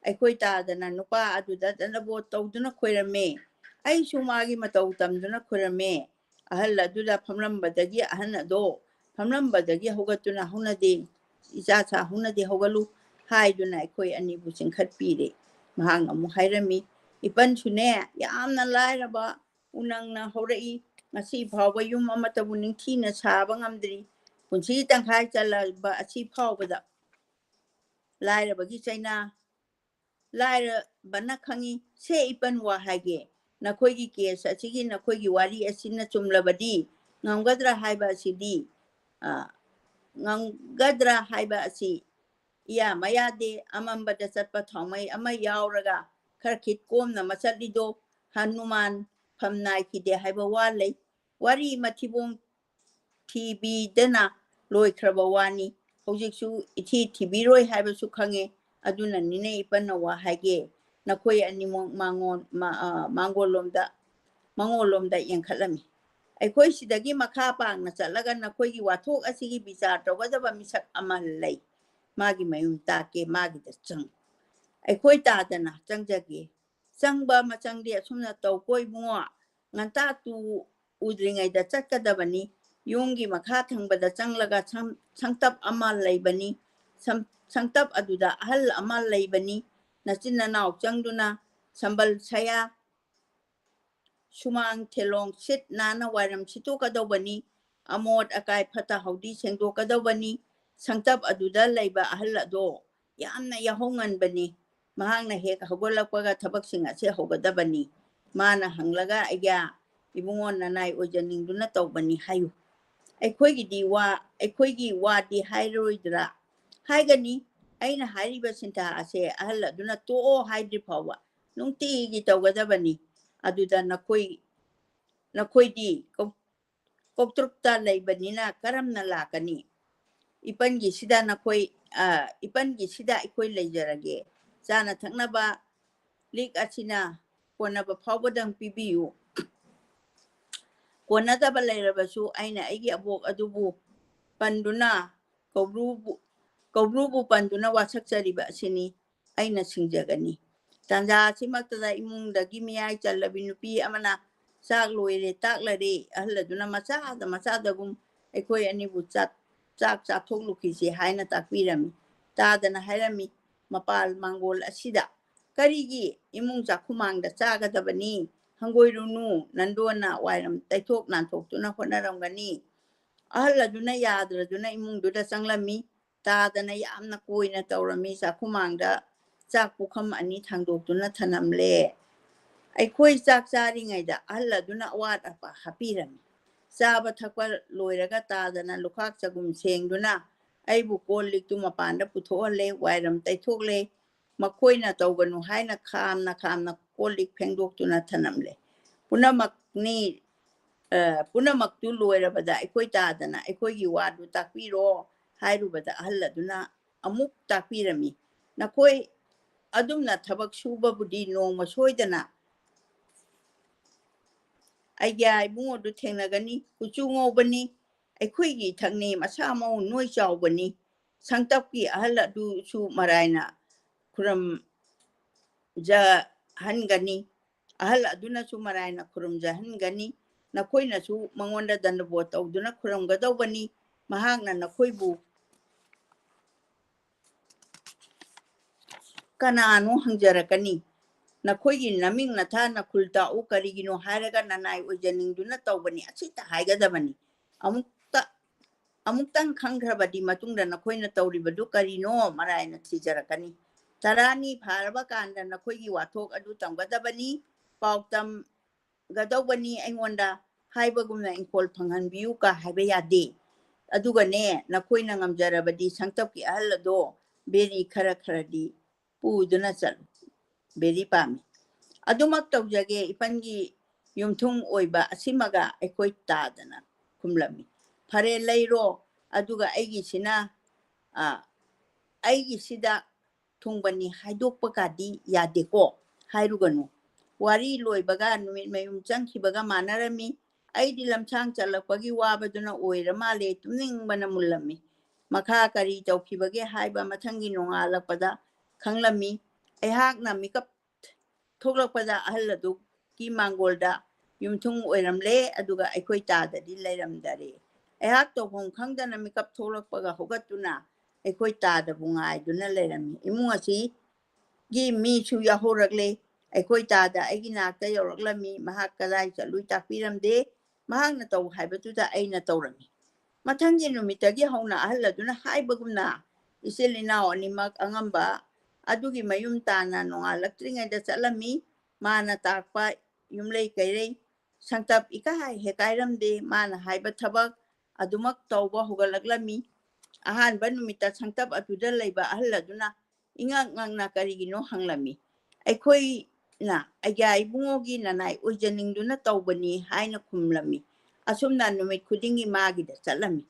ꯑꯩꯈꯣꯏ ꯇꯥꯗꯅ ꯅꯨꯄꯥ ꯑꯗꯨꯗ ꯗꯟꯗꯕꯣꯠ ꯇꯧꯗꯨꯅ ꯈꯣꯏꯔꯝꯃꯦ꯫ ꯑꯩꯁꯨ ꯃꯥꯒꯤ ꯃꯇꯧ ꯇꯝꯗꯨꯅ ꯈꯣꯏꯔꯝꯃꯦ꯫ ꯑꯍꯜ ꯑꯗꯨꯗ ꯐꯝꯂꯝꯕꯗꯒꯤ ꯑꯍꯟ ꯑꯗꯣ ꯐꯝꯂꯝꯕꯗꯒꯤ ꯍꯧꯒꯠꯇꯨꯅ, "ꯍꯧꯅꯗꯦ, ꯏꯆꯥꯁꯥ, ꯍꯧꯅꯗꯦ, ꯍꯧꯒꯠꯂꯨ" ꯍꯥꯏꯗꯨꯅ ꯑꯩꯈꯣꯏ ꯑꯅꯤꯕꯨ ꯆꯤꯡꯈꯠꯄꯤꯔꯦ꯫ ꯃꯍꯥꯛꯅ ꯑꯃꯨꯛ ꯍꯥꯏꯔꯝꯃꯤ, "ꯏꯄꯟꯁꯨꯅꯦ ꯌꯥꯝꯅ ꯂꯥꯏꯔꯕ ꯎꯅꯪꯅ ꯍꯧꯔꯛꯏ꯫ ꯉꯁꯤ ꯐꯥꯎꯕ ꯌꯨꯝ ꯑꯃꯠꯇꯕꯨ ꯅꯤꯡꯊꯤꯅ ꯁꯥꯕ ꯉꯝꯗ꯭ꯔꯤ꯫ ꯄꯨꯟꯁꯤ ꯇꯪꯈꯥꯏ ꯆꯜꯂꯕ ꯑꯁꯤ ꯐꯥꯎꯕꯗ ꯂꯥꯏꯔꯕꯒꯤ ꯆꯩꯅꯥ, ꯂꯥꯏꯔꯕꯅ ꯈꯪꯉꯤ꯫ ꯁꯦ ꯏꯄꯟ ꯋꯥ ꯍꯥꯏꯒꯦ, ꯅꯈꯣꯏꯒꯤ ꯀꯦꯁ ꯑꯁꯤꯒꯤ ꯅꯈꯣꯏꯒꯤ ꯋꯥꯔꯤ ꯑꯁꯤꯅ ꯆꯨꯝꯂꯕꯗꯤ ꯉꯝꯒꯗ꯭ꯔꯥ ꯍꯥꯏꯕ ꯑꯁꯤꯗꯤ, ꯑ, ꯉꯝꯒꯗ꯭ꯔꯥ ꯍꯥꯏꯕ ꯑꯁꯤ ꯏꯌꯥ ꯃꯌꯥꯗꯦ꯫ ꯑꯃꯝꯕꯗ ꯆꯠꯄ ꯊꯥꯎꯃꯩ ꯑꯃ ꯌꯥꯎꯔꯒ ꯈꯔ ꯈꯤꯠ ꯀꯣꯝꯅ ꯃꯆꯠꯂꯤꯗꯣ ꯍꯅꯨꯃꯥꯟ ꯐꯝ ꯅꯥꯏꯈꯤꯗꯦ ꯍꯥꯏꯕ ꯋꯥ ꯂꯩ꯫ ꯋꯥꯔꯤ ꯃꯊꯤꯕꯣꯡ ꯊꯤꯕꯤꯗꯅ ꯂꯣꯏꯈ꯭ꯔꯕ ꯋꯥꯅꯤ꯫ ꯍꯧꯖꯤꯛꯁꯨ ꯏꯊꯤ ꯊꯤꯕꯤꯔꯣꯏ ꯍꯥꯏꯕꯁꯨ ꯈꯪꯉꯦ꯫ ꯑꯗꯨꯅꯅꯤꯅꯦ ꯏꯄꯟꯅ ꯋꯥ ꯍꯥꯏꯒꯦ, ꯅꯈꯣꯏ ꯑꯅꯤꯃꯛ ꯃꯥꯡꯉꯣꯟ-, ꯃꯥ-, ꯑ, ꯃꯥꯡꯒꯣꯜꯂꯣꯝꯗ, ꯃꯉꯣꯜꯂꯣꯝꯗ ꯌꯦꯡꯈꯠꯂꯝꯃꯤ꯫ ꯑꯩꯈꯣꯏ ꯁꯤꯗꯒꯤ ꯃꯈꯥ ꯄꯥꯡꯅ ꯆꯠꯂꯒ ꯅꯈꯣꯏꯒꯤ ꯋꯥꯊꯣꯛ ꯑꯁꯤꯒꯤ ꯕꯤꯆꯥꯔ ꯇꯧꯒꯗꯕ ꯃꯤꯁꯛ ꯑꯃ ꯂꯩ꯫ ꯃꯥꯒꯤ ꯃꯌꯨꯝ ꯇꯥꯛꯀꯦ, ꯃꯥꯒꯤꯗ ꯆꯪꯉꯨ꯫ ꯑꯩꯈꯣꯏ ꯇꯥꯗꯅ ꯆꯪꯖꯒꯦ꯫ ꯆꯪꯕ ꯃꯆꯪꯗꯤ ꯑꯁꯨꯝꯅ ꯇꯧꯀꯣ ꯏꯕꯨꯡꯉꯣ, ꯉꯟꯇꯥ ꯇꯨ ꯎꯗ꯭ꯔꯤꯉꯩꯗ ꯆꯠꯀꯗꯕꯅꯤ꯫ ꯌꯨꯝꯒꯤ ꯃꯈꯥ ꯊꯪꯕꯗ ꯆꯪꯂꯒ ꯁꯪ-, ꯁꯪꯇꯞ ꯑꯃ ꯂꯩꯕꯅꯤ꯫ ꯁꯪ-, ꯁꯪꯇꯞ ꯑꯗꯨꯗ ꯑꯍꯜ ꯑꯃ ꯂꯩꯕꯅꯤ꯫ ꯅꯆꯤꯟ ꯅꯅꯥꯎ ꯆꯪꯗꯨꯅ ꯁꯝꯕꯜ ꯁꯌꯥ, ꯁꯨꯃꯥꯡ ꯊꯦꯂꯣꯡ ꯁꯤꯠ ꯅꯥꯟꯅ ꯋꯥꯏꯔꯝ ꯁꯤꯠꯇꯣꯛꯀꯗꯧꯕꯅꯤ꯫ ꯑꯃꯣꯠ ꯑꯀꯥꯏ ꯐꯠꯇ ꯍꯥꯎꯗꯤ ꯁꯦꯡꯗꯣꯛꯀꯗꯧꯕꯅꯤ꯫ ꯁꯪꯇꯞ ꯑꯗꯨꯗ ꯂꯩꯕ ꯑꯍꯜ ꯑꯗꯣ ꯌꯥꯝꯅ ꯌꯥꯍꯧ ꯉꯟꯕꯅꯤ꯫ ꯃꯍꯥꯛꯅ ꯍꯦꯛ ꯍꯧꯒꯠꯂꯛꯄꯒ ꯊꯕꯛꯁꯤꯡ ꯑꯁꯤ ꯍꯧꯒꯗꯕꯅꯤ꯫ ꯃꯥꯅ ꯍꯪꯂꯒ, "ꯑꯩꯒ꯭ꯌꯥ, ꯏꯕꯨꯡꯉꯣ ꯅꯅꯥꯏ ꯑꯣꯏꯖꯅꯤꯡꯗꯨꯅ ꯇꯧꯕꯅꯤ" ꯍꯥꯏꯌꯨ꯫ ꯑꯩꯈꯣꯏꯒꯤꯗꯤ ꯋꯥ, ꯑꯩꯈꯣꯏꯒꯤ ꯋꯥꯗꯤ ꯍꯥꯏꯔꯣꯏꯗ꯭ꯔꯥ? ꯍꯥꯏꯒꯅꯤ꯫ ꯑꯩꯅ ꯍꯥꯏꯔꯤꯕ ꯁꯤꯟꯊꯥ ꯑꯁꯦ ꯑꯍꯜ ꯑꯗꯨꯅ ꯇꯣꯛꯑꯣ ꯍꯥꯏꯗ꯭ꯔꯤ ꯐꯥꯎꯕ ꯅꯨꯡꯇꯤꯒꯤ ꯇꯧꯒꯗꯕꯅꯤ꯫ ꯑꯗꯨꯗ ꯅꯈꯣꯏ, ꯅꯈꯣꯏꯗꯤ ꯀꯧ-, ꯀꯧꯇ꯭ꯔꯨꯛꯇ ꯂꯩꯕꯅꯤꯅ ꯀꯔꯝꯅ ꯂꯥꯛꯀꯅꯤ? ꯏꯄꯟꯒꯤꯁꯤꯗ ꯅꯈꯣꯏ, ꯑ, ꯏꯄꯟꯒꯤꯁꯤꯗ ꯑꯩꯈꯣꯏ ꯂꯩꯖꯔꯒꯦ꯫ ꯆꯥꯅ ꯊꯛꯅꯕ ꯂꯤꯛ ꯑꯁꯤꯅ ꯀꯣꯟꯅꯕ ꯐꯥꯎꯕꯗꯪ ꯄꯤꯕꯤꯌꯨ꯫ ꯀꯣꯟꯅꯗꯕ ꯂꯩꯔꯕꯁꯨ ꯑꯩꯅ ꯑꯩꯒꯤ ꯑꯕꯣꯛ ꯑꯗꯨꯕꯨ ꯄꯟꯗꯨꯅ ꯀꯧꯕ꯭ꯔꯨꯕꯨ, ꯀꯧꯕ꯭ꯔꯨꯕꯨ ꯄꯟꯗꯨꯅ ꯋꯥꯁꯛꯆꯔꯤꯕ ꯑꯁꯤꯅꯤ꯫ ꯑꯩꯅ ꯁꯤꯡꯖꯒꯅꯤ꯫ ꯇꯥꯟꯖꯥ ꯑꯁꯤꯃꯛꯇꯗ ꯏꯃꯨꯡꯗꯒꯤ ꯃꯤꯌꯥꯏ ꯆꯜꯂꯕꯤ ꯅꯨꯄꯤ ꯑꯃꯅ, "ꯆꯥꯛ ꯂꯣꯏꯔꯦ, ꯇꯥꯛꯂꯔꯦ"꯫ ꯑꯍꯜ ꯑꯗꯨꯅ ꯃꯆꯥꯗ ꯃꯆꯥꯗꯒꯨꯝ ꯑꯩꯈꯣꯏ ꯑꯅꯤꯕꯨ ꯆꯥꯛ, ꯆꯥꯛ ꯆꯥꯊꯣꯛꯂꯨꯈꯤꯁꯤ ꯍꯥꯏꯅ ꯇꯥꯛꯄꯤꯔꯝꯃꯤ꯫ ꯇꯥꯗꯅ ꯍꯥꯏꯔꯝꯃꯤ, "ꯃꯄꯥꯜ ꯃꯥꯡꯒꯣꯜ ꯑꯁꯤꯗ ꯀꯔꯤꯒꯤ ꯏꯃꯨꯡ ꯆꯥꯛꯈꯨꯃꯥꯡꯗ ꯆꯥꯒꯗꯕꯅꯤ? ꯍꯪꯒꯣꯏꯔꯨꯅꯨ, ꯅꯟꯗꯣꯟꯅ ꯋꯥꯏꯔꯝ ꯇꯩꯊꯣꯛ ꯅꯥꯟꯊꯣꯛꯇꯨꯅ ꯍꯣꯠꯅꯔꯝꯒꯅꯤ꯫ ꯑꯍꯜ ꯑꯗꯨꯅ ꯌꯥꯗ꯭ꯔꯗꯨꯅ ꯏꯃꯨꯡꯗꯨꯗ ꯆꯪꯂꯝꯃꯤ꯫ ꯇꯥꯗꯅ ꯌꯥꯝꯅ ꯀꯣꯏꯅ ꯇꯧꯔꯝꯃꯤ꯫ ꯆꯥꯛꯈꯨꯃꯥꯡꯗ ꯆꯥꯛ ꯄꯨꯈꯝ ꯑꯅꯤ ꯊꯥꯡꯗꯣꯛꯇꯨꯅ ꯊꯅꯝꯂꯦ꯫ ꯑꯩꯈꯣꯏ ꯆꯥꯛ ꯆꯥꯔꯤꯉꯩꯗ ꯑꯍꯜ ꯑꯗꯨꯅ ꯑꯋꯥꯠ ꯑꯄꯥ ꯍꯥꯞꯄꯤꯔꯝꯃꯤ꯫ ꯆꯥꯕ ꯊꯛꯄ ꯂꯣꯏꯔꯒ ꯇꯥꯗꯅ ꯂꯨꯈꯥꯛ ꯆꯒꯨꯝ ꯁꯦꯡꯗꯨꯅ ꯑꯩꯕꯨ ꯀꯣꯜ ꯂꯤꯛꯇꯨ ꯃꯄꯥꯟꯗ ꯄꯨꯊꯣꯛꯍꯜꯂꯦ, ꯋꯥꯏꯔꯝ ꯇꯩꯊꯣꯛꯂꯦ꯫ ꯃꯈꯣꯏꯅ ꯇꯧꯒꯅꯨ ꯍꯥꯏꯅ ꯈꯥꯝꯅ ꯈꯥꯝꯅ ꯀꯣꯜ ꯂꯤꯛ ꯐꯦꯡꯗꯣꯛꯇꯨꯅ ꯊꯅꯝꯂꯦ꯫ ꯄꯨꯝꯅꯃꯛꯅꯤ, ꯑ, ꯄꯨꯝꯅꯃꯛꯇꯨ ꯂꯣꯏꯔꯕꯗ ꯑꯩꯈꯣꯏ ꯇꯥꯗꯅ ꯑꯩꯈꯣꯏꯒꯤ ꯋꯥꯗꯨ ꯇꯥꯛꯄꯤꯔꯣ ꯍꯥꯏꯔꯨꯕꯗ ꯑꯍꯜ ꯑꯗꯨꯅ ꯑꯃꯨꯛ ꯇꯥꯛꯄꯤꯔꯝꯃꯤ꯫ ꯅꯈꯣꯏ ꯑꯗꯨꯝꯅ ꯊꯕꯛ ꯁꯨꯕꯕꯨꯗꯤ ꯅꯣꯡꯃ ꯁꯣꯏꯗꯅ ꯑꯩꯒꯤ ꯏꯕꯨꯡꯉꯣꯗꯨ ꯊꯦꯡꯅꯒꯅꯤ꯫ ꯀꯨꯆꯨ ꯉꯧꯕꯅꯤ, ꯑꯩꯈꯣꯏꯒꯤ ꯏꯊꯛꯅꯤ, ꯃꯁꯥ ꯃꯎ ꯅꯣꯏ ꯆꯥꯎꯕꯅꯤ꯫ ꯁꯪꯇꯞꯀꯤ ꯑꯍꯜ ꯑꯗꯨꯁꯨ ꯃꯔꯥꯏꯅ ꯈꯨꯔꯨꯝꯖꯍꯟꯒꯅꯤ꯫ ꯑꯍꯜ ꯑꯗꯨꯅꯁꯨ ꯃꯔꯥꯏꯅ ꯈꯨꯔꯨꯝꯖꯍꯟꯒꯅꯤ꯫ ꯅꯈꯣꯏꯅꯁꯨ ꯃꯉꯣꯟꯗ ꯗꯟꯗꯕꯣꯠ ꯇꯧꯗꯨꯅ ꯈꯨꯔꯨꯝꯒꯗꯧꯕꯅꯤ꯫ ꯃꯍꯥꯛꯅ ꯅꯈꯣꯏꯕꯨ ꯀꯅꯥꯅꯣ ꯍꯪꯖꯔꯛꯀꯅꯤ꯫ ꯅꯈꯣꯏꯒꯤ ꯅꯃꯤꯡ ꯅꯊꯥ ꯅꯈꯨꯜ ꯇꯥꯛꯎ, ꯀꯔꯤꯒꯤꯅꯣ ꯍꯥꯏꯔꯒ ꯅꯅꯥꯏ ꯑꯣꯏꯖꯅꯤꯡꯗꯨꯅ ꯇꯧꯕꯅꯤ꯫ ꯑꯁꯤꯇ ꯍꯥꯏꯒꯗꯕꯅꯤ꯫ ꯑꯃꯨꯛꯇ, ꯑꯃꯨꯛꯇꯪ ꯈꯪꯈ꯭ꯔꯕꯗꯤ ꯃꯇꯨꯡꯗ ꯅꯈꯣꯏꯅ ꯇꯧꯔꯤꯕꯗꯨ ꯀꯔꯤꯅꯣ ꯃꯔꯥꯏꯅ ꯊꯤꯖꯔꯛꯀꯅꯤ꯫ ꯇꯔꯥꯅꯤ ꯐꯥꯔꯕ ꯀꯥꯟꯗ ꯅꯈꯣꯏꯒꯤ ꯋꯥꯊꯣꯛ ꯑꯗꯨ ꯇꯝꯒꯗꯕꯅꯤ꯫ ꯄꯥꯎ ꯇꯝꯒꯗꯧꯕꯅꯤ꯫ ꯑꯩꯉꯣꯟꯗ ꯍꯥꯏꯕꯒꯨꯝꯅ ꯏꯪꯈꯣꯜ ꯐꯪꯍꯟꯕꯤꯌꯨ ꯀ ꯍꯥꯏꯕ ꯌꯥꯗꯦ꯫ ꯑꯗꯨꯒꯅꯦ, ꯅꯈꯣꯏꯅ ꯉꯝꯖꯔꯕꯗꯤ ꯁꯪꯇꯞꯀꯤ ꯑꯍꯜ ꯑꯗꯣ ꯕꯦꯔꯤ ꯈꯔ ꯈꯔꯗꯤ ꯄꯨꯗꯨꯅ ꯆꯠꯂꯨ꯫ ꯕꯦꯔꯤ ꯄꯥꯝꯃꯤ꯫ ꯑꯗꯨꯃꯛ ꯇꯧꯖꯒꯦ, ꯏꯄꯟꯒꯤ ꯌꯨꯝꯊꯨꯡ ꯑꯣꯏꯕ ꯑꯁꯤꯃꯒ ꯑꯩꯈꯣꯏ ꯇꯥꯗꯅ ꯈꯨꯝꯂꯝꯃꯤ꯫ ꯐꯔꯦ, ꯂꯩꯔꯣ, ꯑꯗꯨꯒ ꯑꯩꯒꯤꯁꯤꯅ, ꯑ, ꯑꯩꯒꯤꯁꯤꯗ ꯊꯨꯡꯕꯅꯤ ꯍꯥꯏꯗꯣꯛꯄ ꯀꯥꯗꯤ ꯌꯥꯗꯦꯀꯣ, ꯍꯥꯏꯔꯨꯒꯅꯨ꯫ ꯋꯥꯔꯤ ꯂꯣꯏꯕꯒ ꯅꯨꯃꯤꯠ ꯃꯌꯨꯝ ꯆꯪꯈꯤꯕꯒ ꯃꯥꯟꯅꯔꯝꯃꯤ꯫ ꯑꯩꯗꯤ ꯂꯝꯁꯥꯡ ꯆꯠꯂꯛꯄꯒꯤ ꯋꯥꯕꯗꯨꯅ ꯑꯣꯏꯔ ꯃꯥꯜꯂꯦ, ꯇꯨꯝꯅꯤꯡꯕꯅ ꯃꯨꯜꯂꯝꯃꯤ꯫ ꯃꯈꯥ ꯀꯔꯤ ꯇꯧꯈꯤꯕꯒꯦ ꯍꯥꯏꯕ ꯃꯊꯪꯒꯤ ꯅꯣꯡꯉꯥꯜꯂꯛꯄꯗ ꯈꯪꯂꯝꯃꯤ꯫ ꯑꯩꯍꯥꯛꯅ ꯃꯤꯀꯞ ꯊꯣꯛꯂꯛꯄꯗ ꯑꯍꯜ ꯑꯗꯨꯒꯤ ꯃꯥꯡꯒꯣꯜꯗ ꯌꯨꯝꯊꯨꯡ ꯑꯣꯏꯔꯝꯂꯦ, ꯑꯗꯨꯒ ꯑꯩꯈꯣꯏ ꯇꯥꯗꯗꯤ ꯂꯩꯔꯝꯗꯔꯦ꯫ ꯑꯩꯍꯥꯛ ꯇꯧꯐꯝ ꯈꯪꯗꯅ ꯃꯤꯀꯞ ꯊꯣꯛꯂꯛꯄꯒ ꯍꯧꯒꯠꯇꯨꯅ ꯑꯩꯈꯣꯏ ꯇꯥꯗꯕꯨ ꯉꯥꯏꯗꯨꯅ ꯂꯩꯔꯝꯃꯤ꯫ ꯏꯃꯨꯡ ꯑꯁꯤꯒꯤ ꯃꯤꯁꯨ ꯌꯥꯎꯍꯧꯔꯛꯂꯦ꯫ ꯑꯩꯈꯣꯏ ꯇꯥꯗ ꯑꯩꯒꯤ ꯅꯥꯛꯇ ꯌꯧꯔꯛꯂꯝꯃꯤ꯫ ꯃꯍꯥꯛ ꯀꯗꯥꯏ ꯆꯠꯂꯨꯏ ꯇꯥꯛꯄꯤꯔꯝꯗꯦ꯫ ꯃꯍꯥꯛꯅ ꯇꯧ ꯍꯥꯏꯕꯗꯨꯗ ꯑꯩꯅ ꯇꯧꯔꯝꯃꯤ꯫ ꯃꯊꯪꯒꯤ ꯅꯨꯃꯤꯠꯇꯒꯤ ꯍꯧꯅ ꯑꯍꯜ ꯑꯗꯨꯅ ꯍꯥꯏꯕꯒꯨꯝꯅ ꯏꯆꯤꯜ ꯏꯅꯥꯎ ꯑꯅꯤꯃꯛ ꯑꯉꯝꯕ ꯑꯗꯨꯒꯤ ꯃꯌꯨꯝ ꯇꯥꯟꯅ ꯅꯣꯡꯉꯥꯜꯂꯛꯇ꯭ꯔꯤꯉꯩꯗ ꯆꯠꯂꯝꯃꯤ꯫ ꯃꯥꯅ ꯇꯥꯛꯄ ꯌꯨꯝꯂꯩ ꯀꯩꯔꯩ ꯁꯪꯇꯞ ꯏꯀꯥꯏ ꯍꯦꯛꯀꯥꯏꯔꯝꯗꯦ꯫ ꯃꯥꯅ ꯍꯥꯏꯕ ꯊꯕꯛ ꯑꯗꯨꯃꯛ ꯇꯧꯕ ꯍꯧꯒꯠꯂꯛꯂꯝꯃꯤ꯫ ꯑꯍꯥꯟꯕ ꯅꯨꯃꯤꯠꯇ ꯁꯪꯇꯞ ꯑꯗꯨꯗ ꯂꯩꯕ ꯑꯍꯜ ꯑꯗꯨꯅ ꯏꯉꯛ ꯉꯛꯅ ꯀꯔꯤꯒꯤꯅꯣ ꯍꯪꯂꯝꯃꯤ꯫ ꯑꯩꯈꯣꯏꯅ ꯑꯩꯒ꯭ꯌꯥ ꯏꯕꯨꯡꯉꯣꯒꯤ ꯅꯅꯥꯏ ꯑꯣꯏꯖꯅꯤꯡꯗꯨꯅ ꯇꯧꯕꯅꯤ ꯍꯥꯏꯅ ꯈꯨꯝꯂꯝꯃꯤ꯫ ꯑꯁꯨꯝꯅ ꯅꯨꯃꯤꯠ ꯈꯨꯗꯤꯡꯒꯤ ꯃꯥꯒꯤꯗ ꯆꯠꯂꯝꯃꯤ꯫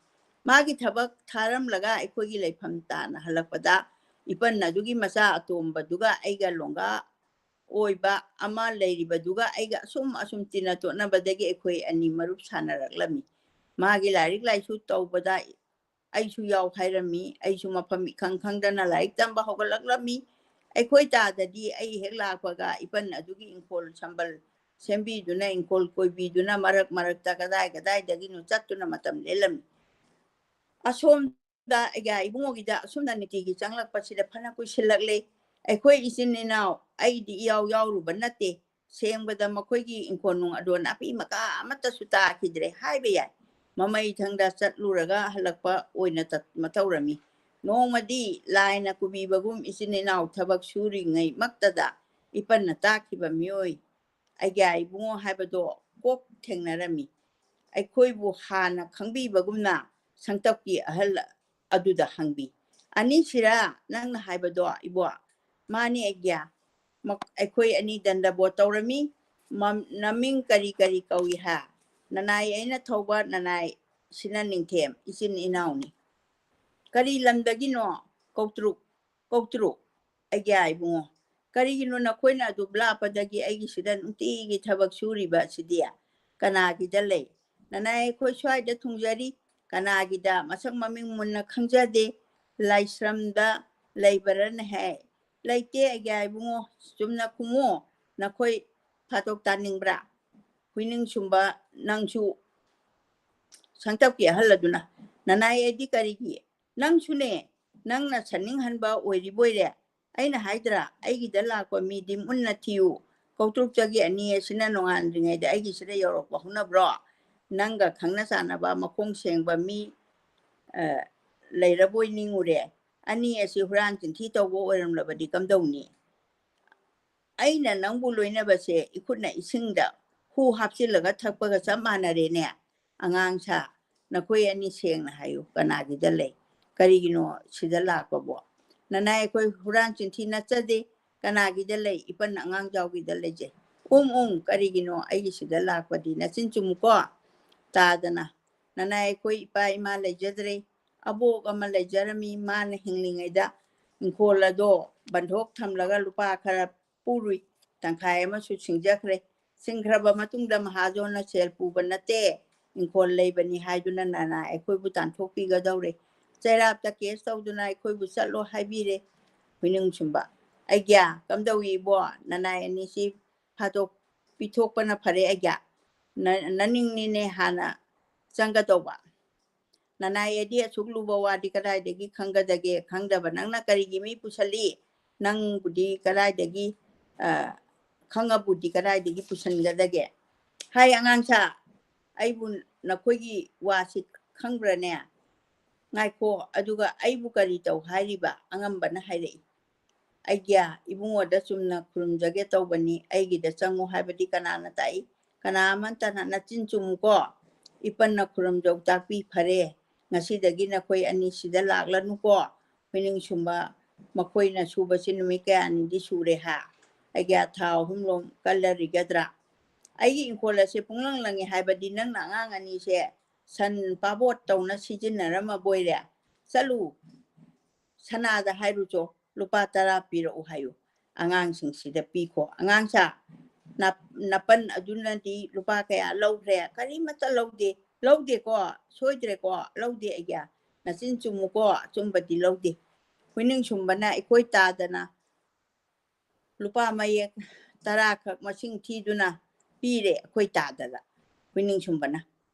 ꯃꯥꯒꯤ ꯊꯕꯛ ꯊꯥꯔꯝꯂꯒ ꯑꯩꯈꯣꯏꯒꯤ ꯂꯩꯐꯝ ꯇꯥꯅ ꯍꯜꯂꯛꯄꯗ ꯏꯄꯟ ꯑꯗꯨꯒꯤ ꯃꯆꯥ ꯑꯇꯣꯝꯕꯗꯨꯒ ꯑꯩꯒ ꯂꯣꯡꯒꯥ ꯑꯣꯏꯕ ꯑꯃ ꯂꯩꯔꯤꯕꯗꯨꯒ ꯑꯩꯒ ꯑꯁꯨꯝ ꯑꯁꯨꯝ ꯇꯤꯟꯅ ꯇꯣꯠꯅꯕꯗꯒꯤ ꯑꯩꯈꯣꯏ ꯑꯅꯤ ꯃꯔꯨꯞ ꯁꯥꯟꯅꯔꯛꯂꯝꯃꯤ꯫ ꯃꯥꯒꯤ ꯂꯥꯏꯔꯤꯛ ꯂꯥꯏꯁꯨ ꯇꯧꯕꯗ ꯑꯩꯁꯨ ꯌꯥꯎ ꯍꯥꯏꯔꯝꯃꯤ꯫ ꯑꯩꯁꯨ ꯃꯐꯝ ꯏꯈꯪ ꯈꯪꯗꯅ ꯂꯥꯏꯔꯤꯛ ꯇꯝꯕ ꯍꯧꯒꯠꯂꯛꯂꯝꯃꯤ꯫ ꯑꯩꯈꯣꯏ ꯇꯥꯗꯗꯤ ꯑꯩ ꯍꯦꯛ ꯂꯥꯛꯄꯒ ꯏꯄꯟ ꯑꯗꯨꯒꯤ ꯏꯪꯈꯣꯜ ꯁꯝꯕꯜ ꯁꯦꯝꯕꯤꯗꯨꯅ, ꯏꯪꯈꯣꯜ ꯀꯣꯏꯕꯤꯗꯨꯅ, ꯃꯔꯛ ꯃꯔꯛꯇ ꯀꯗꯥꯏ ꯀꯗꯥꯏꯗꯒꯤꯅꯣ ꯆꯠꯇꯨꯅ ꯃꯇꯝ ꯂꯦꯜꯂꯝꯃꯤ꯫ ꯑꯁꯣꯝꯗ ꯑꯩꯒ ꯏꯕꯨꯡꯉꯣꯒꯤꯗ ꯑꯁꯨꯝꯅ ꯅꯨꯡꯇꯤꯒꯤ ꯆꯪꯂꯛꯄꯁꯤꯗ ꯐꯅ ꯀꯨꯏꯁꯤꯜꯂꯛꯂꯦ꯫ ꯑꯩꯈꯣꯏ ꯏꯆꯤꯟ ꯏꯅꯥꯎ ꯑꯩꯗꯤ ꯏꯌꯥꯎ ꯌꯥꯎꯔꯨꯕ ꯅꯠꯇꯦ꯫ ꯁꯦꯡꯕꯗ ꯃꯈꯣꯏꯒꯤ ꯏꯪꯈꯣꯜ ꯅꯨꯡ ꯑꯗꯣ ꯅꯥꯄꯤ ꯃꯀꯥ ꯑꯃꯠꯇꯁꯨ ꯇꯥꯈꯤꯗ꯭ꯔꯦ ꯍꯥꯏꯕ ꯌꯥꯏ꯫ ꯃꯃꯩ ꯊꯪꯗ ꯆꯠꯂꯨꯔꯒ ꯍꯜꯂꯛꯄ ꯑꯣꯏꯅ ꯇꯧꯔꯝꯃꯤ꯫ ꯅꯣꯡꯃꯗꯤ ꯂꯥꯏꯅ ꯀꯨꯝꯕꯤꯕꯒꯨꯝ ꯏꯆꯤꯟ ꯏꯅꯥꯎ ꯊꯕꯛ ꯁꯨꯔꯤꯉꯩꯃꯛꯇꯗ ꯏꯄꯟꯅ ꯇꯥꯛꯈꯤꯕ ꯃꯤꯑꯣꯏ ꯑꯩꯒ꯭ꯌꯥ ꯏꯕꯨꯡꯉꯣ ꯍꯥꯏꯕꯗꯣ ꯀꯣꯛ ꯊꯦꯡꯅꯔꯝꯃꯤ꯫ ꯑꯩꯈꯣꯏꯕꯨ ꯍꯥꯟꯅ ꯈꯪꯕꯤꯕꯒꯨꯝꯅ ꯁꯪꯇꯞꯀꯤ ꯑꯍꯜ ꯑꯗꯨꯗ ꯍꯪꯕꯤ, "ꯑꯅꯤꯁꯤꯔꯥ ꯅꯪꯅ ꯍꯥꯏꯕꯗꯣ, ꯏꯕꯣ?" "ꯃꯥꯅꯤ ꯑꯩꯒ꯭ꯌꯥ꯫ ꯑꯩꯈꯣꯏ ꯑꯅꯤ ꯗꯟꯗꯕꯣꯠ ꯇꯧꯔꯝꯃꯤ꯫ ꯅꯃꯤꯡ ꯀꯔꯤ ꯀꯔꯤ ꯀꯧꯏ ꯍꯥꯏ?" "ꯅꯅꯥꯏ ꯑꯩꯅ ꯊꯧꯕ, ꯅꯅꯥꯏ ꯁꯤꯅ ꯅꯤꯡꯊꯦꯝ, ꯏꯆꯤꯟ ꯏꯅꯥꯎꯅꯤ꯫" "ꯀꯔꯤ ꯂꯝꯗꯒꯤꯅꯣ?" "ꯀꯧꯇ꯭ꯔꯨꯛ꯫" "ꯀꯧꯇ꯭ꯔꯨꯛ? ꯑꯩꯒ꯭ꯌꯥ ꯏꯕꯨꯡꯉꯣ, ꯀꯔꯤꯒꯤꯅꯣ ꯅꯈꯣꯏꯅ ꯑꯗꯨ ꯂꯥꯞꯄꯗꯒꯤ ꯑꯩꯒꯤꯁꯤꯗ ꯅꯨꯡꯇꯤꯒꯤ ꯊꯕꯛ ꯁꯨꯔꯤꯕ ꯑꯁꯤꯗꯤ? ꯀꯅꯥꯒꯤꯗ ꯂꯩ?" "ꯅꯅꯥꯏ ꯑꯩꯈꯣꯏ ꯁ꯭ꯋꯥꯏꯗ ꯊꯨꯡꯖꯔꯤ꯫ ꯀꯅꯥꯒꯤꯗ ꯃꯁꯛ ꯃꯃꯤꯡ ꯃꯨꯟꯅ ꯈꯪꯖꯗꯦ꯫ ꯂꯥꯏꯁ꯭ꯔꯝꯗ ꯂꯩꯕꯔꯅ ꯍꯥꯏ꯫" "ꯂꯩꯇꯦ ꯑꯩꯒ꯭ꯌꯥ ꯏꯕꯨꯡꯉꯣ, ꯆꯨꯝꯅ ꯈꯨꯝꯃꯣ, ꯅꯈꯣꯏ ꯐꯥꯗꯣꯛ ꯇꯥꯅꯤꯡꯕ꯭ꯔꯥ?" ꯍꯨꯏꯅꯤꯡ ꯁꯨꯝꯕ ꯅꯪꯁꯨ ꯁꯪꯇꯞꯀꯤ ꯑꯍꯜ ꯑꯗꯨꯅ, "ꯅꯅꯥꯏ ꯑꯩꯗꯤ ꯀꯔꯤꯒꯤ? ꯅꯪꯁꯨꯅꯦ, ꯅꯪꯅ ꯁꯟꯅꯤꯡꯍꯟꯕ ꯑꯣꯏꯔꯤꯕꯣꯏꯔꯦ?" ꯑꯩꯅ ꯍꯥꯏꯗ꯭ꯔꯥ, ꯑꯩꯒꯤꯗ ꯂꯥꯛꯄ ꯃꯤꯗꯤ ꯃꯨꯟꯅ ꯊꯤꯌꯨ꯫ ꯀꯧꯇ꯭ꯔꯨꯛ ꯆꯒꯦ ꯑꯅꯤ ꯑꯁꯤꯅ ꯅꯣꯡꯉꯥꯟꯗ꯭ꯔꯤꯉꯩꯗ ꯑꯩꯒꯤꯁꯤꯗ ꯌꯧꯔꯛꯄ ꯍꯧꯅꯕ꯭ꯔꯣ? ꯅꯪꯒ ꯈꯪꯅ ꯆꯥꯟꯅꯕ ꯃꯈꯣꯡ ꯁꯦꯡꯕ ꯃꯤ, ꯑ, ꯂꯩꯔꯕꯣꯏ ꯅꯤꯡꯉꯨꯔꯦ꯫ ꯑꯅꯤ ꯑꯁꯤ ꯍꯨꯔꯥꯟ ꯆꯤꯟꯊꯤ ꯇꯧꯕ ꯑꯣꯏꯔꯝꯂꯕꯗꯤ ꯀꯝꯗꯧꯅꯤ? ꯑꯩꯅ ꯅꯪꯕꯨ ꯂꯣꯏꯅꯕꯁꯦ ꯏꯈꯨꯠꯅ ꯏꯁꯤꯡꯗ ꯍꯨ ꯍꯥꯞꯆꯤꯜꯂꯒ ꯊꯛꯄꯒ ꯆꯞ ꯃꯥꯟꯅꯔꯦꯅꯦ꯫ ꯑꯉꯥꯡ ꯁꯥ, ꯅꯈꯣꯏ ꯑꯅꯤ ꯁꯦꯡꯅ ꯍꯥꯏꯌꯨ, ꯀꯅꯥꯒꯤꯗ ꯂꯩ? ꯀꯔꯤꯒꯤꯅꯣ ꯁꯤꯗ ꯂꯥꯛꯄꯕꯣ? ꯅꯅꯥꯏ ꯑꯩꯈꯣꯏ ꯍꯨꯔꯥꯟ ꯆꯤꯟꯊꯤ ꯅꯠꯆꯗꯦ꯫ ꯀꯅꯥꯒꯤꯗ ꯂꯩ? ꯏꯄꯟ ꯑꯉꯥꯡꯖꯥꯎꯒꯤꯗ ꯂꯩꯖꯩ꯫ ꯎꯝ, ꯎꯝ, ꯀꯔꯤꯒꯤꯅꯣ ꯑꯩꯒꯤꯁꯤꯗ ꯂꯥꯛꯄꯗꯤ? ꯅꯆꯤꯟ ꯆꯨꯝꯃꯨꯀꯣ꯫ ꯇꯥꯗꯅ, ꯅꯅꯥꯏ ꯑꯩꯈꯣꯏ ꯏꯄꯥ ꯏꯃꯥ ꯂꯩꯖꯗ꯭ꯔꯦ꯫ ꯑꯕꯣꯛ ꯑꯃ ꯂꯩꯖꯔꯝꯃꯤ, ꯃꯥꯅ ꯍꯤꯡꯂꯤꯉꯩꯗ ꯏꯪꯈꯣꯜ ꯑꯗꯣ ꯕꯟꯙꯣꯛ ꯊꯝꯂꯒ ꯂꯨꯄꯥ ꯈꯔ ꯄꯨꯔꯨꯏ, ꯇꯪꯈꯥꯏ ꯑꯃꯁꯨ ꯁꯤꯡꯖꯈ꯭ꯔꯦ꯫ ꯁꯤꯡꯈ꯭ꯔꯕ ꯃꯇꯨꯡꯗ ꯃꯍꯥꯖꯣꯟꯅ ꯁꯦꯜ ꯄꯨꯕ ꯅꯠꯇꯦ, ꯏꯪꯈꯣꯜ ꯂꯩꯕꯅꯤ ꯍꯥꯏꯗꯨꯅ ꯅꯅꯥꯏ ꯑꯩꯈꯣꯏꯕꯨ ꯇꯥꯟꯊꯣꯛꯄꯤꯒꯗꯧꯔꯦ꯫ ꯆꯩꯔꯥꯛꯇ ꯀꯦꯁ ꯇꯧꯗꯨꯅ ꯑꯩꯈꯣꯏꯕꯨ ꯆꯠꯂꯣ ꯍꯥꯏꯕꯤꯔꯦ꯫ ꯍꯨꯏꯅꯤꯡ ꯁꯨꯝꯕ, ꯑꯩꯒ꯭ꯌꯥ, ꯀꯝꯗꯧꯏ ꯏꯕꯣ? ꯅꯅꯥꯏ ꯑꯅꯤꯁꯤ ꯐꯥꯗꯣꯛ ꯄꯤꯊꯣꯛꯄꯅ ꯐꯔꯦ ꯑꯩꯒ꯭ꯌꯥ꯫ ꯅ-, ꯅꯅꯤꯡꯅꯤꯅꯦ ꯍꯥꯟꯅ ꯆꯪꯒꯗꯧꯕ꯫ ꯅꯅꯥꯏ ꯑꯗꯤ ꯑꯁꯨꯛ ꯂꯨꯕ ꯋꯥꯗꯤ ꯀꯗꯥꯏꯗꯒꯤ ꯈꯪꯒꯗꯒꯦ? ꯈꯪꯗꯕ ꯅꯪꯅ ꯀꯔꯤꯒꯤ ꯃꯤ ꯄꯨꯁꯜꯂꯤ? ꯅꯪꯕꯨꯗꯤ ꯀꯗꯥꯏꯗꯒꯤ, ꯑ, ꯈꯪꯉꯕꯨꯗꯤ ꯀꯗꯥꯏꯗꯒꯤ ꯄꯨꯁꯟꯒꯗꯒꯦ? ꯍꯥꯏ ꯑꯉꯥꯡꯁꯥ, ꯑꯩꯕꯨ ꯅꯈꯣꯏꯒꯤ ꯋꯥꯁꯤ ꯈꯪꯕ꯭ꯔꯅꯦ? ꯉꯥꯏꯈꯣ, ꯑꯗꯨꯒ ꯑꯩꯕꯨ ꯀꯔꯤ ꯇꯧ ꯍꯥꯏꯔꯤꯕ? ꯑꯉꯝꯕꯅ ꯍꯥꯏꯔꯛꯏ꯫ ꯑꯩꯒꯤ ꯏꯕꯨꯡꯉꯣꯗ ꯆꯨꯝꯅ ꯈꯨꯔꯨꯝꯖꯒꯦ ꯇꯧꯕꯅꯤ, ꯑꯩꯒꯤꯗ ꯆꯪꯉꯨ ꯍꯥꯏꯕꯗꯤ ꯀꯅꯥꯅ ꯇꯥꯛꯏ? ꯀꯅꯥ ꯑꯃꯠꯇꯅ ꯅꯆꯤꯟ ꯆꯨꯝꯃꯨꯀꯣ꯫ ꯏꯄꯟꯅ ꯈꯨꯔꯨꯝꯖꯧ ꯇꯥꯛꯄꯤ ꯐꯔꯦ꯫ ꯉꯁꯤꯗꯒꯤ ꯅꯈꯣꯏ ꯑꯅꯤ ꯁꯤꯗ ꯂꯥꯛꯂꯅꯨꯀꯣ꯫ ꯍꯨꯏꯅꯤꯡ ꯁꯨꯝꯕ, ꯃꯈꯣꯏꯅ ꯁꯨꯕꯁꯤ ꯅꯨꯃꯤꯠ ꯀꯌꯥꯅꯤꯗꯤ ꯁꯨꯔꯦ ꯍꯥ? ꯑꯩꯒꯤ ꯊꯥ ꯑꯍꯨꯝꯂꯣꯝ ꯀꯜꯂꯔꯤꯒꯗ꯭ꯔꯥ? ꯑꯩꯒꯤ ꯏꯪꯈꯣꯜ ꯑꯁꯦ ꯄꯨꯡꯂꯪ ꯂꯪꯉꯦ ꯍꯥꯏꯕꯗꯤ ꯅꯪꯅ ꯑꯉꯥꯡ ꯑꯅꯤꯁꯦ ꯁꯟ ꯄꯥꯕꯣꯠ ꯇꯧꯅ ꯁꯤꯖꯤꯟꯅꯔꯝꯃꯕꯣꯏꯔꯦ? ꯆꯠꯂꯨ, ꯁꯅꯥꯗ ꯍꯥꯏꯔꯨꯆꯣ, ꯂꯨꯄꯥ ꯇꯔꯥ ꯄꯤꯔꯛꯎ ꯍꯥꯏꯌꯨ꯫ ꯑꯉꯥꯡꯁꯤꯡꯁꯤꯗ ꯄꯤꯈꯣ꯫ ꯑꯉꯥꯡꯁꯥ, ꯅꯥ-, ꯅꯥꯄꯟ ꯑꯗꯨꯅꯗꯤ ꯂꯨꯄꯥ ꯀꯌꯥ ꯂꯧꯈ꯭ꯔꯦ? ꯀꯔꯤꯃꯠꯇ ꯂꯧꯗꯦ꯫ ꯂꯧꯗꯦꯀꯣ? ꯁꯣꯏꯗ꯭ꯔꯦꯀꯣ? ꯂꯧꯗꯦ ꯑꯩꯒꯤ꯫ ꯅꯆꯤꯟ ꯆꯨꯝꯃꯨꯀꯣ? ꯑꯆꯨꯝꯕꯗꯤ ꯂꯧꯗꯦ꯫ ꯍꯨꯏꯅꯤꯡ ꯁꯨꯝꯕꯅ ꯑꯩꯈꯣꯏ ꯇꯥꯗꯅ ꯂꯨꯄꯥ ꯃꯌꯦꯛ ꯇꯔꯥ ꯈꯛ ꯃꯁꯤꯡ ꯊꯤꯗꯨꯅ ꯄꯤꯔꯦ ꯑꯩꯈꯣꯏ ꯇꯥꯗꯗ꯫ ꯍꯨꯏꯅꯤꯡ ꯁꯨꯝꯕꯅ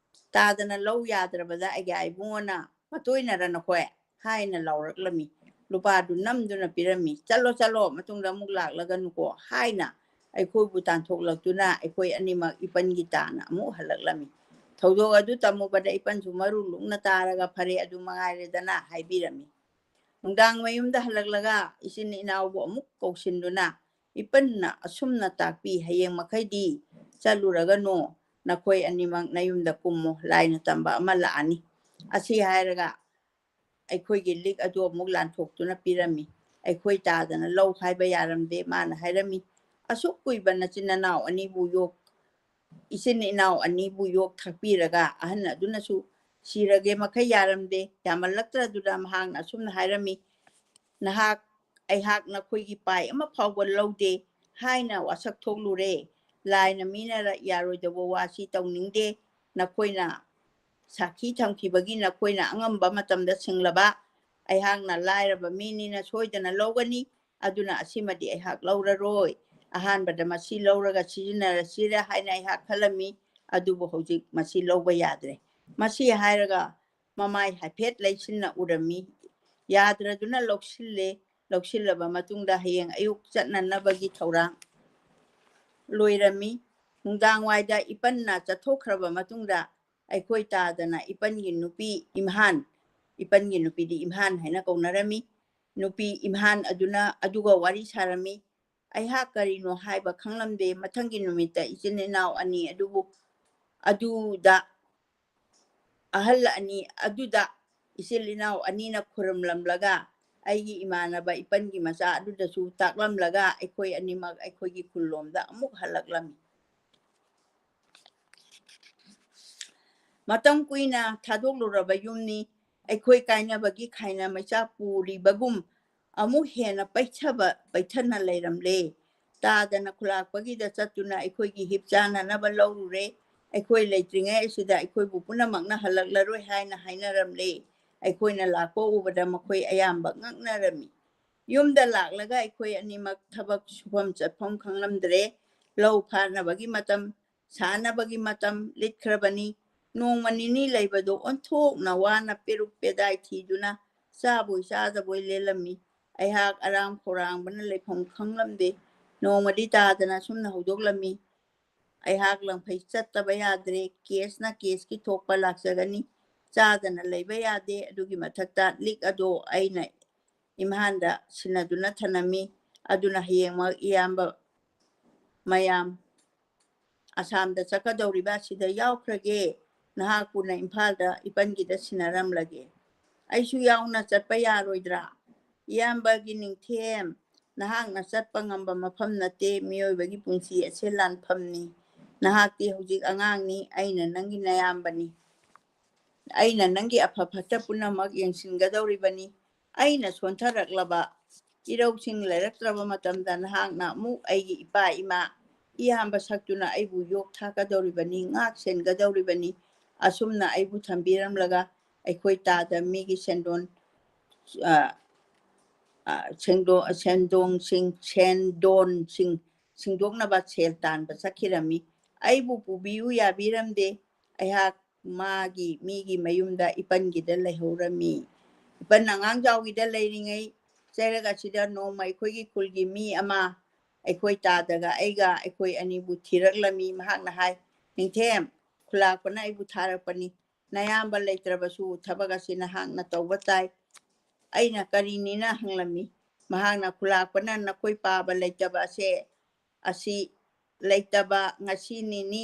ꯇꯥꯗꯅ ꯂꯧ ꯌꯥꯗ꯭ꯔꯕꯗ ꯑꯩꯒꯤ ꯏꯕꯨꯡꯉꯣꯅ, "ꯃꯇꯣꯏꯅꯔ ꯅꯈꯣꯏ?" ꯍꯥꯏꯅ ꯂꯥꯎꯔꯛꯂꯝꯃꯤ꯫ ꯂꯨꯄꯥꯗꯨ ꯅꯝꯗꯨꯅ ꯄꯤꯔꯝꯃꯤ꯫ "ꯆꯠꯂꯣ, ꯆꯠꯂꯣ, ꯃꯇꯨꯡꯗ ꯑꯃꯨꯛ ꯂꯥꯛꯂꯒꯅꯨꯀꯣ" ꯍꯥꯏꯅ ꯑꯩꯈꯣꯏꯕꯨ ꯇꯥꯟꯊꯣꯛꯂꯛꯇꯨꯅ ꯑꯩꯈꯣꯏ ꯑꯅꯤꯃꯛ ꯏꯄꯟꯒꯤ ꯇꯥꯅ ꯑꯃꯨꯛ ꯍꯜꯂꯛꯂꯝꯃꯤ꯫ "ꯊꯧꯗꯣꯛ ꯑꯗꯨ ꯇꯝꯃꯨꯕꯗ ꯏꯄꯟꯁꯨ ꯃꯔꯨ ꯂꯨꯛꯅ ꯇꯥꯔꯒ ꯐꯔꯦ ꯑꯗꯨ ꯃꯉꯥꯏꯔꯦꯗꯅ" ꯍꯥꯏꯕꯤꯔꯝꯃꯤ꯫ ꯅꯨꯡꯗꯥꯡ ꯃꯌꯨꯝꯗ ꯍꯜꯂꯛꯂꯒ ꯏꯆꯤꯟ ꯏꯅꯥꯎꯕꯨ ꯑꯃꯨꯛ ꯀꯧꯁꯤꯟꯗꯨꯅ, "ꯏꯄꯟꯅ ꯑꯁꯨꯝꯅ ꯇꯥꯛꯄꯤ, ꯍꯌꯦꯡ ꯃꯈꯩꯗꯤ ꯆꯠꯂꯨꯔꯒꯅꯨ, ꯅꯈꯣꯏ ꯑꯅꯤꯃꯛ ꯅꯌꯨꯝꯗ ꯀꯨꯝꯃꯣ, ꯂꯥꯏꯅ ꯇꯝꯕ ꯑꯃ ꯂꯥꯛꯑꯅꯤ" ꯑꯁꯤ ꯍꯥꯏꯔꯒ ꯑꯩꯈꯣꯏꯒꯤ ꯂꯤꯛ ꯑꯗꯨ ꯑꯃꯨꯛ ꯂꯥꯟꯊꯣꯛꯇꯨꯅ ꯄꯤꯔꯝꯃꯤ꯫ ꯑꯩꯈꯣꯏ ꯇꯥꯗꯅ ꯂꯧ ꯍꯥꯏꯕ ꯌꯥꯔꯝꯗꯦ꯫ ꯃꯥꯅ ꯍꯥꯏꯔꯝꯃꯤ, "ꯑꯁꯨꯛ ꯀꯨꯏꯕ ꯅꯆꯤꯟ ꯅꯅꯥꯎ ꯑꯅꯤꯕꯨ ꯌꯣꯛ ꯏꯆꯤꯟ ꯏꯅꯥꯎ ꯑꯅꯤꯕꯨ ꯌꯣꯛ ꯊꯥꯛꯄꯤꯔꯒ ꯑꯍꯟ ꯑꯗꯨꯅꯁꯨ ꯁꯤꯔꯒꯦ ꯃꯈꯩ ꯌꯥꯔꯝꯗꯦ꯫ ꯌꯥꯝꯃꯜꯂꯛꯇ꯭ꯔꯗꯨꯅ ꯃꯍꯥꯛꯅ ꯑꯁꯨꯝꯅ ꯍꯥꯏꯔꯝꯃꯤ, ꯅꯍꯥꯛ, ꯑꯩꯍꯥꯛ ꯅꯈꯣꯏꯒꯤ ꯄꯥꯏ ꯑꯃ ꯐꯥꯎꯕ ꯂꯧꯗꯦ" ꯍꯥꯏꯅ ꯋꯥꯁꯛ ꯊꯣꯛꯂꯨꯔꯦ꯫ "ꯂꯥꯏꯅ ꯃꯤꯅ ꯌꯥꯔꯣꯏꯗꯧꯕ ꯋꯥꯁꯤ ꯇꯧꯅꯤꯡꯗꯦ꯫ ꯅꯈꯣꯏꯅ ꯁꯥꯈꯤ ꯊꯝꯈꯤꯕꯒꯤ ꯅꯈꯣꯏꯅ ꯑꯉꯝꯕ ꯃꯇꯝꯗ ꯁꯤꯡꯂꯕ, ꯑꯩꯍꯥꯛꯅ ꯂꯥꯏꯔꯕ ꯃꯤꯅꯤꯅ ꯁꯣꯏꯗꯅ ꯂꯧꯒꯅꯤ꯫ ꯑꯗꯨꯅ ꯑꯁꯤꯃꯗꯤ ꯑꯩꯍꯥꯛ ꯂꯧꯔꯔꯣꯏ꯫ ꯑꯍꯥꯟꯕꯗ ꯃꯁꯤ ꯂꯧꯔꯒ ꯁꯤꯖꯤꯟꯅꯔꯁꯤꯔ ꯍꯥꯏꯅ ꯑꯩꯍꯥꯛ ꯈꯜꯂꯝꯃꯤ꯫ ꯑꯗꯨꯕꯨ ꯍꯧꯖꯤꯛ ꯃꯁꯤ ꯂꯧꯕ ꯌꯥꯗ꯭ꯔꯦ" ꯃꯁꯤ ꯍꯥꯏꯔꯒ ꯃꯃꯥꯏ ꯍꯥꯏꯐꯦꯠ ꯂꯩꯁꯤꯟꯅ ꯎꯔꯝꯃꯤ꯫ ꯌꯥꯗ꯭ꯔꯗꯨꯅ ꯂꯧꯁꯤꯜꯂꯦ꯫ ꯂꯧꯁꯤꯜꯂꯕ ꯃꯇꯨꯡꯗ ꯍꯌꯦꯡ ꯑꯌꯨꯛ ꯆꯠꯅꯅꯕꯒꯤ ꯊꯧꯔꯥꯡ ꯂꯣꯏꯔꯝꯃꯤ꯫ ꯅꯨꯡꯗꯥꯡꯋꯥꯏꯗ ꯏꯄꯟꯅ ꯆꯠꯊꯣꯛꯈ꯭ꯔꯕ ꯃꯇꯨꯡꯗ ꯑꯩꯈꯣꯏ ꯇꯥꯗꯅ ꯏꯄꯟꯒꯤ ꯅꯨꯄꯤ ꯏꯝꯍꯥꯟ, ꯏꯄꯟꯒꯤ ꯅꯨꯄꯤꯗꯤ ꯏꯝꯍꯥꯟ ꯍꯥꯏꯅ ꯀꯧꯅꯔꯝꯃꯤ꯫ ꯅꯨꯄꯤ ꯏꯝꯍꯥꯟ ꯑꯗꯨꯅ ꯑꯗꯨꯒ ꯋꯥꯔꯤ ꯁꯥꯔꯝꯃꯤ꯫ ꯑꯩꯍꯥꯛ ꯀꯔꯤꯅꯣ ꯍꯥꯏꯕ ꯈꯪꯂꯝꯗꯦ꯫ ꯃꯊꯪꯒꯤ ꯅꯨꯃꯤꯠꯇ ꯏꯆꯤꯟ ꯏꯅꯥꯎ ꯑꯅꯤ ꯑꯗꯨꯕꯨ ꯑꯗꯨꯗ ꯑꯍꯜ ꯑꯅꯤ ꯑꯗꯨꯗ ꯏꯆꯤꯜ ꯏꯅꯥꯎ ꯑꯅꯤꯅ ꯈꯨꯔꯨꯝꯂꯝꯂꯒ, ꯑꯩꯒꯤ ꯏꯃꯥꯟꯅꯕ ꯏꯄꯟꯒꯤ ꯃꯆꯥ ꯑꯗꯨꯗꯁꯨ ꯇꯥꯛꯂꯝꯂꯒ, ꯑꯩꯈꯣꯏ ꯑꯅꯤꯃꯛ ꯑꯩꯈꯣꯏꯒꯤ ꯈꯨꯜꯂꯣꯝꯗ ꯑꯃꯨꯛ ꯍꯜꯂꯛꯂꯝꯃꯤ꯫ ꯃꯇꯝ ꯀꯨꯏꯅ ꯊꯥꯗꯣꯛꯂꯨꯔꯕ ꯌꯨꯝꯅꯤ꯫ ꯑꯩꯈꯣꯏ ꯀꯥꯏꯅꯕꯒꯤ ꯈꯥꯏꯅ ꯃꯩꯆꯥꯛ ꯄꯨꯔꯤꯕꯒꯨꯝ ꯑꯃꯨꯛ ꯍꯦꯟꯅ ꯄꯩꯊꯕ, ꯄꯩꯊꯅ ꯂꯩꯔꯝꯂꯦ꯫ ꯇꯥꯗꯅ ꯈꯨꯂꯥꯛꯄꯒꯤꯗ ꯆꯠꯇꯨꯅ ꯑꯩꯈꯣꯏꯒꯤ ꯍꯤꯞ ꯆꯥꯅꯅꯕ ꯂꯧꯔꯨꯔꯦ꯫ ꯑꯩꯈꯣꯏ ꯂꯩꯇ꯭ꯔꯤꯉꯩ ꯑꯁꯤꯗ ꯑꯩꯈꯣꯏꯕꯨ ꯄꯨꯝꯅꯃꯛꯅ ꯍꯜꯂꯛꯂꯔꯣꯏ ꯍꯥꯏꯅ ꯍꯥꯏꯅꯔꯝꯂꯦ꯫ ꯑꯩꯈꯣꯏꯅ ꯂꯥꯛꯄ ꯎꯕꯗ ꯃꯈꯣꯏ ꯑꯌꯥꯝꯕ ꯉꯛꯅꯔꯝꯃꯤ꯫ ꯌꯨꯝꯗ ꯂꯥꯛꯂꯒ ꯑꯩꯈꯣꯏ ꯑꯅꯤꯃꯛ ꯊꯕꯛ ꯁꯨꯐꯝ ꯆꯠꯐꯝ ꯈꯪꯂꯝꯗ꯭ꯔꯦ꯫ ꯂꯧ ꯐꯥꯅꯕꯒꯤ ꯃꯇꯝ, ꯁꯥꯅꯕꯒꯤ ꯃꯇꯝ ꯂꯤꯠꯈ꯭ꯔꯕꯅꯤ꯫ ꯅꯣꯡꯃ ꯅꯤꯅꯤ ꯂꯩꯕꯗꯨ ꯑꯣꯟꯊꯣꯛꯅ ꯋꯥꯅ ꯄꯦꯔꯨꯛ ꯄꯦꯗꯥꯏ ꯊꯤꯗꯨꯅ ꯆꯥꯕꯣꯏ ꯆꯥꯗꯕꯣꯏ ꯂꯦꯜꯂꯝꯃꯤ꯫ ꯑꯩꯍꯥꯛ ꯑꯔꯥꯝ ꯈꯧꯔꯥꯡꯕꯅ ꯂꯩꯐꯝ ꯈꯪꯂꯝꯗꯦ꯫ ꯅꯣꯡꯃꯗꯤ ꯇꯥꯗꯅ ꯑꯁꯨꯝꯅ ꯍꯧꯗꯣꯛꯂꯝꯃꯤ꯫ ꯑꯩꯍꯥꯛ ꯂꯪꯐꯩ ꯆꯠꯇꯕ ꯌꯥꯗ꯭ꯔꯦ꯫ ꯀꯦꯁꯅ ꯀꯦꯁꯀꯤ ꯊꯣꯛꯄ ꯂꯥꯛꯆꯒꯅꯤ꯫ ꯆꯥꯗꯅ ꯂꯩꯕ ꯌꯥꯗꯦ꯫ ꯑꯗꯨꯒꯤ ꯃꯊꯛꯇ ꯂꯤꯛ ꯑꯗꯣ ꯑꯩꯅ ꯏꯝꯐꯥꯜꯗ ꯁꯤꯟꯅꯗꯨꯅ ꯊꯅꯝꯃꯤ꯫ ꯑꯗꯨꯅ ꯍꯌꯦꯡꯃꯛ ꯏꯌꯥꯝꯕ ꯃꯌꯥꯝ ꯑꯁꯥꯝꯗ ꯆꯠꯀꯗꯧꯔꯤꯕ ꯑꯁꯤꯗ ꯌꯥꯎꯈ꯭ꯔꯒꯦ꯫ ꯅꯍꯥꯛꯄꯨꯅ ꯏꯝꯐꯥꯜꯗ ꯏꯄꯟꯒꯤꯗ ꯁꯤꯟꯅꯔꯝꯂꯒꯦ꯫ ꯑꯩꯁꯨ ꯌꯥꯎꯅ ꯆꯠꯄ ꯌꯥꯔꯣꯏꯗ꯭ꯔꯥ? ꯏꯌꯥꯝꯕꯒꯤ ꯅꯤꯡꯊꯦꯝ, ꯅꯍꯥꯛꯅ ꯆꯠꯄ ꯉꯝꯕ ꯃꯐꯝ ꯅꯠꯇꯦ꯫ ꯃꯤꯑꯣꯏꯕꯒꯤ ꯄꯨꯟꯁꯤ ꯑꯁꯦ ꯂꯥꯟꯐꯝꯅꯤ꯫ ꯅꯍꯥꯛꯇꯤ ꯍꯧꯖꯤꯛ ꯑꯉꯥꯡꯅꯤ꯫ ꯑꯩꯅ ꯅꯪꯒꯤ ꯅꯌꯥꯝꯕꯅꯤ꯫ ꯑꯩꯅ ꯅꯪꯒꯤ ꯑꯐ ꯐꯠꯇ ꯄꯨꯝꯅꯃꯛ ꯌꯦꯡꯁꯤꯟꯒꯗꯧꯔꯤꯕꯅꯤ꯫ ꯑꯩꯅ ꯁꯣꯟꯊꯔꯛꯂꯕ, ꯏꯔꯧꯁꯤꯡ ꯂꯩꯔꯛꯇ꯭ꯔꯕ ꯃꯇꯝꯗ ꯅꯍꯥꯛꯅ ꯑꯃꯨꯛ ꯑꯩꯒꯤ ꯏꯄꯥ ꯏꯃꯥ, ꯏꯌꯥꯝꯕ ꯁꯛꯇꯨꯅ ꯑꯩꯕꯨ ꯌꯣꯛ ꯊꯥꯛꯀꯗꯧꯔꯤꯕꯅꯤ, ꯉꯥꯛ ꯁꯦꯟꯒꯗꯧꯔꯤꯕꯅꯤ꯫ ꯑꯁꯨꯝꯅ ꯑꯩꯕꯨ ꯊꯝꯕꯤꯔꯝꯂꯒ ꯑꯩꯈꯣꯏ ꯇꯥꯗ ꯃꯤꯒꯤ ꯁꯦꯟꯗꯣꯟ, ꯑ, ꯑ, ꯁꯦꯟꯗꯣ-, ꯁꯦꯟꯗꯣꯡꯁꯤꯡ, ꯁꯦꯟꯗꯣꯟꯁꯤꯡ ꯁꯤꯡꯗꯣꯛꯅꯕ ꯁꯦꯜ ꯇꯥꯟꯕ ꯆꯠꯈꯤꯔꯝꯃꯤ꯫ ꯑꯩꯕꯨ ꯄꯨꯕꯤꯌꯨ ꯌꯥꯕꯤꯔꯝꯗꯦ꯫ ꯑꯩꯍꯥꯛ ꯃꯥꯒꯤ, ꯃꯤꯒꯤ ꯃꯌꯨꯝꯗ ꯏꯄꯟꯒꯤꯗ ꯂꯩꯍꯧꯔꯝꯃꯤ꯫ ꯏꯄꯟ ꯑꯉꯥꯡꯖꯥꯎꯒꯤꯗ ꯂꯩꯔꯤꯉꯩ ꯆꯩꯔꯛ ꯑꯁꯤꯗ ꯅꯣꯡꯃ ꯑꯩꯈꯣꯏꯒꯤ ꯈꯨꯜꯒꯤ ꯃꯤ ꯑꯃ ꯑꯩꯈꯣꯏ ꯇꯥꯗꯒ ꯑꯩꯒ, ꯑꯩꯈꯣꯏ ꯑꯅꯤꯕꯨ ꯊꯤꯔꯛꯂꯝꯃꯤ꯫ ꯃꯍꯥꯛꯅ ꯍꯥꯏ, "ꯅꯤꯡꯊꯦꯝ, ꯈꯨꯂꯥꯛꯄꯅ ꯑꯩꯕꯨ ꯊꯥꯔꯛꯄꯅꯤ꯫ ꯅꯌꯥꯝꯕ ꯂꯩꯇ꯭ꯔꯕꯁꯨ ꯊꯕꯛ ꯑꯁꯤ ꯅꯍꯥꯛꯅ ꯇꯧꯕ ꯇꯥꯏ꯫" ꯑꯩꯅ ꯀꯔꯤꯅꯤꯅ ꯍꯪꯂꯝꯃꯤ꯫ ꯃꯍꯥꯛꯅ, "ꯈꯨꯂꯥꯛꯄꯅ ꯅꯈꯣꯏ ꯄꯥꯕ ꯂꯩꯇꯕ ꯑꯁꯦ, ꯑꯁꯤ ꯂꯩꯇꯕ ꯉꯁꯤ ꯅꯤꯅꯤ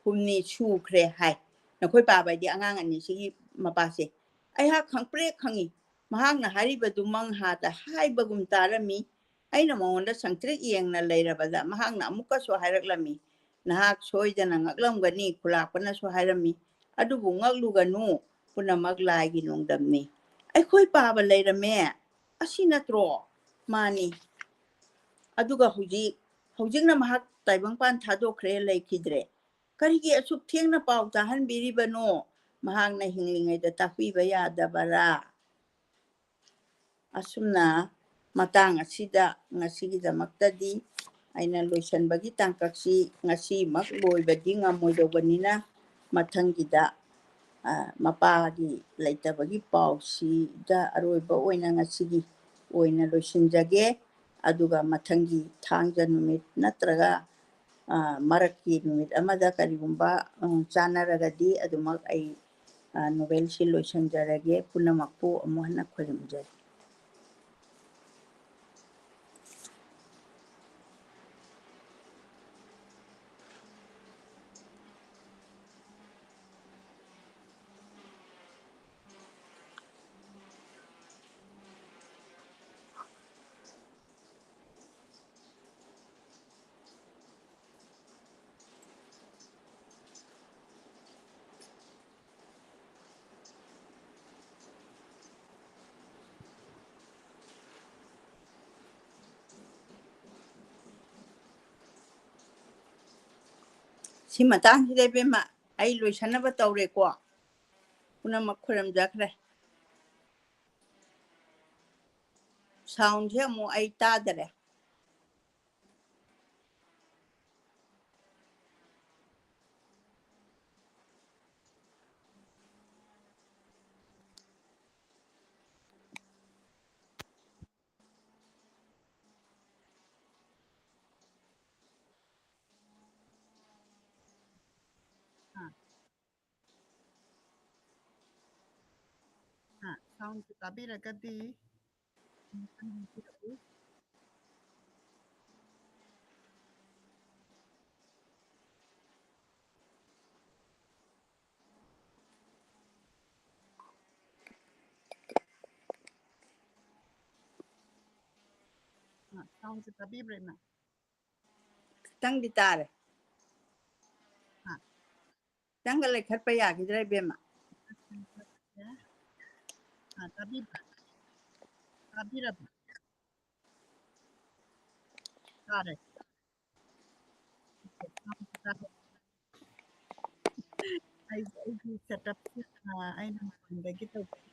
ꯍꯨꯝꯅꯤ ꯁꯨꯈ꯭ꯔꯦ" ꯍꯥꯏ꯫ ꯅꯈꯣꯏ ꯄꯥꯕ ꯍꯥꯏꯗꯤ ꯑꯉꯥꯡ ꯑꯅꯤꯁꯤꯒꯤ ꯃꯄꯥꯁꯦ꯫ ꯑꯩꯍꯥꯛ ꯈꯪꯄ꯭ꯔꯦꯛ ꯈꯪꯉꯤ꯫ ꯃꯍꯥꯛꯅ ꯍꯥꯏꯔꯤꯕꯗꯨ ꯃꯪꯍꯥꯗ ꯍꯥꯏꯕꯒꯨꯝ ꯇꯥꯔꯝꯃꯤ꯫ ꯑꯩꯅ ꯃꯉꯣꯟꯗ ꯁꯪꯇ꯭ꯔꯤꯛ ꯌꯦꯡꯅ ꯂꯩꯔꯕꯗ ꯃꯍꯥꯛꯅ ꯑꯃꯨꯛꯀꯁꯨ ꯍꯥꯏꯔꯛꯂꯝꯃꯤ, "ꯅꯍꯥꯛ ꯁꯣꯏꯗꯅ ꯉꯛꯂꯝꯒꯅꯤ", ꯈꯨꯂꯥꯛꯄꯅꯁꯨ ꯍꯥꯏꯔꯝꯃꯤ꯫ "ꯑꯗꯨꯕꯨ ꯉꯛꯂꯨꯒꯅꯨ, ꯄꯨꯝꯅꯃꯛ ꯂꯥꯏꯒꯤ ꯅꯣꯡꯗꯝꯅꯤ꯫" ꯑꯩꯈꯣꯏ ꯄꯥꯕ ꯂꯩꯔꯝꯃꯦ꯫ ꯑꯁꯤ ꯅꯠꯇ꯭ꯔꯣ? ꯃꯥꯅꯤ꯫ ꯑꯗꯨꯒ ꯍꯧꯖꯤꯛ, ꯍꯧꯖꯤꯛꯅ ꯃꯍꯥꯛ ꯇꯥꯏꯕꯪꯄꯥꯟ ꯊꯥꯗꯣꯛꯈ꯭ꯔꯦ, ꯂꯩꯈꯤꯗ꯭ꯔꯦ꯫ ꯀꯔꯤꯒꯤ ꯑꯁꯨꯛ ꯊꯦꯡꯅ ꯄꯥꯎ ꯇꯥꯍꯟꯕꯤꯔꯤꯕꯅꯣ? ꯃꯍꯥꯛꯅ ꯍꯤꯡꯂꯤꯉꯩꯗ ꯇꯥꯛꯄꯤꯕ ꯌꯥꯗꯕꯔꯥ? ꯑꯁꯨꯝꯅ ꯃꯇꯥꯡ ꯑꯁꯤꯗ ꯉꯁꯤꯒꯤꯗꯃꯛꯇꯗꯤ ꯑꯩꯅ ꯂꯣꯏꯁꯤꯟꯕꯒꯤ ꯇꯥꯡꯀꯛꯁꯤ ꯉꯁꯤꯃꯛ ꯂꯣꯏꯕꯗꯤ ꯉꯝꯃꯣꯏꯗꯧꯕꯅꯤꯅ, ꯃꯊꯪꯒꯤꯗ ꯃꯄꯥꯒꯤ ꯂꯩꯇꯕꯒꯤ ꯄꯥꯎꯁꯤꯗ ꯑꯔꯣꯏꯕ ꯑꯣꯏꯅ ꯉꯁꯤꯒꯤ ꯑꯣꯏꯅ ꯂꯣꯏꯁꯤꯟꯖꯒꯦ꯫ ꯑꯗꯨꯒ ꯃꯊꯪꯒꯤ ꯊꯥꯡꯖ ꯅꯨꯃꯤꯠ ꯅꯠꯇ꯭ꯔꯒ ꯃꯔꯛꯀꯤ ꯅꯨꯃꯤꯠ ꯑꯃꯗ ꯀꯔꯤꯒꯨꯝꯕ ꯆꯥꯟꯅꯔꯒꯗꯤ ꯑꯗꯨꯃꯛ ꯑꯩ ꯅꯣꯕꯦꯜꯁꯤ ꯂꯣꯏꯁꯤꯟꯖꯔꯒꯦ꯫ ꯄꯨꯝꯅꯃꯛꯄꯨ ꯑꯃꯨꯛ ꯍꯟꯅ ꯈꯣꯏꯔꯨꯝꯖꯔꯤ꯫ ꯁꯤ ꯃꯇꯥꯡꯁꯤꯗ ꯏꯕꯦꯝꯃ, ꯑꯩ ꯂꯣꯏꯁꯟꯅꯕ ꯇꯧꯔꯦꯀꯣ꯫ ꯄꯨꯝꯅꯃꯛ ꯈꯨꯔꯨꯝꯖꯈ꯭ꯔꯦ꯫ ꯁꯥꯎꯟꯁꯦ ꯑꯃꯨꯛ ꯑꯩ ꯇꯥꯗꯔꯦ꯫ ꯁꯥꯎꯟꯁꯦ ꯇꯥꯕꯤꯔꯒꯗꯤ ꯁꯥꯎꯟꯁꯦ ꯇꯥꯕꯤꯕ꯭ꯔꯥ, ꯏꯃꯥ? ꯈꯤꯇꯪꯗꯤ ꯇꯥꯔꯦ꯫ ꯈꯤꯇꯪꯒ ꯂꯩꯈꯠꯄ ꯌꯥꯈꯤꯗ꯭ꯔꯥ, ꯏꯕꯦꯝꯃ? ꯇꯥꯕꯤꯕ꯭ꯔꯥ? ꯇꯥꯕꯤꯔꯕ? ꯇꯥꯔꯦ꯫ ꯑꯩꯒꯤ, ꯑꯩꯒꯤ ꯁꯦꯠꯑꯞꯁꯤ, ꯑ, ꯑꯩꯅ ꯃꯃꯥꯡꯗꯒꯤ ꯇꯧꯖꯩ꯫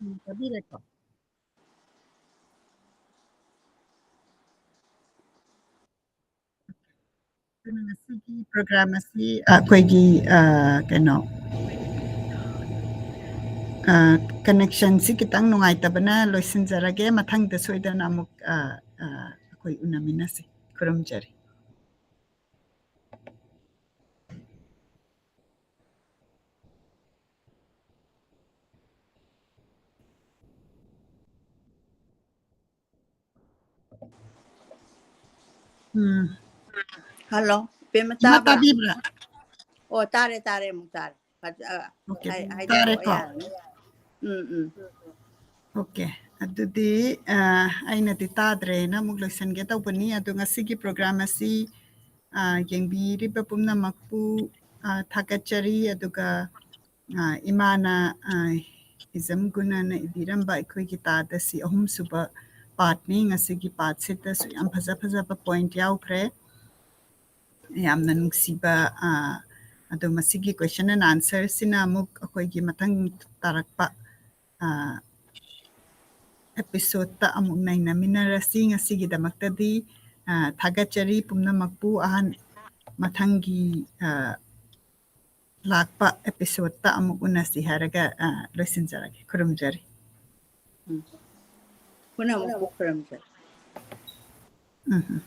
ꯎꯝ, ꯇꯥꯕꯤꯔꯦꯀꯣ? ꯉꯁꯤꯒꯤ program ꯑꯁꯤ ꯑꯩꯈꯣꯏꯒꯤ, ꯑ, ꯀꯩꯅꯣ, ꯑ, connection ꯁꯤ ꯈꯤꯇꯪ ꯅꯨꯡꯉꯥꯏꯇꯕꯅ ꯂꯣꯏꯁꯤꯟꯖꯔꯒꯦ꯫ ꯃꯊꯪꯗ ꯁꯣꯏꯗꯅ ꯑꯃꯨꯛ, ꯑ, ꯑ, ꯑꯩꯈꯣꯏ ꯎꯅꯃꯤꯟꯅꯁꯤ꯫ ꯈꯨꯔꯨꯝꯖꯔꯤ꯫ ꯎꯝ꯫ Hello, ꯏꯕꯦꯝꯃ, ꯏꯃꯥ ꯇꯥꯕ꯭ꯔꯥ? ꯇꯥꯕꯤꯕ꯭ꯔꯥ? ꯑꯣ, ꯇꯥꯔꯦ, ꯇꯥꯔꯦ, ꯑꯃꯨꯛ ꯇꯥꯔꯦ꯫ ꯐꯖ-, ꯑ, OK, ꯍꯥꯏ-, ꯍꯥꯏꯗꯣꯔꯛꯑꯣ, ꯇꯥꯔꯦꯀꯣ? ꯌꯥꯔꯅꯤ꯫ ꯎꯝ, ꯎꯝ꯫ OK, ꯑꯗꯨꯗꯤ, ꯑ, ꯑꯩꯅꯗꯤ ꯇꯥꯗ꯭ꯔꯦꯅ ꯑꯃꯨꯛ ꯂꯣꯏꯁꯤꯟꯒꯦ ꯇꯧꯕꯅꯤ꯫ ꯑꯗꯣ ꯉꯁꯤꯒꯤ program ꯑꯁꯤ, ꯑ, ꯌꯦꯡꯕꯤꯔꯤꯕ ꯄꯨꯝꯅꯃꯛꯄꯨ, ꯑ, ꯊꯥꯒꯠꯆꯔꯤ꯫ ꯑꯗꯨꯒ, ꯑ, ꯏꯃꯥꯅ, ꯑ, ꯏꯖꯝ ꯒꯨꯅꯅ ꯏꯕꯤꯔꯝꯕ ꯑꯩꯈꯣꯏꯒꯤ ꯇꯥꯗ ꯁꯤ ꯑꯍꯨꯝꯁꯨꯕ part ꯅꯤ꯫ ꯉꯁꯤꯒꯤ part ꯁꯤꯗꯁꯨ ꯌꯥꯝ ꯐꯖ ꯐꯖꯕ point ꯌꯥꯎꯈ꯭ꯔꯦ꯫ ꯌꯥꯝꯅ ꯅꯨꯡꯁꯤꯕ, ꯑ, ꯑꯗꯣ ꯃꯁꯤꯒꯤ question and answer ꯁꯤꯅ ꯑꯃꯨꯛ ꯑꯩꯈꯣꯏꯒꯤ ꯃꯊꯪ ꯇꯥꯔꯛꯄ, ꯑ, episode ꯇ ꯑꯃꯨꯛ ꯅꯩꯅꯃꯤꯟꯅꯔꯁꯤ꯫ ꯉꯁꯤꯒꯤꯗꯃꯛꯇꯗꯤ, ꯑ, ꯊꯥꯒꯠꯆꯔꯤ ꯄꯨꯝꯅꯃꯛꯄꯨ꯫ ꯑꯍꯥꯟ-, ꯃꯊꯪꯒꯤ, ꯑ, ꯂꯥꯛꯄ episode ꯇ ꯑꯃꯨꯛ ꯎꯅꯁꯤ ꯍꯥꯏꯔꯒ, ꯑ, ꯂꯣꯏꯁꯤꯟꯖꯔꯒꯦ꯫ ꯈꯨꯔꯨꯝꯖꯔꯤ꯫ ꯎꯝ꯫ ꯄꯨꯟꯅꯃꯛꯄꯨ ꯈꯨꯔꯨꯝꯖꯔꯤ꯫ ꯎꯝ ꯎꯝ꯫